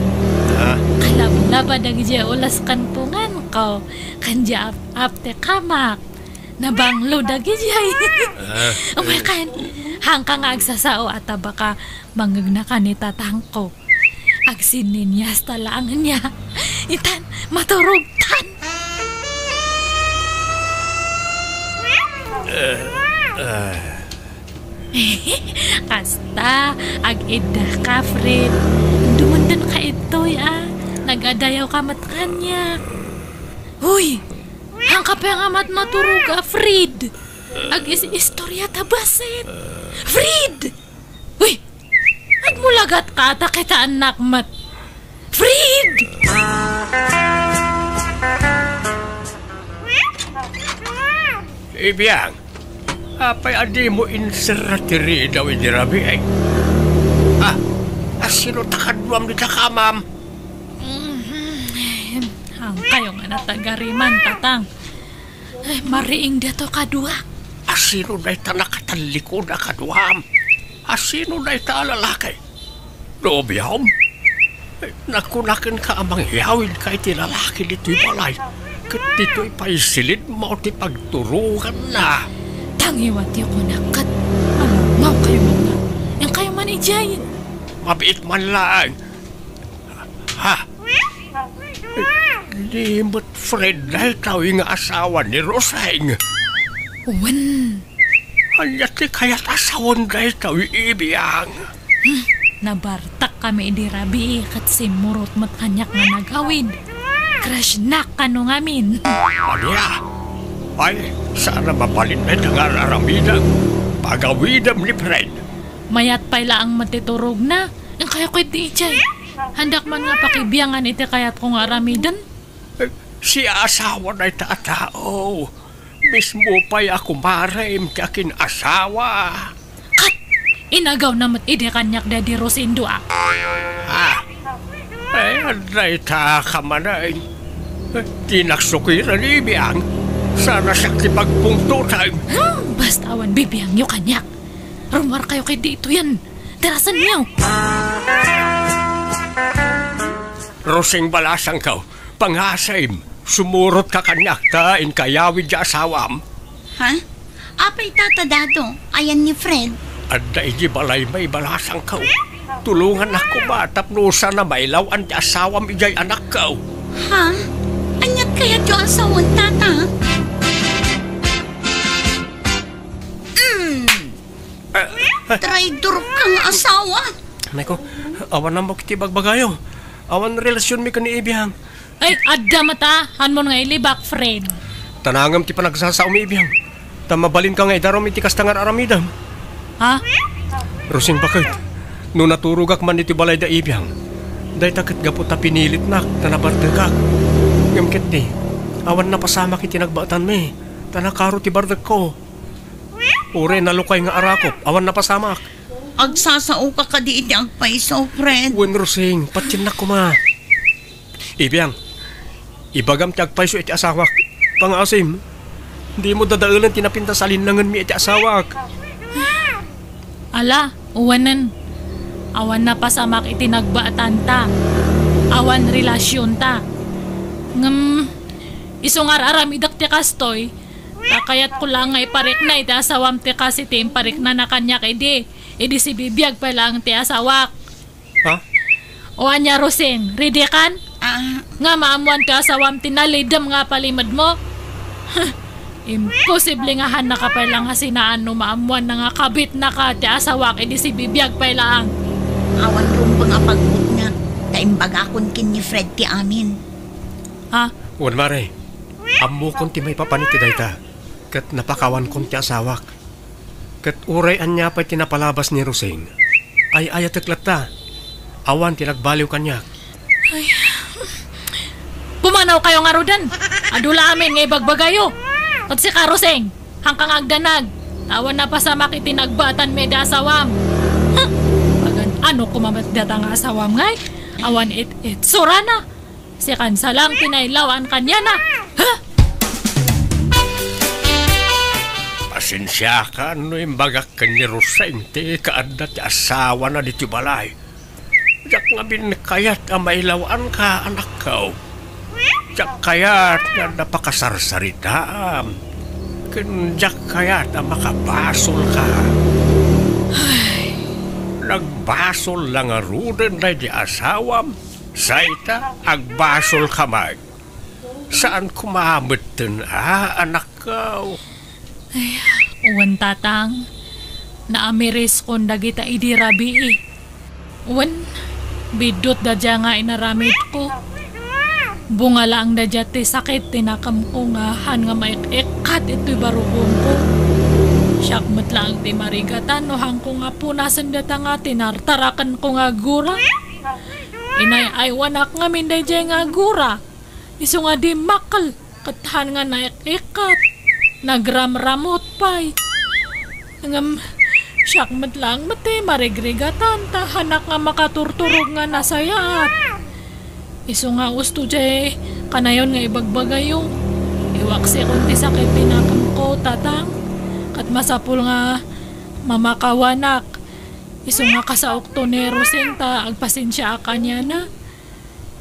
Ha? Kalablaba dagidiay ulas ken punganko. Ken diay ap-ap ti kamak. Nabanglo dagidiay. Ah. Umay ken, haanka nga agsasao a ta baka mangngegnakan ni tatangko. Agsinninyasta laeng nia. Itan, maturogtan. Eh, eh. Kasta, ag-iddaka, Fred. Dumondenka itoy, a. Nag-adayawka met kaniak. Hoy! Haanka pay nga mat-, maturog a, Fred. Agis-istorya ta bassit. Fred! Uy! Agmulagatka ta kitaennak met. Fred! Ibiang, apay a dimo inserra ti riidaw idi rabii? Ah, asino ta kaduam dita kamam? Mhm. Haankayo nga natagariman, tatang. Ay, mariing daytoy kaduak. Asino dayta nakatallikod a kaduam? Asino dayta a lalaki? Nobiom? Ay, nakunakenka a mangyawidka iti lalaki ditoy balay. Ket ditoy pay silidmo ti pagturoganna. Tangiwatyo kunak ket alangaw kayo man nga. Inkayo man idiay. Mabiit man laeng. Ha? Di met Fred daytoy nga asawa ni Roseng? Wen. Ania ti kayat a sawen daytoy, Ibiang? Hmm, nabartak kami idi rabii ket simmurot met kaniak nga nagawid. Crush-nak kano ngamin. Ania? Ay, saan a mabalin dayta nga ar-aramidem. Pagawidem ni Fred. Mayat pay laeng met ti turogna. Inkayo ketdi idiay. Haandak man nga pakibiangan iti kayatko nga aramiden. Eh, siasawa dayta a tao. Mismo pay a kumarem ti akin-asawa. Kat! Inagawna met idi kaniak daydi Rosendo a. Ah. Eh, adda ita ka manen. Eh, dinak sukiran, Ibiang. Saan a siak ti pagpungtotem. Hmm, basta awan bibiangyo kaniak. Rummuarkayo ketdi itoyen. Darasenyo. Roseng, balasangko, pangasem, sumurotka kaniak ta inkayawid ti asawam. Ha? Apay, Tata Dado, ayan ni Fred? Adda idiay balaymi, balasangko. Tulongannak koma tapno saan a mailaw-an ti asawam idiay anakko. Ha? Aniat kayatyo a sawen, Tata? Mm. Ah, ah. Traidor ka nga asawa. Nay ko, awan ammok iti bagbagayo. Awan relasionmi ken ni Ibiang. Ay, adda met a, hanmon nga ilibak, Fred. Tanangem ti panagsasaomi, Ibiang. Ta mabalinka nga idarum iti kasta nga ar-aramidem. Ha? Roseng, baket, no naturogak man iti balay da Ibiang, dayta ket gapu ta pinilitnak, ta nabartekak. Ngem ketdi, awan napasamak iti nagbaetanmi, ta nakaro ti bardekko. Uray nalukay nga arakop, awan napasamak. Agsasaoka kadi iti agpayso, Fred? Wen, Rosing, patiennak koma. Ibiang, ibagam ti agpayso iti asawak. Pangaasim, dimo dadaelen ti napintas a linnangenmi iti asawak. Ala, uwanen. Awan napasamak iti nagbaetanta. Awan relasionta. Ngem, isu nga ar-aramidek ti kastoy, ta kayatko laeng nga iparikna iti asawam ti kas iti impariknana kaniak idi, idi sibibiag pay laeng ti asawak. Ha? O ania, Rosing, ready kan? Ah. Nga maammoan ti asawam ti nalidem nga palimedmo? Huh, imposible nga hannaka pay la nga sinaan no maammoanna nga kabitnaka ti asawak idi sibibiag pay laeng. Awan rumbeng a pagputngek, ta imbagakon ken ni Fred ti amin. Ha? Wen, Mare, ammokon ti maipapan iti dayta, ket napakawankon ti asawak. Ket uray ania pay ti napalabas ni Rosing, ay-ayatek latta. Awan ti nagbaliw kaniak. Ay. Pumanawkayo ngaruden. Adu la amin nga ibagbagayo. Ket sika, Rosing, haanka nga agdanag. Ta awan napasamak iti nagbaetanmi iti asawam. Huh! Pagan-ano koma met dayta nga asawam ngay? Awan it-itsurana. Sikan sa laeng ti nailaw-an kaniana. Ha? Pasensiakan no imbagak ken ni Rosing ti ikaadda ti asawana ditoy balay. Diak ngamin kayat a mailaw-anka, anakko. Diak kayat nga napakasarsaritaam. Ken diak kayat a makabasolka. Ay. Nagbasol la ngaruden daydi asawam. Sayta, agbasolka met. Saan koma metten a, anakko? Ay, wen, tatang. Naamiriskon dagita idi rabii. Wen, biddutda dia nga inaramidko. Bunga laeng da dia ti sakit ti nakemko nga haan nga maik-ikkat itoy barukongko. Siak met laeng ti marigatan no haanko nga punasen dayta nga tinartarakenko nga gura. Inay-aywanak ngamin daydiay nga agura. Isu nga dimmakkel ket haan nga naik-ikkat. Nagramramut pay. Ngem siak met laeng met ti marigrigatan ta haanak nga makaturturog nga nasayaat. Isu nga usto diay kanayon nga ibagbagayo. Iwaksikon ti sakit ti nakemko, tatang. Ket masapul nga mamakawanak. Isu nga kasaokto ni Rosing ta agpasensiaak kaniana.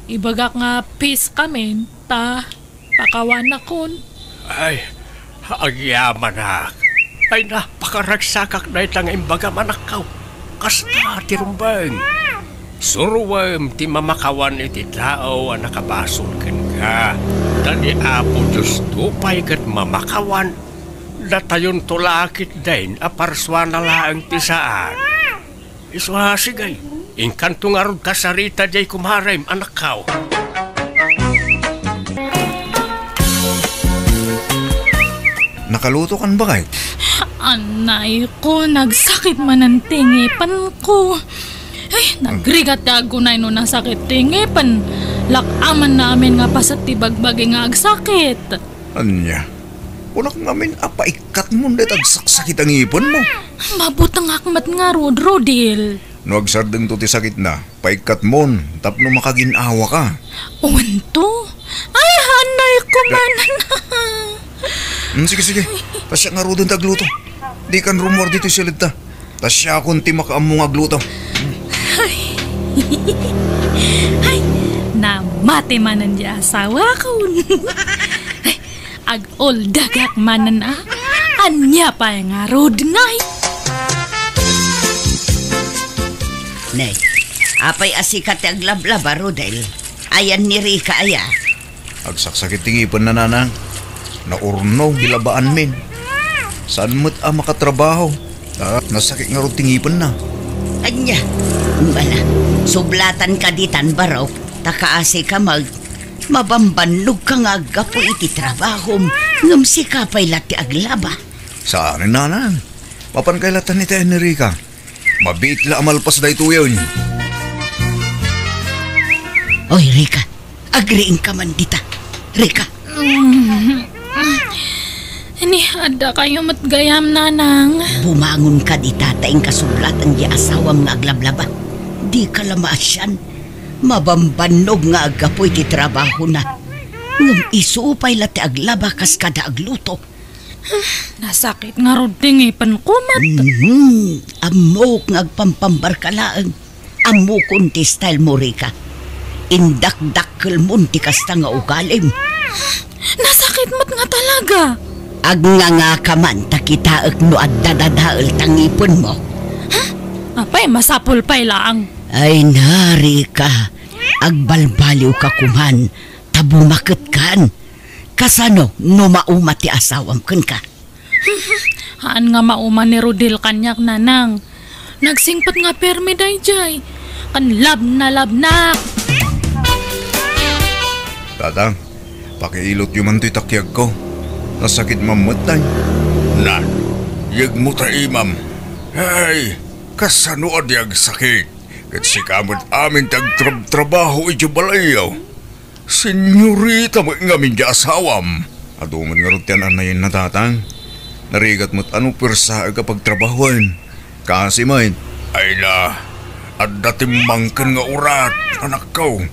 Ibagak nga peace kamin ta pakawanakon. Ay, agyamanak. Ay, napakaragsakak dayta nga imbagam, anakko. Kasta ti rumbeng. Suroem ti mamakawan iti tao a nakabasol kenka. Ta ni Apo Diosto pay ket mamakawan. Datayonto la ketdin a parsuana laeng ti saan. Isu a, sige. Inkanto ngarud kasarita diay kumarem, anakko. Nakalutokan, baket? Anayko, nagsakit manen ti ngipenko. Ay, nagrigat ti agunay no nasakit ti ngipen. Lak-amanna amin nga paset ti bagbagi nga agsakit. Ania? Kunak ngamin a paikkatmon dayta agsaksakit a ngipenmo. Mabutengak met ngarud, Rodel. No agsardengto ti sakitna, paikkatmon tapno makagin-awaka. Wen to? Ay, anayko manen. Hmm, sige, sige. Ta siak ngaruden ti agluto. Dikan rummuar ditoy siledta. Ta siakon ti makaammo nga agluto. Ay. Ay, namati manen diay asawakon. Ay, ag-uldagak manen a. Ania pay ngarud ngay? Ne, apay a sika ti aglablaba, Rodel? Ayan ni Rica aya? Agsaksakit ti ngipenna, nanang. Naurno ti labaanmin. Saan met a makatrabaho. Ta nasakit ngarud ti ngipenna. Ania? Bala, sublatan ka ditan, barok, ta kaasi ka mag-, mabambannogka nga aggapu iti trabahom, ngem sika pay la ti aglaba. Saan, nanang. Mapan kay latan iti Enrica. Mabiit la a malpas daytoyen. Oy, Rica, agriingka man dita. Rica. Mm. Ni, adda kayo met gayam, Nanang. Bumangon ka dita ta inkasublaten ti asawam nga aglablaba. Di ka la maasian. Mabambannog nga aggapu iti trabahona. Ngem isu pay la ti aglaba kas kada agluto. Nasakit ngarud ti ngipenko met. Mhm. Ammok nga agpampambar ka laeng. Ammokon ti style mo, Rika. Indakdakkelmon ti kasta nga ugalim. Nasakit met nga talaga. Agnganga ka man ta kitaek no adda dadael ta ngipenmo. Ha? Apay, masapul pay laeng. Ay na, Rika. Agbalbaliw ka koman, ta bumaketkan. Kasano no mauma ti asawam kenka? Haan nga mauma ni Rodel kaniak, Nanang. Nagsingpet nga permi daydiay. Ken labnalabnak. Tatang, pakiilotyo man toy takiagko. Nasakit man met, tay. Na, yegmo ta imam. Ay, kasano a di agsakit? Ket sika met amin ti agtrabtrabaho iti balayyo. Senyorita met ngamin ti asawam. Adu met ngarud ti an-annayenna, Tatang. Narigat met a no puersaek a pagtrabahoen. Kasi met. Ay na, adda timmangken nga urat, anakko.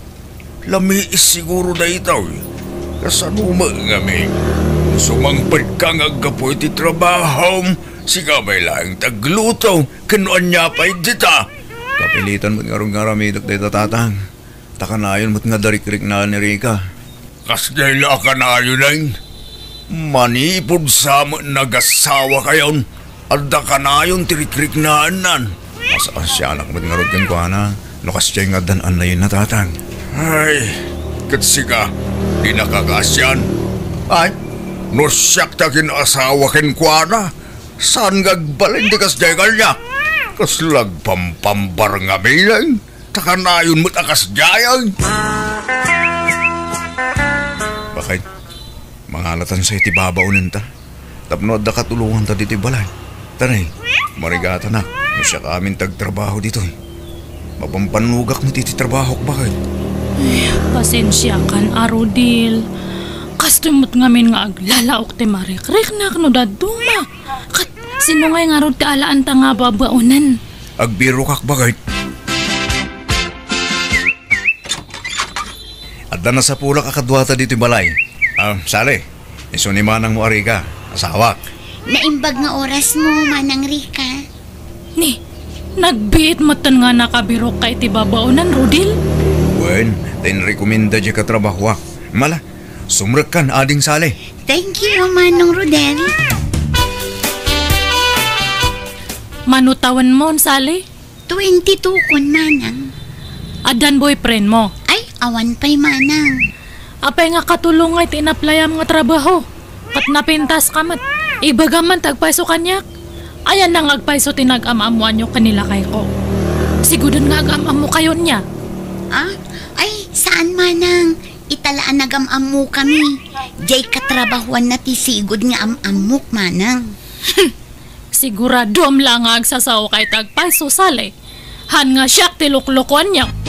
Lamiis siguro daytoy. Kasano met ngamin? Sumangpetka nga aggapu iti trabahom, sika pay laeng ti agluto, ken no ania pay dita. Kapilitan met ngarud nga aramidek dayta, Tatang. Ta kanayon met nga darikriknaan ni Rika. Kasdiay la a kanayonen. Manipud sa met nagasawakayon, adda kanayon ti rikriknaennan. Masaasianak met ngarud kenkuana no kasdiay nga addan annayenna, Tatang. Ay, ket sika, dinaka kaasian. Ay, no siak ti akin-asawa kenkuana, saan nga agbalin ti kasdiay kaniak? Kasla agpampambar ngamin. Ta kanayon met a kasdiay. Bakay, mangalatan sa iti babaonenta. Tapno adda katulonganta ditoy balay. Tanay, marigatanak, no siak amin ti agtrabaho ditoy. Mapampannugak met iti trabahok, bakay. Ay, pasensiakan a, Rodel. Kastoy met ngamin nga aglalaok ti marikriknak no dadduma. Ket sino ngay ngarud ti alaanta nga babaonen? Agbirokak, bakay. Adda nasapulak a kaduata ditoy balay. Ah, Sally, isu ni manangmo a Rika, asawak. Naimbag nga orasmo, Manang Rika. Ni, nagbiit metten nga nakabirokka iti babaonan, Rodel? Wen, ta inrekomenda diay katrabahoak. Mala, sumrekkan, Ading Sally. Thank you, Manong Rodel. Mano tawenmon, Sally? Twenty-two kon, Manang. Addan boyfriendmo? Ay, awan pay, Manang. Apay nga katulong ngay ti inaplayam nga trabaho? Ket napintaska met. Ibagam man ti agpayso kaniak. Ayanna nga agpayso ti nag-am-ammoanyo ken ni lakayko. Siguden nga agam-ammokayo nia. Ah? Ay, saan, Manang. Ita la a nagam-ammokami. Diay katrabahoanna ti sigud nga am-ammok, Manang. Siguradom la nga agsasaoka iti agpayso, Sally. Haan nga siak ti luklukuanyo.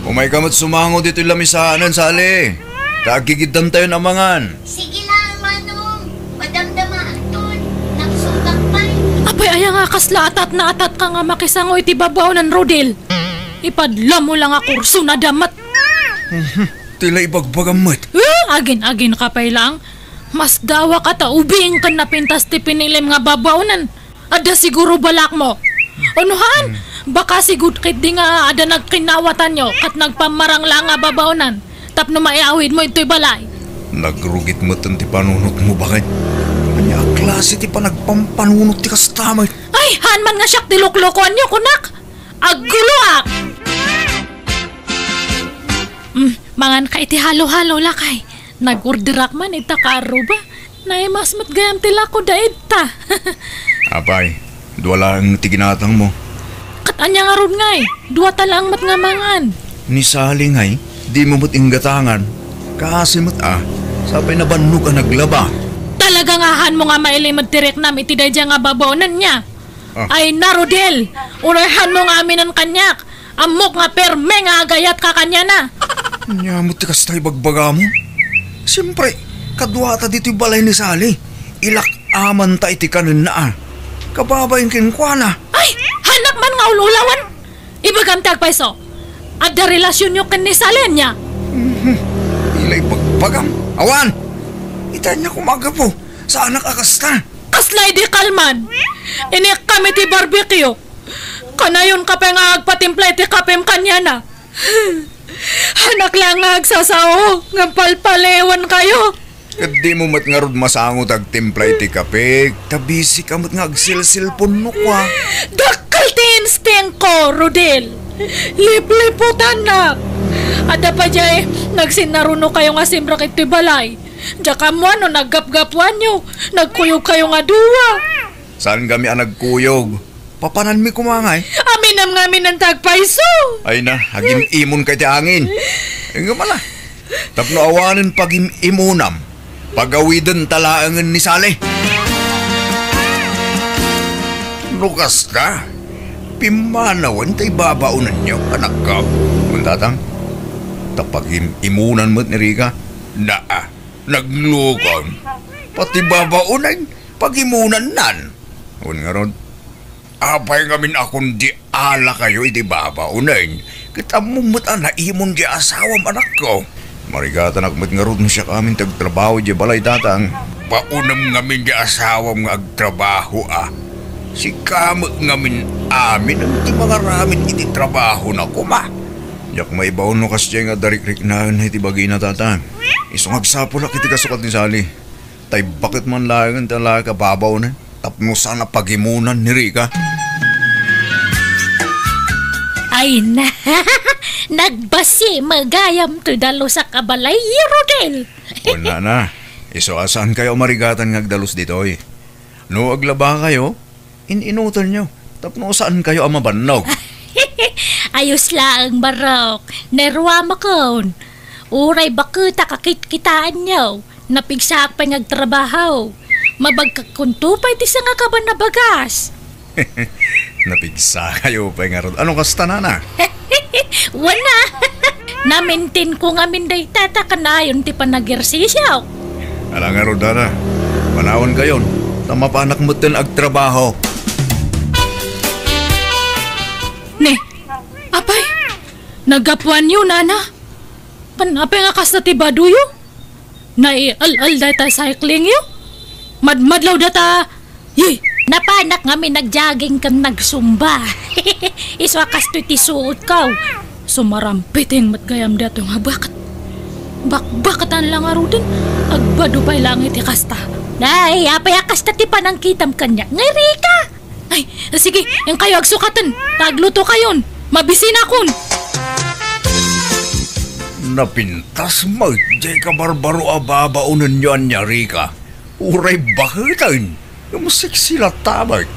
Umayka met sumango ditoy lamisaan, Sally. Ta agkikiddantayon a mangan. Sige la, Manong. Madamdamaakton. Nagsungkak pay. Apay, aya nga kasla atat na atat ka nga makisango iti babaonan, Rodel? Ipadlamo la nga kurso na damat. Ti la ibagbagam met. Eh, agin-agin ka pay lang. Masdaawaka ta ubing ken napintas ti pinilim nga babaonan. Adda siguro balakmo. Unuhan, baka sigud ketdi nga adda nagkinnawatanyo ket nagpammarang la nga babaonan tapno maiawidmo idtoy balay. Nagrugit metten ti panunotmo, bakay. Ania a klase ti panagpampanunot ti kasta met? Ay, haan man nga siak ti luklukuanyo, kunak. Agguloak! Mm, mangan ka iti halo-halo, lakay. Nag-orderak man ita kaarruba. Naimas met gayam ti lako da ita. Apay, dua laeng ti ginatangmo. Ket ania ngarud ngay? Dua ta laeng met nga mangan. Ni Sally ngay, dimo met inggatangan. Kaasi met a, sapay nabannog a naglaba. Talaga nga haanmo nga mailimed ti riknam iti daydiay nga babaonan nia? Ah. Ay na, Rodel! Uray haanmo nga aminen kaniak! Ammok nga perme nga agayatka kaniana! Ania met ti kasta ibagbagamo? Siempre, Kaduata ditoy balay ni Sally. Ilak-amanta iti kanenna a. Kababain kenkuana. Ay! Hanak man nga ul-ulawan! Ibagam ti agpayso. Adda relasionyo ken ni Sally ania? Mhm. Ila ibagbagam. Awan! Ita ania koma a gapu. Saanak a kasta. Kasla idi kalman. Inikkam iti barbecue. Kanayon ka pay nga agpatimpla iti kapem kaniana. Hanak la nga agsasao, nga palpalewankayo. Ket dimo met ngarud masango ti agtimpla iti kape, ta busy ka met nga agselselpon no kua. Dakkel ti instinct ko, Rodel. Lipliputannak. Adda pay diay nagsinnarunokayo nga simrek iti balay. Diak ammo no naggapgapuanyo, nagkuyogkayo nga dua. Saan kami a nagkuyog? Papananmi koma ngay? Aminem nga aminen ti agpayso. Ay na, agim-imonka iti angin. Ngem ala, tapno awanen pagim-imonam, pagawidenta laengen ni Sally. No kasta, pimmanawen ta ibabaonenyo, anakko. Tatang, ta pagim-imonan met ni Rica. Naa, naglukon. Pati babaonen, pagimonannan. Wen ngarud, apay ngamin a kundi alakayo iti babaonen? Ket ammom met a naimon ti asawam, anakko. Marigatanak met ngarud no siak amin ti agtrabaho idiay balay, tatang. Baonem ngamin ti asawam nga agtrabaho a. Sika met ngamin amin ti mangaramid iti trabahona koma. Diak maibaon no kasdiay nga adda rikriknaenna iti bagina, tatang. Isu nga agsapulak iti kasukat ni Sally. Ta ibaket man laengen ti alak a babaonen tapno saan a pagimonan ni Rica. Ay na, nagbasi met gayam ti dalusak a balay, Rodel. Wen, nana, isu a saankayo a marigatan nga agdalus ditoy. No aglabakayo, in-inutenyo tapno saankayo a mabannog. Ayos laeng, Barok. Naruamakon. Uray baketak a kitkitaenyo, napigsaak pay nga agtrabaho. Mabagkakon to pay ti sangakaban a bagas. Napigsakayo pay ngarud. Ano kasta, nana? Wen a. Namintinko ngamin dayta ta kanayon ti panagersisio. Ala ngarud, nana. Panawankayon, ta mapanak metten agtrabaho. Ne, apay, naggapuanyo, nana? Pan, apay nga kasta ti badoyo? Naial-al dayta cyclingyo? Madmadlaw data, yi! Napanak ngamin nag-jogging ken nagsumba. Isu a kastoy ti suotko. Sumarampiting met gayam daytoy nga baket. Bakbaketan la ngaruden, agbado pay laeng iti kasta. Ay, apay a kasta ti panangkitam kaniak, nga Rica? Ay, sige, inkayo agsukaten, ta aglutokayon, mabisinakon. Napintas met diay kabarbaro a babaonenyo ania, Rica. Uray baketen, ngem sexy latta met.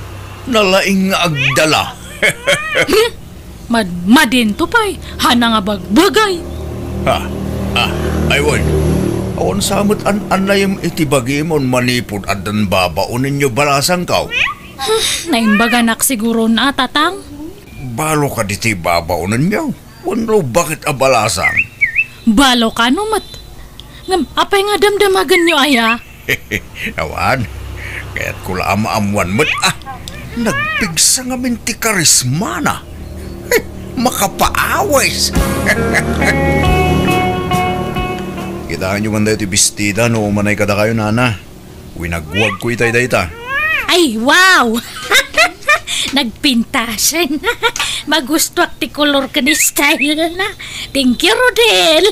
Nalaing nga agdala. Hmm? Madmadinto pay, hana nga bagbagay. Ha? Ah, ay wen. Awan sa met an-annayem iti bagim manipud addan babaonenyo balasangko. Hmm, naimbaganak siguron a, tatang. Balo kadi ti babaonenyo? Wenno baket a balasang? Balo kano met. Ngem apay nga damdamagenyo aya? Awan, kayatko la a maammuan met a. Nagpigsa ngamin ti karismana. Makapaawis. Kitaenyo man daytoy bestida no umanay kadakayo, nana. Winagwagko itay dayta. Ay, wow! Nagpintasen. Magustuak ti kolor ken style na. Thank you, Rodel.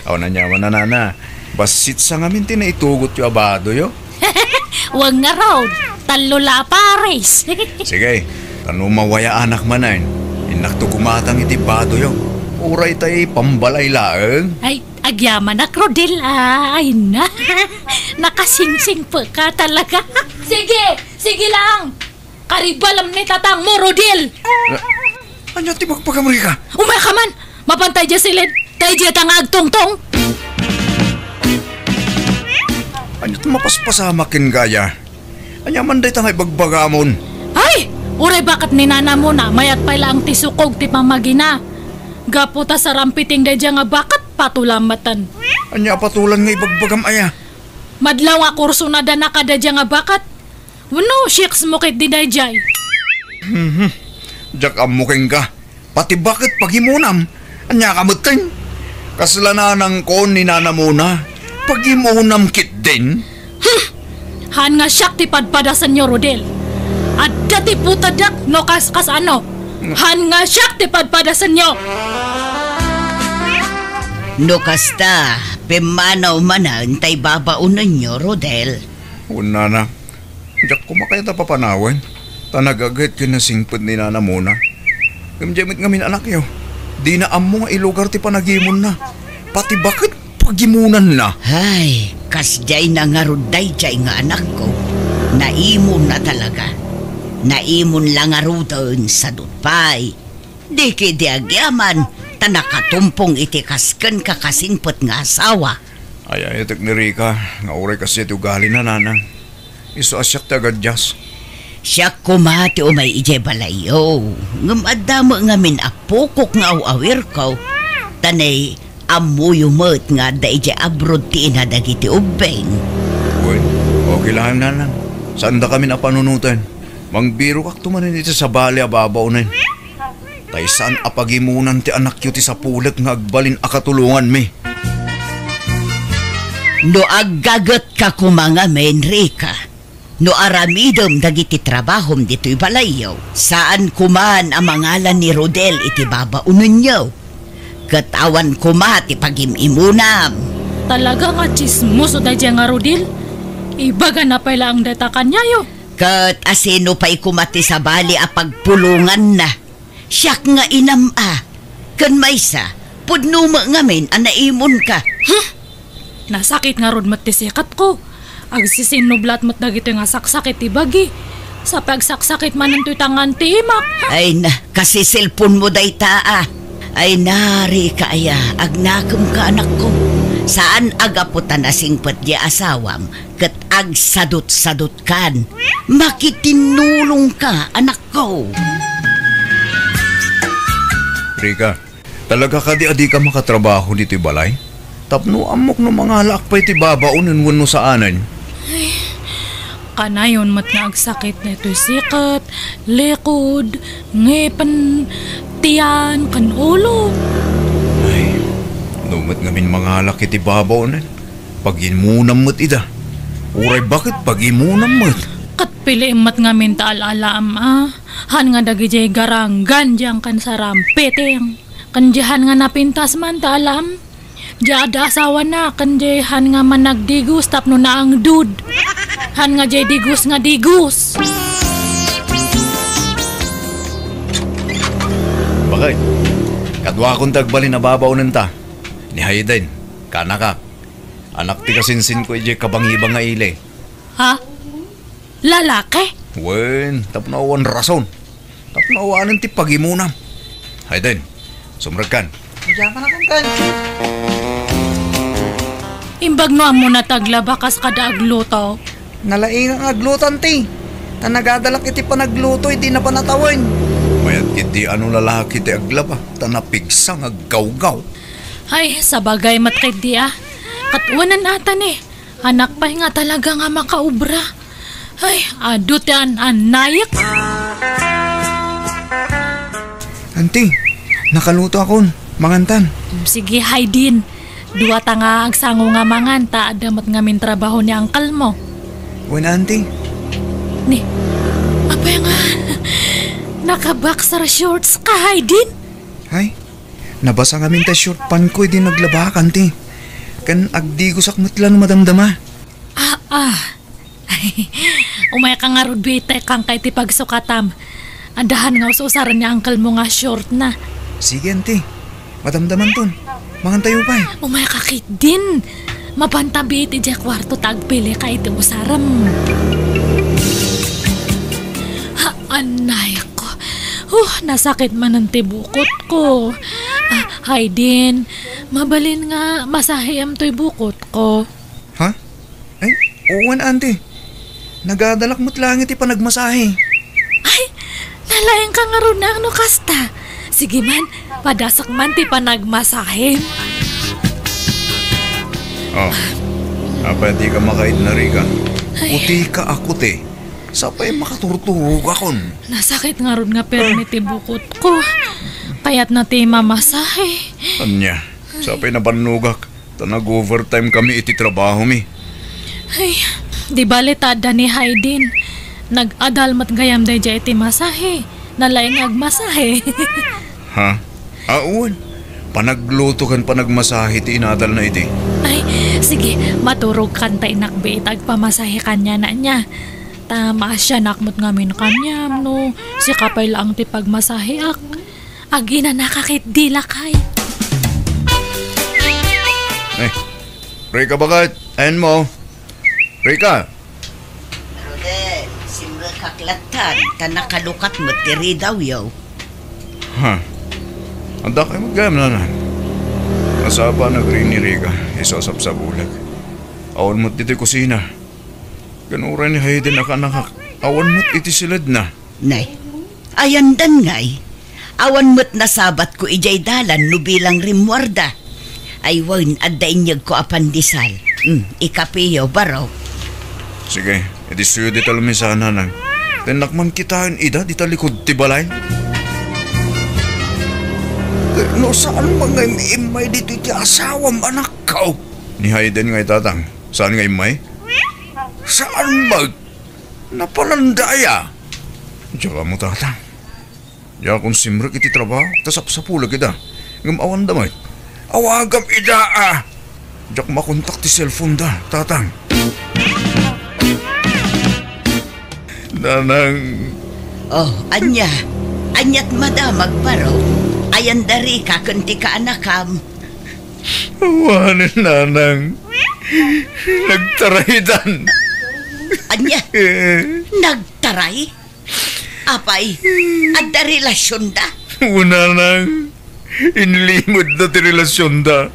Awan aniaman a, nana. Bassit sa ngamin ti naitugotyo a badoyo. Wen ngarud, tallo la a pares. Sige, ta no mawayaanak manen, innakto gumatang iti badoyo. Uray tay pambalay laeng. Ay, agyamanak, Rodel, ay na. Nakasingsingpeka talaga. Sige, sige lang. Karibalam ni tatangmo, Rodel. Eh, ania ti bagbagam, Rica? Umayka man. Mapantay dia siled. Tay dia ta nga agtungtong. Ania ti mapaspasamak kenka aya? Ania man dayta nga ibagbagamon? Ay! Uray baket ni nanamon a, mayat pay laeng ti sukog ti pamagina. Gapu ta sarampiting daydiay nga baket, patolam metten. Ania a patolan nga ibagbagam aya? Madlaw nga kursona dana kadadia nga baket. Wenno, shakes mo ketdi daydiay. Mhm. Diak ammo kenka. Pati baket pagimonam. Ania ka metten? Kasla nanangko ni Nana Mona. Pagimonam ketdin. Hmm. Haan nga siak ti padpadasenyo, Rodel. Adda ti putedek no kas-, kasano. Haan nga siak ti padpadasenyo. No kasta, pimmanaw manen tay babaonenyo, Rodel. Wen, Nana. Diak koma kayat a papanawen, ta nagaget ken nasingpet ni Nana Mona. Ngem diay met ngamin anakyo, dina ammo nga ilugar ti panagimonna. Pati baket pagimonanna. Ay, kasdiay na ngarud daydiay nga anakko. Naimonna talaga. Naimon la ngaruden, sadut pay. Di ketdi agyaman, ta nakatumpong iti kas kenka kasingpet nga asawa. Ay-ayatek ni Rica nga uray kasdiay ti ugalina, Nanang. Isu a siak ti agadias. Siak koma ti umay idiay balayyo, ngem adda met ngamin a pukok nga aw-awirko. Ta nay, ammoyo met nga adda idiay abroad ti ina dagiti ubbing. Wen, okay laeng, Nanang. Saandakamin a panunoten. Mangbirokakto manen iti sabali a babaonen. Tay saan a pagimonan ti anakyo ti sapulek nga agbalin a katulonganmi. No aggagetka koma ngamin, Rica, no aramidem dagiti trabahom ditoy balayyo, saan koman a mangalan ni Rodel iti babaonenyo. Ket awan koma ti pagim-imonam. Talaga nga tsismoso daydiay nga Rodel. Ibagana pay laeng dayta kaniayo. Ket asino pay koma ti sabali a pagpulonganna? Siak nga inam a. Ken maysa, pudno met ngamin a naimonka. Huh? Nasakit ngarud met ti sikatko. Agsisinnublat met dagitoy nga saksakit ti bagi. Sa pagsaksakit manen toy tangan ti imak. Ay na, kasi cellphone mo dayta a. Ay na, Rica aya, agnakemka, anakko. Saan a gapu ta nasingpet di asawam, ket agsadutsadutkan. Makitinnulongka, anakko. Rica, talaga kadi a dika makatrabaho ditoy balay? Tapno ammok no mangalaak pay ti babaonen wenno saanen. Ay, kanayon met nga agsakit daytoy sikat, likod, ngipen, tiyan, ken ulo. Ay, no met ngamin mangalaak iti babaonen, pagimonam met ida. Uray baket, pagimonam met. Ket piliem met ngamin ta al-alaam a. Haan nga dagidiay garanggan diay angkan sarampiting. Ken diay haan nga napintas man ta alaam. Diay adda asawana, ken diay haan nga managdigos tapno naangdud. Haan nga diay digos nga digos. Bakit? Kaduakon ti agbalin a babaonenta. Ni Hayden, kanakak. Anak ti kasinsinko idiay kabangibang nga ili. Ha? Lalaki? Wen, tapno awan rason. Tapno awanen ti pagimonam. Hayden, sumrekkan. Diyan ka na, Kankan. Imbag no ammona ti aglaba kas kada agluto. Nalaing nga agluto, anti. Ta nagadalak iti panagluto, idi napan a tawen. Mayat ketdi a no lalaki ti aglaba, ta napigsa nga aggawgaw. Ay, sabagay met ketdi a. Ket wen ata ni, anak pay nga talaga nga makaobra. Ay, adu ti an-annayek. Anti, nakalutoakon. Mangantan. Mm, sige, Hayden. Duata nga agsango nga mangan, ta adda met ngamin trabaho ni uncle mo. Wen, anti. Ni, apay nga, naka-boxer shorts ka, Hayden? Ay, nabasa ngamin ta short pantko idi naglabak, anti. Ken agdigosak met la no madamdama. Ah, ah. Umayka ngarud, Bete, kanka iti pagsukatam. Adda haan nga us-usaren ni uncle mo nga short na. Sige, anti. Madamdamanton. Mangantayo pay. Umayka ketdin. Mapanta, Bete, idiay kuarto ta agpilika iti usarem. Ha, anay ko. Huh, nasakit manen ti bukotko. Ah, Hayden, mabalin nga masahiam toy bukotko. Ha? Ay, wen, anti. Nagadalak met laeng iti panagmasahe. Ay, nalaingka ngarud no kasta. Sige man, padasek man ti panagmasahe. Oh. Apay dika makaidna, Rica? Ay. Kutika a kuti. Sapay makaturturogakon. Nasakit ngarud nga permi ti bukotko. Kayatna ti mamasahe. Ania, sapay nabannogak. Ta nag-overtime kami iti trabahomi. Ay, di bale ta adda ni Hayden. Nag-adal met gayam daydiay iti masahe. Nalaing nga agmasahe. Ha? Awan. Panagluto ken panagmasahe ti inadalna idi. Ay, sige, maturogkan ta inakbi ita agpamasahe kaniana ania. Ta maasianak met ngamin kaniam no sika pay laeng ti pagmasaheak. Aginanaka ket di lakay. Eh, Rica, baket? Ayanmo? Rica? Rodel, simrekak lattan, ta nakalukat met ti ridawyo. Ha? Adda kay met gayam, nanang? Nasapa nagrini, Rica, isu a sapsabulag. Awan met ditoy kusina. Ken uray ni Hayden a kaanakak, awan met iti siledna. Nay, ayandan ngay. Awan met nasabatko idiay dalan no bilang rimmuarda. Ay wen, adda inyegko a pandesal. Mm, ikapeyo, baro. Sige, iti suyo dita lamesa, nanang. Tennak man kitaen ida dita likud ti balay. No saan man nga im-, immay ditoy ti asawam, anakko? Ni Hayden ngay, tatang. Saan nga immay? Saan man? Napalandaya. Diak ammo, tatang. Diakon simrek iti trabaho, ta sapsapulag ida. Ngem awanda met. Awagam ida, a! Diak makontak ti cellphone da, tatang. Nanang. Oh, ania? Aniat madamag, baro? Ayan da Rica ken ti kaanakam. Awanen, nanang. Nagtaraydan. Ania? Nagtaray? Apay, adda relasionda? Wen, nanang. Inlimedda ti relasionda.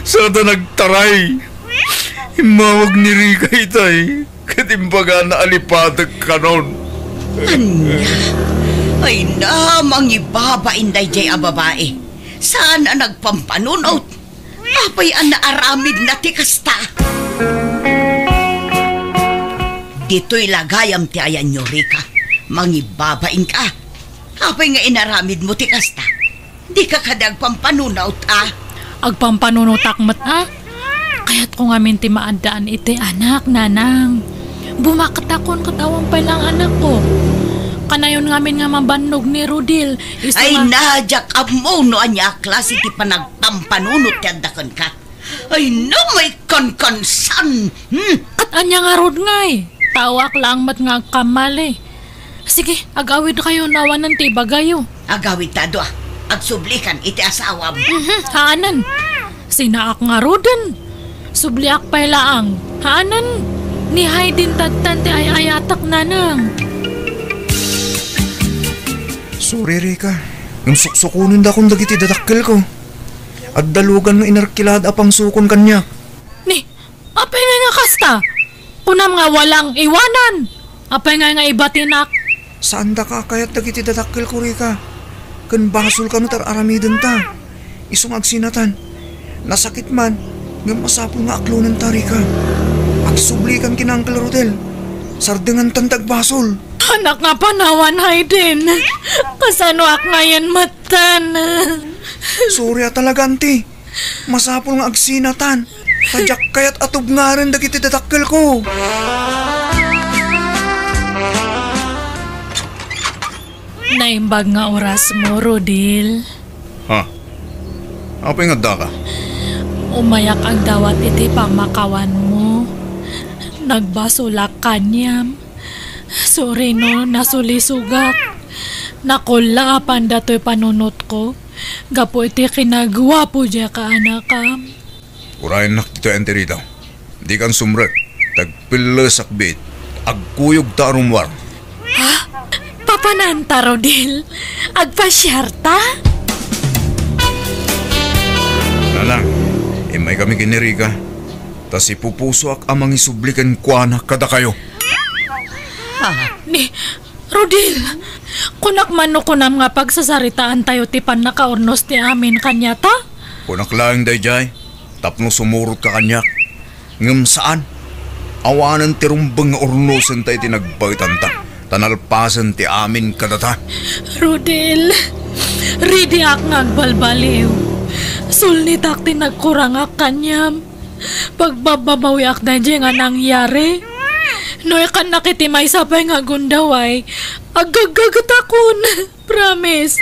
Sada nagtaray. Immawag ni Rica itay. Ket imbagana a lipatek kanon. Ania? Ay na, mangibabain daydiay a babai. Saan a nagpampanunot? Apay a naaramidna ti kasta? Ditoy la gayam ti ayanyo, Rica. Mangibabainka. Apay nga inaramidmo ti kasta? Dika kadi agpampanunot, a? Agpampanunotak met, a? Kayatko ngamin ti maaddaan iti anak, nanang. Bumaktakon ket awan pay laeng anakko. Kanayon ngamin nga mabannog ni Rodil. Isu Ay, nga na, diak ammo no ania a klase ti panagpampanunot ti adda kenka. Ay, no, may kankansan. Hmm? Ket ania ngarud ngay? Taoak laeng met nga agkammali. Sige, agawidkayo no awanen ti ibagayo. Agawidta a dua. Agsublikan iti asawam. Mhm, haanen. Sinaak ngaruden. Subliak pay laeng. Haanen. Ni Hayden tattan ti ay-ayatek, nanang. Sorry, Rica. Ngem suksukonendakon dagiti dadakkelko. Adda lugan nga inerkilada a pangsukon kaniak. Ni, apay ngay nga kasta? Kunam nga walang iwanan. Apay ngay nga ibatinak? Saandaka a kayat dagiti dadakkelko, Rica. Ken basol kano ti ar-aramidenta. Isu nga agsinatan. Nasakit man, ngem masapul nga aklonenta, Rica. Agsublikan ken Uncle Rodel. Sardengantan ti agbasol. Anak nga panawan, Hayden. Kasanoak ngayen met Tan. Sorry a talaga, anti. Masapul nga agsinatan. Ta diak kayat a tubngaren dagiti dadakkelko. Naimbag nga orasmo, Rodil. Ha? Apay nga addaka? Umayak agdawat iti pammakawanmo. Nagbasolak kaniam. Sorry no nasulisogak. Nakullaapan datoy panunotko gapu iti kinaguapo diay kaanakam. Urayennak ditoy, Auntie Rita. Dikan sumrek. Tagpillesak biit. Agkuyogta a rummuar. Ha? Papananta, Rodil? Agpasiarta? Nanang, immay kami ken ni Rica. Ta sipupusoak a mangisubli kenkuana kadakayo. Ha? Ni, Rodil, kunak man no kunam nga pagsasaritaantayo ti pannakaurnos ti amin kaniata? Kunak laeng daydiay, tapno sumurotka kaniak. Ngem saan. Awanen ti rumbeng nga urnosenta iti nagbaetanta, ta nalpasen ti amin kadata. Rodel, ridiak nga agbalbaliw. Sulnitak ti nagkurangak kaniam. Pagbababawiak daydiay nga nangyari. No ikannak iti maysa pay nga gundaway, aggaggagetakon. Promise,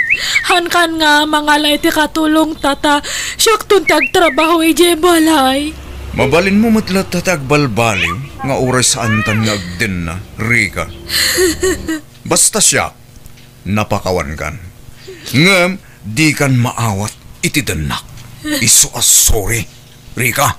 hankan nga mangala iti katulongta ta siakton ti agtrabaho idiay balay. Mabalinmo met latta ti agbalbaliw nga uray saantan nga agdenna, Rika. Basta siak, napakawankan. Ngem dikan maawat iti dennak. Isu a sorry, Rika.